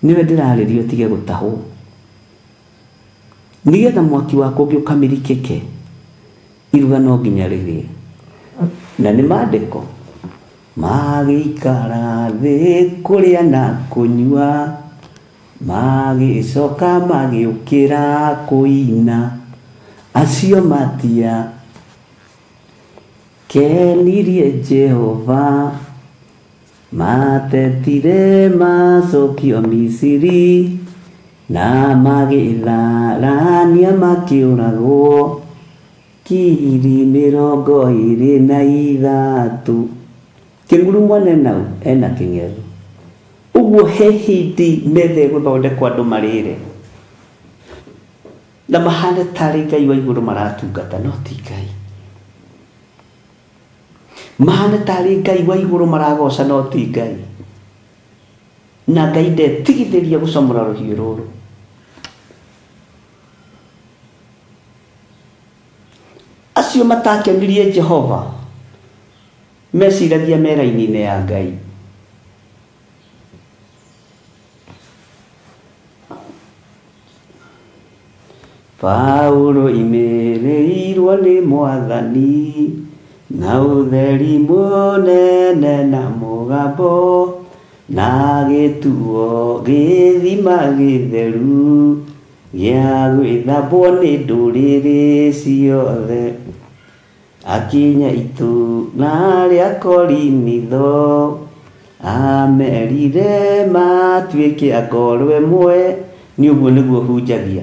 Nĩwe ndĩrarĩria ũtige gũtahwo. Nĩgetha mwaki wa kũngĩ ũkamirikĩke, iruga no nginya rĩgĩe. Na nĩ maandĩko magĩikara thĩ kũrĩa na kũnyua, magĩcoka magĩũkĩra kũina, acio matia kenirie Jehova, matetire macokio Misiri, na magĩtharania makĩũragwo 23,000. Kĩnguru mwana nau ena kĩng'etho. Ũguo he hĩndĩ metha ĩgũthondekwo andũ marĩre na mahane tarĩ Ngai wa igũrũ maratungata, no ti Ngai. Mahane tarĩ Ngai wa igũrũ maragoca, no ti Ngai. Na Ngai ndetigithĩria gũcomora rũhiũ rũrũ. Acio matakenirie Jehova meciragia me raini-inĩ ya Ngai. Paulo imĩrĩirwo nĩ Mwathani na ũtheri mũnene na mũgambo na gĩtuo gĩthima gĩtheru gĩa gwĩthambwo nĩ ndũrĩrĩ ciothe. Akinya itũũra rĩa Korinitho amerire matuĩke a ngoro ĩmwe. Nĩ ũguo nĩguo hunjagia.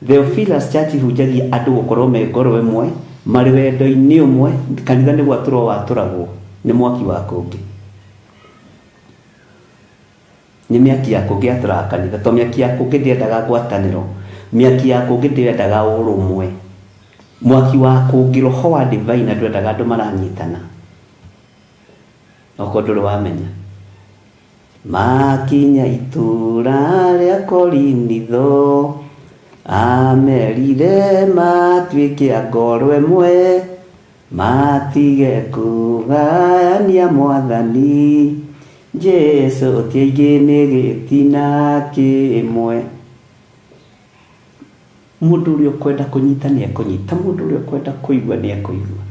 Theophilus Church hunjagia andũ gũkorwo me ngoro ĩmwe, marĩ wendo-inĩ ũmwe. Kanitha nĩ gwatũrwo watũragwo nĩ mwaki wa kũngĩ. Nĩ mĩaki ya kũngĩ yatũraga kanitha, to mĩaki ya kũngĩ ndĩendaga ngwatanĩro, mĩaki ya kũngĩ ndĩendaga ũrũmwe. Mwaki wa kũngĩ, roho wa divine ndwendaga andũ maranyitana. Okorwo ndũrĩ wamenya. Makinya itũũra rĩa Korinitho amerire matuĩke a ngoro ĩmwe, matige kũgayania Mwathani Jesũ ti aingĩ nĩ gĩtina kĩmwe. Mũndũ ũrĩa ũkwenda kũnyita nĩ ekũnyita, mũndũ ũrĩa ũkwenda kũigua nĩ ekũigua.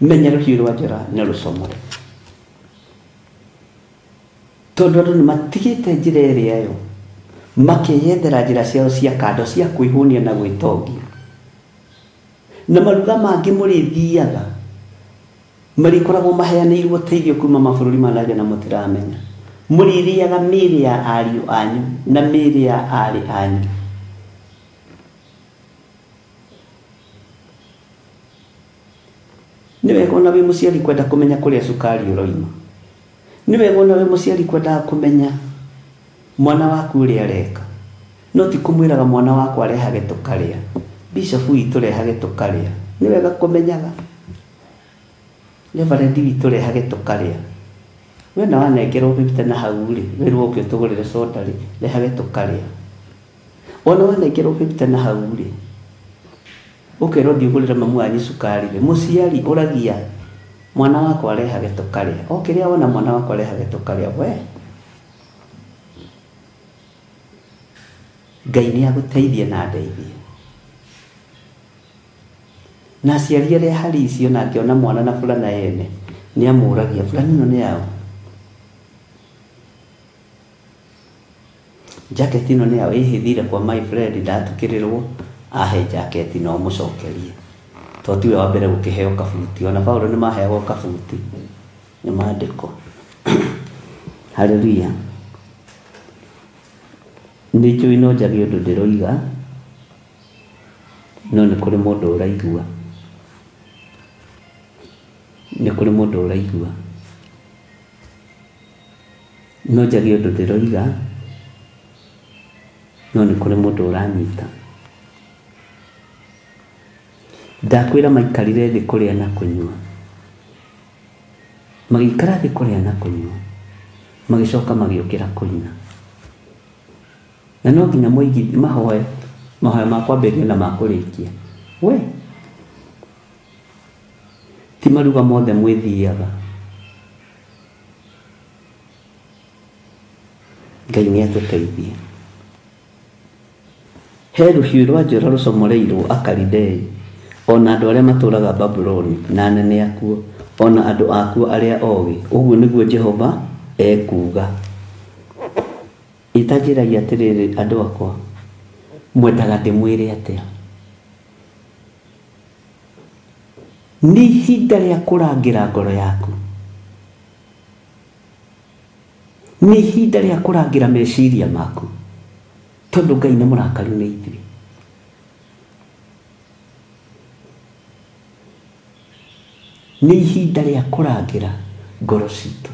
Menya rũhiũ rwa njora nĩ rũcomore, tondũ andũ nĩ matigĩte njĩra ĩrĩa yo, makeyethera njĩra ciao cia kando cia kwĩhũnia na gwĩtongia. Na maruga mangĩ mũrĩthiaga marĩkoragwo maheanĩirwo ũteithio kuma mabũrũri ma nanja na mũtiramenya. Mũrĩrĩaga mĩĩrĩ ya ariũ anyu na mĩĩrĩ ya aarĩ anyu. Nĩ wega ona wĩ mũciari kwenda kũmenya kũrĩa cukari ũroima. Nĩ wega ona wĩ mũciari kwendaga kũmenya mwana waku ũrĩa areka. No ti kũmwĩraga mwana wakwa arehage tũkarĩa, bishop witũ rehage tũkarĩa. Nĩ wega kũmenyaga reverend witũ rehage tũkarĩa. We na wanengerwo fifty na hau rĩ, wĩrwo ũke ũtũgũrĩre soda rĩ, rehage tũkarĩa. Ona wanengerwo 50 na hau rĩ, ũkerwo thiĩ ũgũrĩre mamu wanyu cukari rĩ, mũciari ũragia mwana wakwa arehage tũkarĩa. O kĩrĩa wona mwana wakwa arehage tũkarĩa, we Ngai nĩ agũteithie na andeithie. Na aciari arĩa harĩ icio na angĩona mwana na burana ene nĩ amũragia burana ĩno nĩ yaũ, jacket ĩno nĩ yaũ, ĩhithire kwa my friend ndatukĩrĩrwo ahe jacket no mũcokerie, to tiwe wa mbere gũkĩheo kabuti. Ona Paulo nĩ maheagwo kabuti nĩ maandĩko. Haleluya. Nĩ njũĩ no njage ũndũ ndĩroiga, no nĩ kũrĩ mũndũ ũraigua. Nĩ kũrĩ mũndũ ũraigua. No njage ũndũ ndĩroiga, no nĩ kũrĩ mũndũ ũranyita. Ndakwĩra maikarire thĩ kũrĩa na kũnyua. Magĩikara thĩ kũrĩa na kũnyua, magĩcoka magĩũkĩra kũina. Na no nginya moigi mahoe, mahoya ma kwambĩrĩria na ma kũrĩkia. We ti maruga mothe mwĩthiaga. Ngai nĩ atũteithie. He rũhiũ rwa njora rũcomoreirwo Akalidei, ona andũ arĩa matũũraga Babuloni, na anene akuo, ona andũ akuo arĩa ogĩ. Ũguo nĩguo Jehova ekuuga. Itanjĩragia atĩrĩrĩ andũ akwa, mwendaga ndĩmwĩre atĩa? Nĩ ihinda rĩa kũrangĩra ngoro yaku. Nĩ ihinda rĩa kũrangĩra meciria maku. Tondũ Ngai nĩ mũrakaru nĩ ithuĩ. Nĩ ihinda rĩa kũrangĩra ngoro citũ.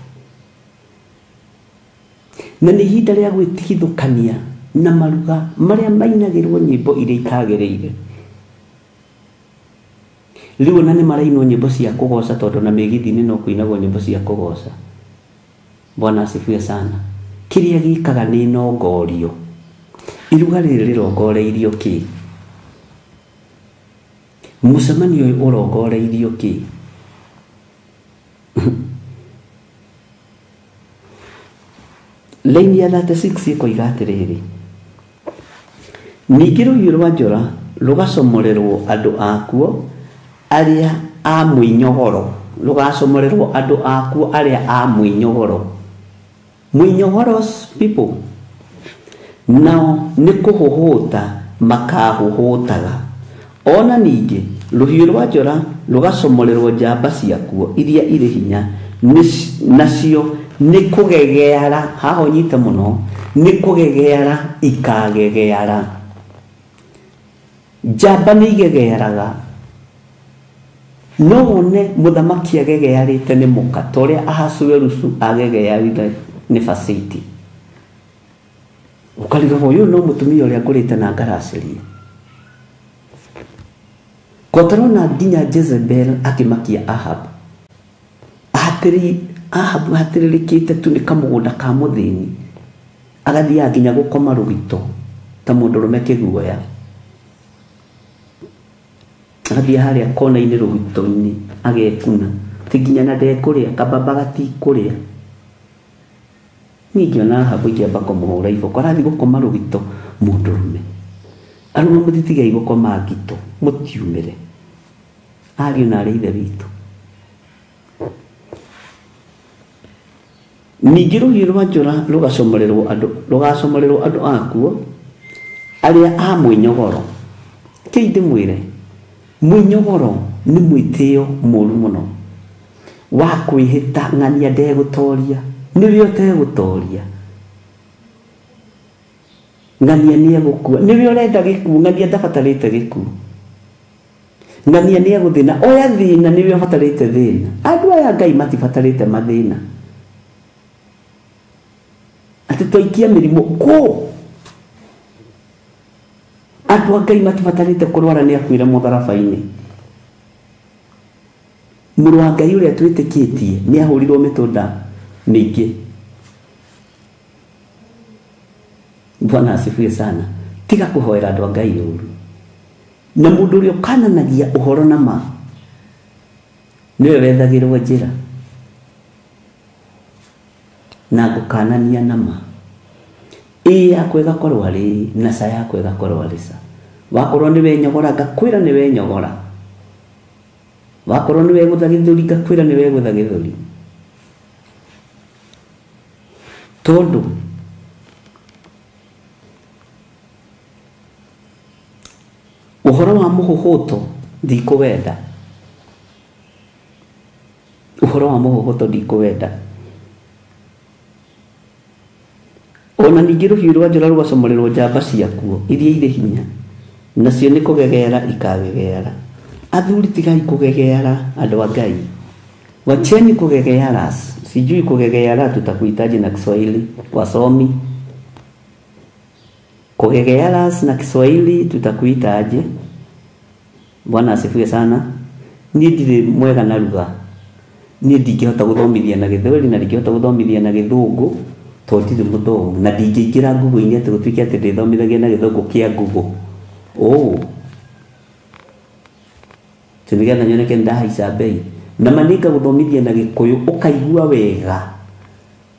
Na nĩ ihinda rĩa gwĩtigithũkania na maruga marĩa mainagĩrwo nyĩmbo iria itagĩrĩire. Rĩu ona nĩ marainwo nyĩmbo cia kũgoca tondũ na mĩgithi-inĩ no kũinagwo nyĩmbo cia kũgoca. Bwana asifiwe sana. Kĩrĩa gĩkaga nĩ nongorio. Iruga rĩrĩ rĩrongoreirio kĩ? Mũcemanio ũyũ ũrongoreirio kĩ? Laini ya 36 ĩkoiga atĩrĩrĩ, ningĩ rũhiũ rwa njora rũgacomorerwo andũ akuo arĩa a mwĩnyogoro, rũgacomorerwo andũ akuo arĩa a mwĩnyogoro. Mwĩnyogoros people nao nĩ kũhũhũta makahũhũtaga. Ona ningĩ rũhiũ rwa njora rũgacomorerwo njamba ciakuo iria irĩ hinya, nacio nĩ kũgegeara, haha ũnyite mũno, nĩ kũgegeara ikagegeara. Njamba nĩ igegearaga. No wone mũthamaki agegearĩte nĩ mũka ta ũrĩa Ahasuerusu agegearire nĩ Vasiti. Ũkarigagwo ũyũ no mũtumia ũrĩa ngũrĩte na ngaracĩria. Kotarona nginya Jezebel akĩmakia Ahab. Ahabu hatĩrĩrĩkĩte tu nĩ kamũgũnda ka mũthĩni. Agathiaga nginya gũkoma rũgito ta mũndũrũme kĩguoya. Agathiĩ harĩa kona-inĩ rũgito-inĩ agekuna. Ti nginya na ndekũrĩa, kababa gatikũrĩa. Niĩ ingĩona Ahabu ingĩamba kũmũhũra iboko. Arathiĩ gũkoma rũgito mũndũrũme. Arũme mũtitigei gũkoma ngito, mũtiumĩre. Ariũ na arĩ ithe witũ. Ningĩ rũhiũ rwa njora rũgacomorerwo andũ akuo arĩa a mwĩnyogoro. Kĩi ndĩmwĩre, mwĩnyogoro nĩ mwĩtĩo mũru mũno wa kwĩhĩta ng'ania ndegũtoria, nĩwe ũtegũtoria. Ng'ania nĩ egũkua, nĩwe ũrenda gĩkuũ, ng'ania ndabatarĩte gĩkuũ. Ng'ania nĩ egũthĩna, oya thĩna, nĩwe ũbatarĩte thĩna. Andũ aya Ngai matibatarĩte mathĩna. Atĩ twaikia mĩrimũ kũ? Andũ a Ngai matibatarĩte kũrwara nĩ akuire mũtharaba-inĩ. Mũrũ wa Ngai ũrĩa twĩtĩkĩtie nĩ ahũrirwo mĩtũnda mĩingĩ. Bwana asifiwe sana. Tiga kũhoera andũ a Ngai ũru. Na mũndũ ũrĩa ũkananagia ũhoro na ma nĩwe wethagĩrwo njĩra. Na ngũkanania na ma. Ĩ yakwa ĩgakorwo arĩ na ca yakwa ĩgakorwo arĩ ca. Wakorwo nĩ wenyogora ngakwĩra nĩ wenyogora. Wakorwo nĩ wegũtha gĩthũri ngakwĩra nĩ wegũtha gĩthũri. Tondũ ũhoro wa mũhũhũto ndikũwenda. Ũhoro wa mũhũhũto ndikũwenda. Ona ningĩ rũhiũ rwa njora rũgacomorerwo njamba ciakuo iria irĩ hinya, nacio nĩ kũgegeara ikagegeara. Athuri tigai kũgegeara, andũ a Ngai. Wacheni kugegeara, sijui kugegeara tutakuhitaji na Kiswahili, wasomi. Kugegeara na Kiswahili tutakuitaje? Bwana asifiwe sana. Niĩ ndirĩ mwega na lugha. Niĩ ndingĩhota gũthomithia na Gĩthweri na ndingĩhota gũthomithia na Gĩthũngũ tondũ ndirĩ mũthomu, na ndingĩingĩra Google-inĩ atĩ gũtuĩke atĩ ndĩthomithagia na Gĩthũngũ kĩa Google. Oh. Tondũ nĩgetha nyoneke nĩndahaica mbei. Na ma nĩngagũthomithia na Gĩkũyũ ũkaigua wega,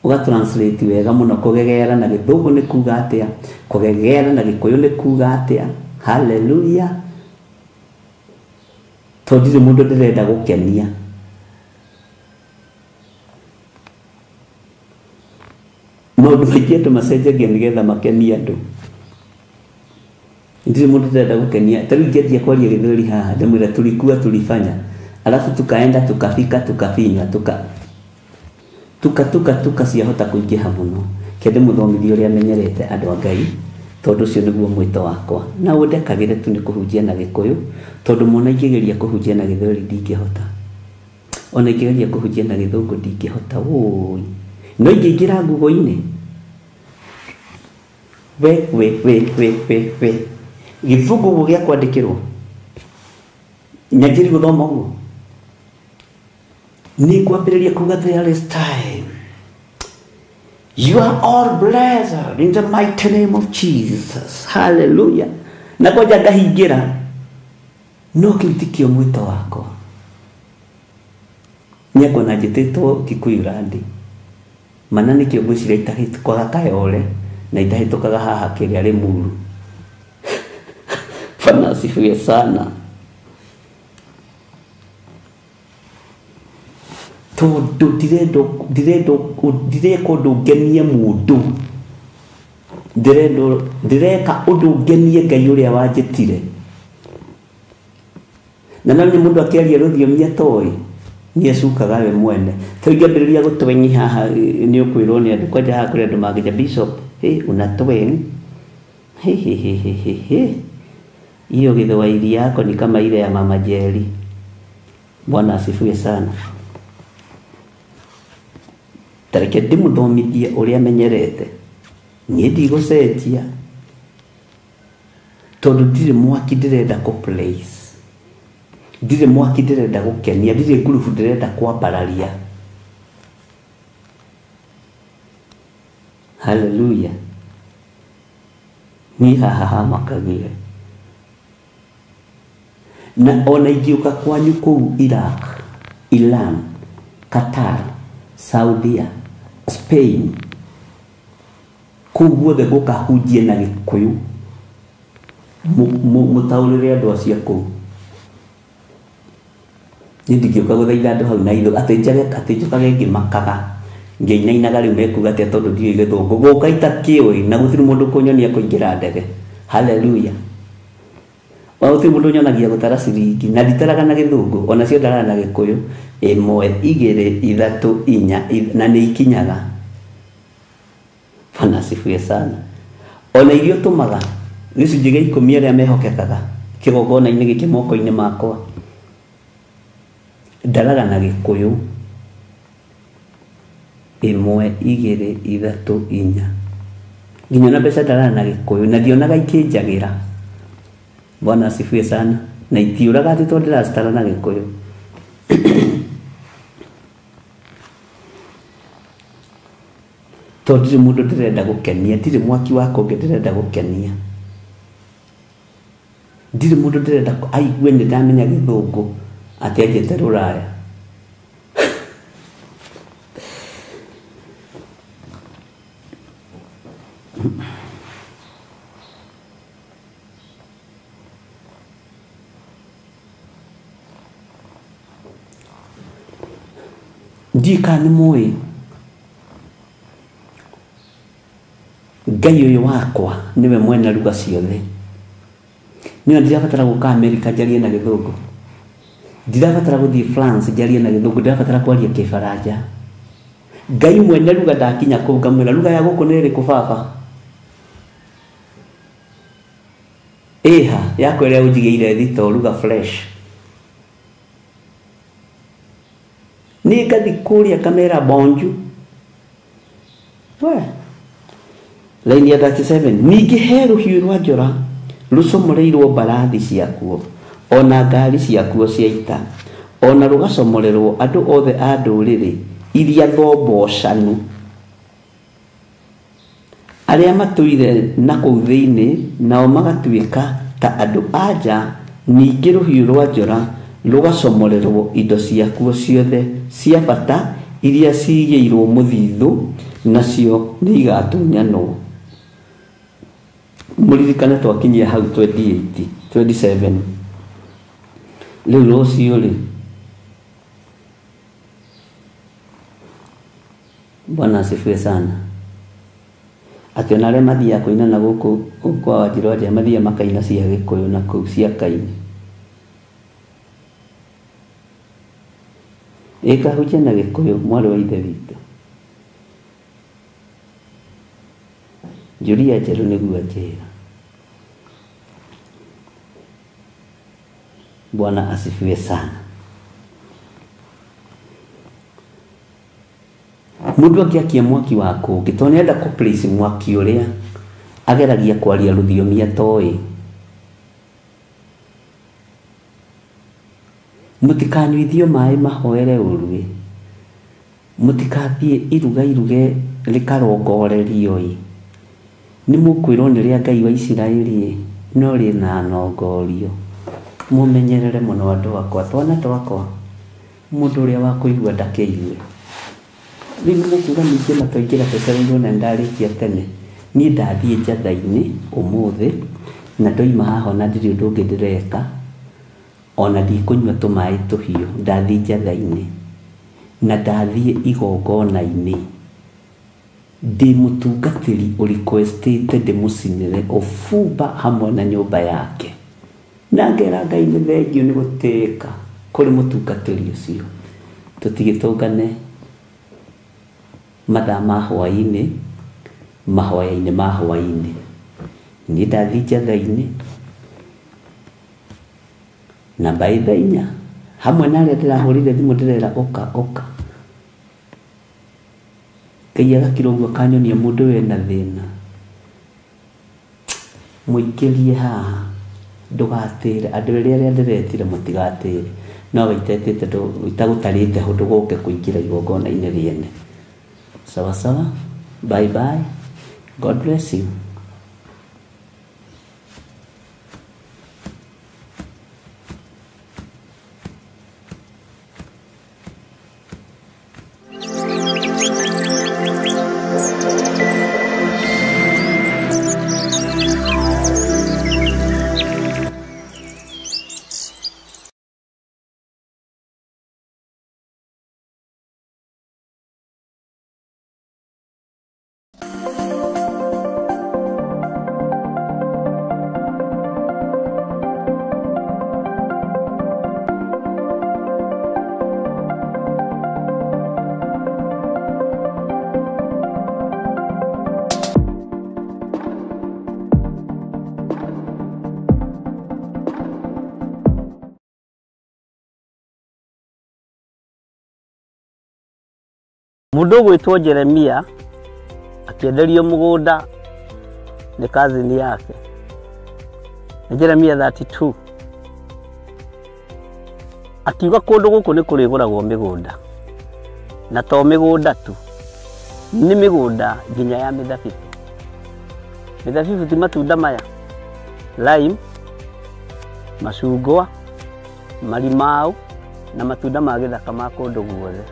ũgatranslate wega mũno. Kũgegeara na Gĩthũngũ nĩ kuga atĩa, kũgegeara na Gĩkũyũ nĩ kuga atĩa. Hallelujah. Tondũ ndirĩ mũndũ ndĩrenda gũkenia. Maũndũ maingĩ andũ macenjagia nĩgetha makenie andũ. Ndirĩ mũndũ ndĩrenda gũkenia. Ta rĩu ingĩanjia kwaria Gĩthweri haha ndĩmwĩre tulikuwa tulifanya, alafu tukaenda tukafika tukafinywa tuka tuka tuka tuka ciahota kũingĩha mũno. Kende mũthomithie ũrĩa menyerete andũ a Ngai, tondũ ũcio nĩguo mwĩto wakwa. Na ũndekagĩre tu nĩ kũhunjia na Gĩkũyũ, tondũ mwana ingĩgeria kũhunjia na Gĩthweri ndingĩhota, ona ingĩgeria kũhunjia na Gĩthũngũ ndingĩhota. Wũi, no ingĩingĩra Google-inĩ we we we we we we Gĩthũngũ ũguo gĩa kwandĩkĩrwo nyanjĩri gũthoma ũguo, nĩ ngwambĩrĩria kuga there is time. You are all blessed in the mighty name of Jesus. Hallelujah. Na kwanja ngahingĩra, no kĩu tikĩo mwĩto wakwa. Nĩangona njĩtĩtwo Kikuyu Randi, mana nĩkĩo ngwĩciria itahĩtũkaga Kayole na itahĩtũkaga haha kĩrĩa Limuru. Bwana asifiwe sana. Tondũ ndireka ũndũ ngenie mũndũ, ndĩreka ũndũ ngenie Ngai ũrĩa wanjĩtire. Na no nĩ mũndũ akĩaria rũthiomi atoĩ nĩecukaga we mwene. Ta rĩu ingĩambĩrĩria gũtwenyi haha nĩ ũkwĩrwo nĩ andũ, kwanja haha kũrĩ andũ mangĩnja Bishop, hey, unatweng he he he he he he, hiyo Gĩthwaĩri yako ni kama ile ya Mama Jerry. Bwana asifiwe sana. Tareke ndĩmũthomithie ũrĩa menyerete. Niĩ ndigũcenjia tondũ ndirĩ mwaki ndĩrenda kũ place, ndirĩ mwaki ndĩrenda gũkenia, ndirĩ ngurubu ndĩrenda kwambararia. Hallelujah. Niĩ haha hamakagire. Na ona ingĩũka kwanyu kũu Iraq, Iran, Qatar, Saudia, Spain, kũu guothe ngũkahunjie na Gĩkũyũ, mũtaũrĩre andũ acio kũu. Niĩ ndingĩũka gũthaitha andũ hau na itho atĩ njage atĩ njũkage ngĩmakaga ngĩinainaga rĩu mekuga atĩa tondũ ndiũĩ Gĩthũngũ. Gũka itakĩũĩ na gũtirĩ mũndũ kũnyonia kũingĩra ndege. Hallelujah. Ona gũtirĩ mũndũ ũnyonagia gũtara ciringi, na nditaraga na Gĩthũngũ, ona cio ndaraga na Gĩkũyũ. 1 2 3 4 na nĩ ikinyaga. Bwana asifiwe sana. Ona iria ũtũmaga gĩcunjĩ gĩa 10 arĩa mehokekaga kĩgongona-inĩ gĩkĩ moko-inĩ makwa, ndaraga na Gĩkũyũ. 1 2 3 4 nginya na mbeca ndaraga na Gĩkũyũ, na ndionaga ikĩnjagĩra. Bwana asifiwe sana. Na itiũraga atĩ tondũ ndĩracitara na Gĩkũyũ. Tondũ ndirĩ mũndũ ndĩrenda gũkenia, ndirĩ mwaki wa kũngĩ ndĩrenda gũkenia, ndirĩ mũndũ ndĩrenda aigue nĩ ndamenya Gĩthũngũ atĩ anjĩte rũraya. Ndiũĩ kana nĩ mũĩ Ngai ũyũ wakwa nĩwe mwene lugha ciothe. Niĩ ndirabatara gũka Amerika njarie na Gĩthũngũ, ndirabatara gũthiĩ France njarie na Gĩthũngũ, ndirabatara kwaria Kĩbaranja, Ngai mwene ruga ndakinya kũu ngamwĩra ruga ya gũkũ nĩ ĩrĩkũ baba? Ĩha yakwa ĩrĩa ũnjigĩire thito ruga fresh. Niĩ ngathi kũrĩa ngamera bonju. We. Line ya 37 ningĩ he rũhiũ rwa njora rũcomoreirwo mbarathi ciakuo ona ngari ciakuo cia ita ona rũgacomorerwo andũ othe a ndũrĩrĩ iria thombocanu arĩa matũire na kũu thĩinĩ nao magatuĩka ta andũ a nja ningĩ rũhiũ rwa njora rũgacomorerwo indo ciakuo ciothe cia bata iria cigĩirwo mũthithũ nacio nĩ igatunyanwo. Mũririkane twakinyia hau 28 27 rĩu rũciũ rĩ Bwana asifiwe sana. Atĩ ona arĩa mathiaga kũina na gũkũ kwa Wanjirũ wa Njehe mathiaga makaina cia Gĩkũyũ na kũu cia Kaini. Ĩkahunjia na Gĩkũyũ mwarĩ wa ithe witũ. Njũria njerũ nĩguo anjĩra. Bwana asifiwe sana. Mundu angĩakia mwaki wa kũngĩ tondũ nĩarenda kũ place mwaki ũrĩa ageragia kwaria rũthiomi atoĩ. Mũtikanyuithio maĩ mahoere ũruĩ, mũtikathiĩ iruga iruge rĩkarongorerio ĩ, nĩ mũkwĩrwo nĩ rĩa Ngai wa Isiraeli ĩ, no rĩna nongorio. Mũmenyerere mũno andũ akwa, twana twakwa, mũndũ ũrĩa wa kũigua ndakeigue. Rĩu nĩmũkuga ningĩ na twaingĩra tũcereirwo na nĩndarĩkia tene. Niĩ ndathiĩ njatha-inĩ ũmũthĩ na ndoima haha ona ndirĩ ũndũ ũngĩ ndĩreka ona ndikũnyua tũmaĩ tũhiũ, ndathiĩ njatha-inĩ na ndathiĩ igongona-inĩ ndĩ mũtungatĩri ũrequestĩte ndĩmũcinĩre ũbumba hamwe na nyũmba yake na ngera Ngai nĩ thengiũ nĩ gũtĩĩka kũrĩ mũtungatĩri ũcio. Tũtigĩtũngane mathaa ma hwaĩ-inĩ mahoya-inĩ ma hwaĩ-inĩ. Niĩ ndathiĩ njatha-inĩ na mbaĩ thaa inya hamwe na arĩa ndĩrahũrire thimũ ndĩrera ũka ũka. Ngai agakira ũguo akanyonia mũndũ wĩna thĩna mũingĩrie haha ndũgatĩre andũ erĩ arĩa ndĩretire mũtigatĩre no we itetĩte itagũtarĩte ho ndũgoke kũingĩra igongona-inĩ rĩene. Sawa sawa, bye bye, God bless you. Mundu gwitwo Jeremia akienderio mugunda ni cousin yake. Ni Jeremia 32. Akiuga kundu guku ni kuriguragwo migunda. Na to migunda tu. Ni migunda nginya ya mithabibu. Mithabibu ti matunda maya. Lime, macungwa, marimau na matunda ma githaka ma kundu guothe.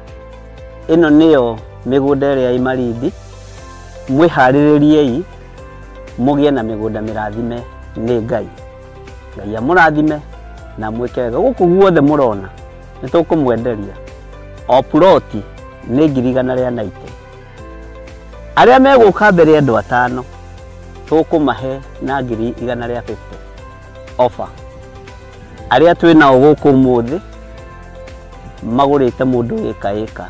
Ĩno nĩyo mĩgũnda ĩrĩa ĩ Malindi. Mwĩharĩrĩriei mũgĩe na mĩgũnda mĩrathime nĩ Ngai. Ngai amũrathime na mwĩke wega. Gũkũ guothe mũrona nĩ tũkũmwenderia. O ploti nĩ 190,000. Arĩa megũka mbere andũ atano tũkũmahe na 150,000 offer. Arĩa twĩ nao gũkũ ũmũthĩ magũrĩte mũndũ ĩka ĩka.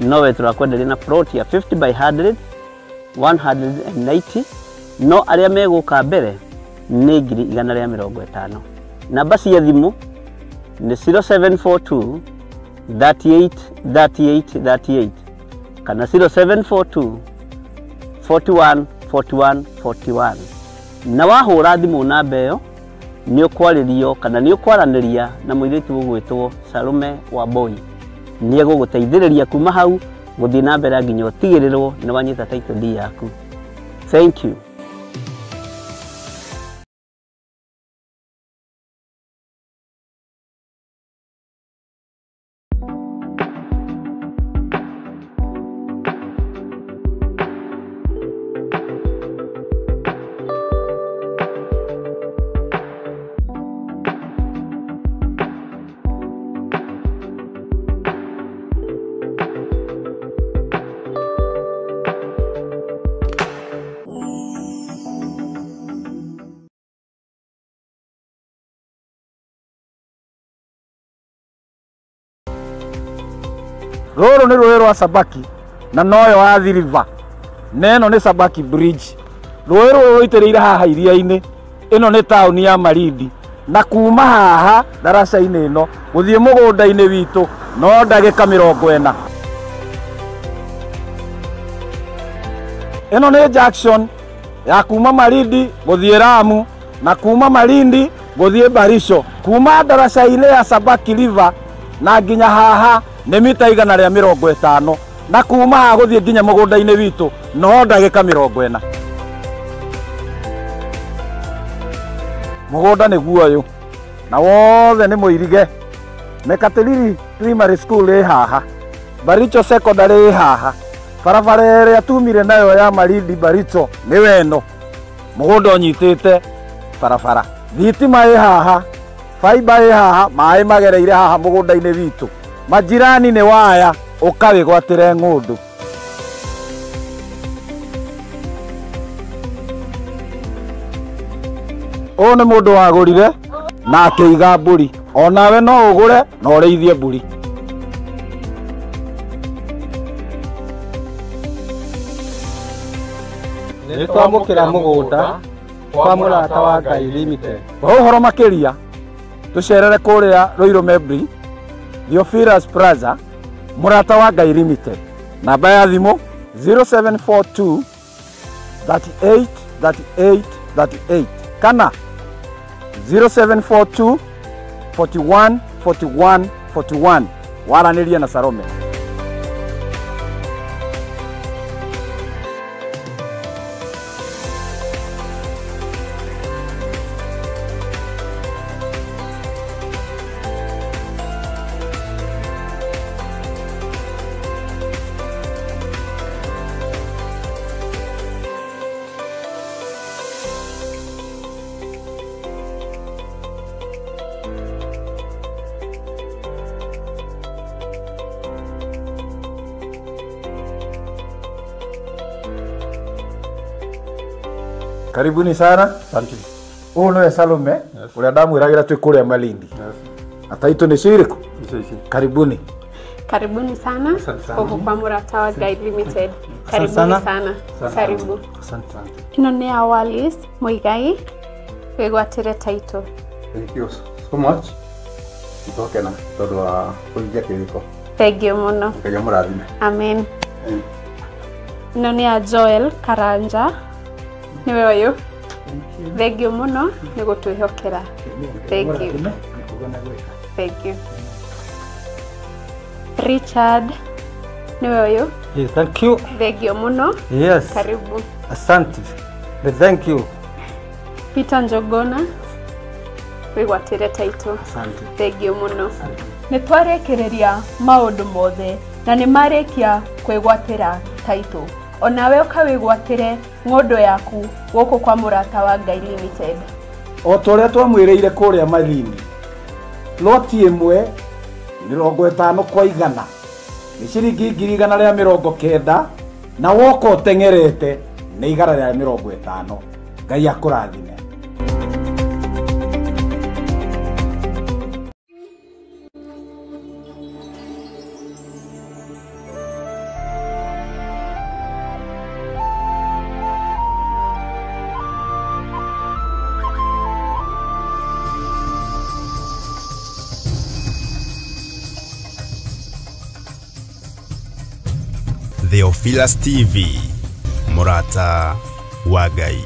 Nowe tũrakwenderia na plot ya 50 by 100 190 no arĩa megũka mbere nĩ 150,000. Namba cia thimũ nĩ 0742 38 38 38 kana 0742 41 41 41. Na wahũra thimũ namba ĩyo nĩ ũkwarĩrio kana nĩ ũkwaranĩria na mũirĩtu ũgwĩtwo Salome Wambui. Nĩ egũgũteithĩrĩria kuma hau gũthiĩ na mbere nginya ũtigĩrĩrwo nĩ wanyita title deed yaku. Thank you. Rũrũ nĩ rũĩ rwa Sabaki na noyo Athi River na ĩno nĩ Sabaki Bridge. Rũĩ rũrũ rũitĩrĩire haha iria-inĩ. Ĩno nĩ taũni ya Malindi na kuma haha ndaraca-inĩ ĩno gũthiĩ mũgũnda-inĩ witũ no ndagĩka 40. Ĩno nĩ junction ya kuma Malindi gũthiĩ Lamu na kuma Malindi gũthiĩ Barisho. Kuma ndaraca-inĩ ya Sabaki River na nginya haha nĩ mita 150 na kuma haha gũthiĩ nginya mũgũnda-inĩ witũ no ndagĩka 40. Mũgũnda nĩguo ũyũ na wothe nĩ mũirige. Mekatilili Primary School ĩ haha, Baricho Secondary ĩ haha, barabara ĩrĩa tumire nayo ya Malindi Baricho nĩ weno. Mũgũnda ũnyitĩte barabara, thitima ĩ haha, faiba ĩ haha, maĩ magereire haha mũgũnda-inĩ witũ. Majirani nĩ waya ũkawĩgwatĩre ng'ũndũ. Ũyũ nĩ mũndũ wagũrire na akĩiga mbũri. Onawe no ũgũre na ũrĩithie mbũri. Nĩ twamũkĩra mũgũnda kwa Mũrata wa Ngai Limited. Kwa ũhoro makĩria tũcerere kũrĩa Ruiru Membri, Theophilus Plaza, Mũrata wa Ngai Limited. Namba ya thimũ 0742 38 38 38 kana 0742 41 41 41. Waranĩrie na Salome. Karibuni sana. Asante. Ũyũ nĩwe Salome ũrĩa ndamwĩragĩra twĩ kũrĩa Malindi. Na taitũ nĩ cirĩkũ? Karibuni. Karibuni sana gũkũ kwa Mũrata wa Ngai Limited. Karibuni sana. Karibu. Asante sana. Ĩno nĩ ya Wallis Muigai wĩgwatĩre title. Thank you so much. Nĩtwakena tondũ wa kũhingia kĩrĩko. Thank you mũno. Ngai amũrathime. Amen. Ĩno nĩ ya Joel Karanja. Nĩwe ũyũ. Thank you mũno nĩ gũtwĩhokera. Thank you. Thank you. Richard nĩwe ũyũ. Yes, thank you. Thank you mũno. Yes. Karibu. Asante. Thank you. Peter Njogona wĩgwatĩre title. Asante. Thank you mũno. Nĩ twarĩkĩrĩria maũndũ mothe na nĩ marĩkia kwĩgwatĩra title. Onawe ũkawĩgwatĩre ng'ũndũ yaku gũkũ kwa Mũrata wa Ngai Limited. O ta ũrĩa twamwĩrĩire kũrĩa Malindi, ploti ĩmwe 50 kwa 100 nĩ ciringi 190,000 na woka ũteng'erete nĩ 150. Ngai akũrathime. Theophilus TV, mũrata wa Ngai.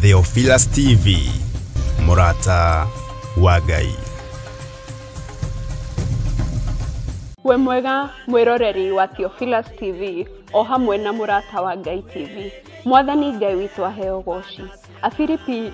Theophilus TV, mũrata wa Ngai. We mwega mwĩroreri wa Theophilus TV o hamwe na mũrata wa Ngai TV. Mwathani Ngai witũ aheo goci. Afilipi.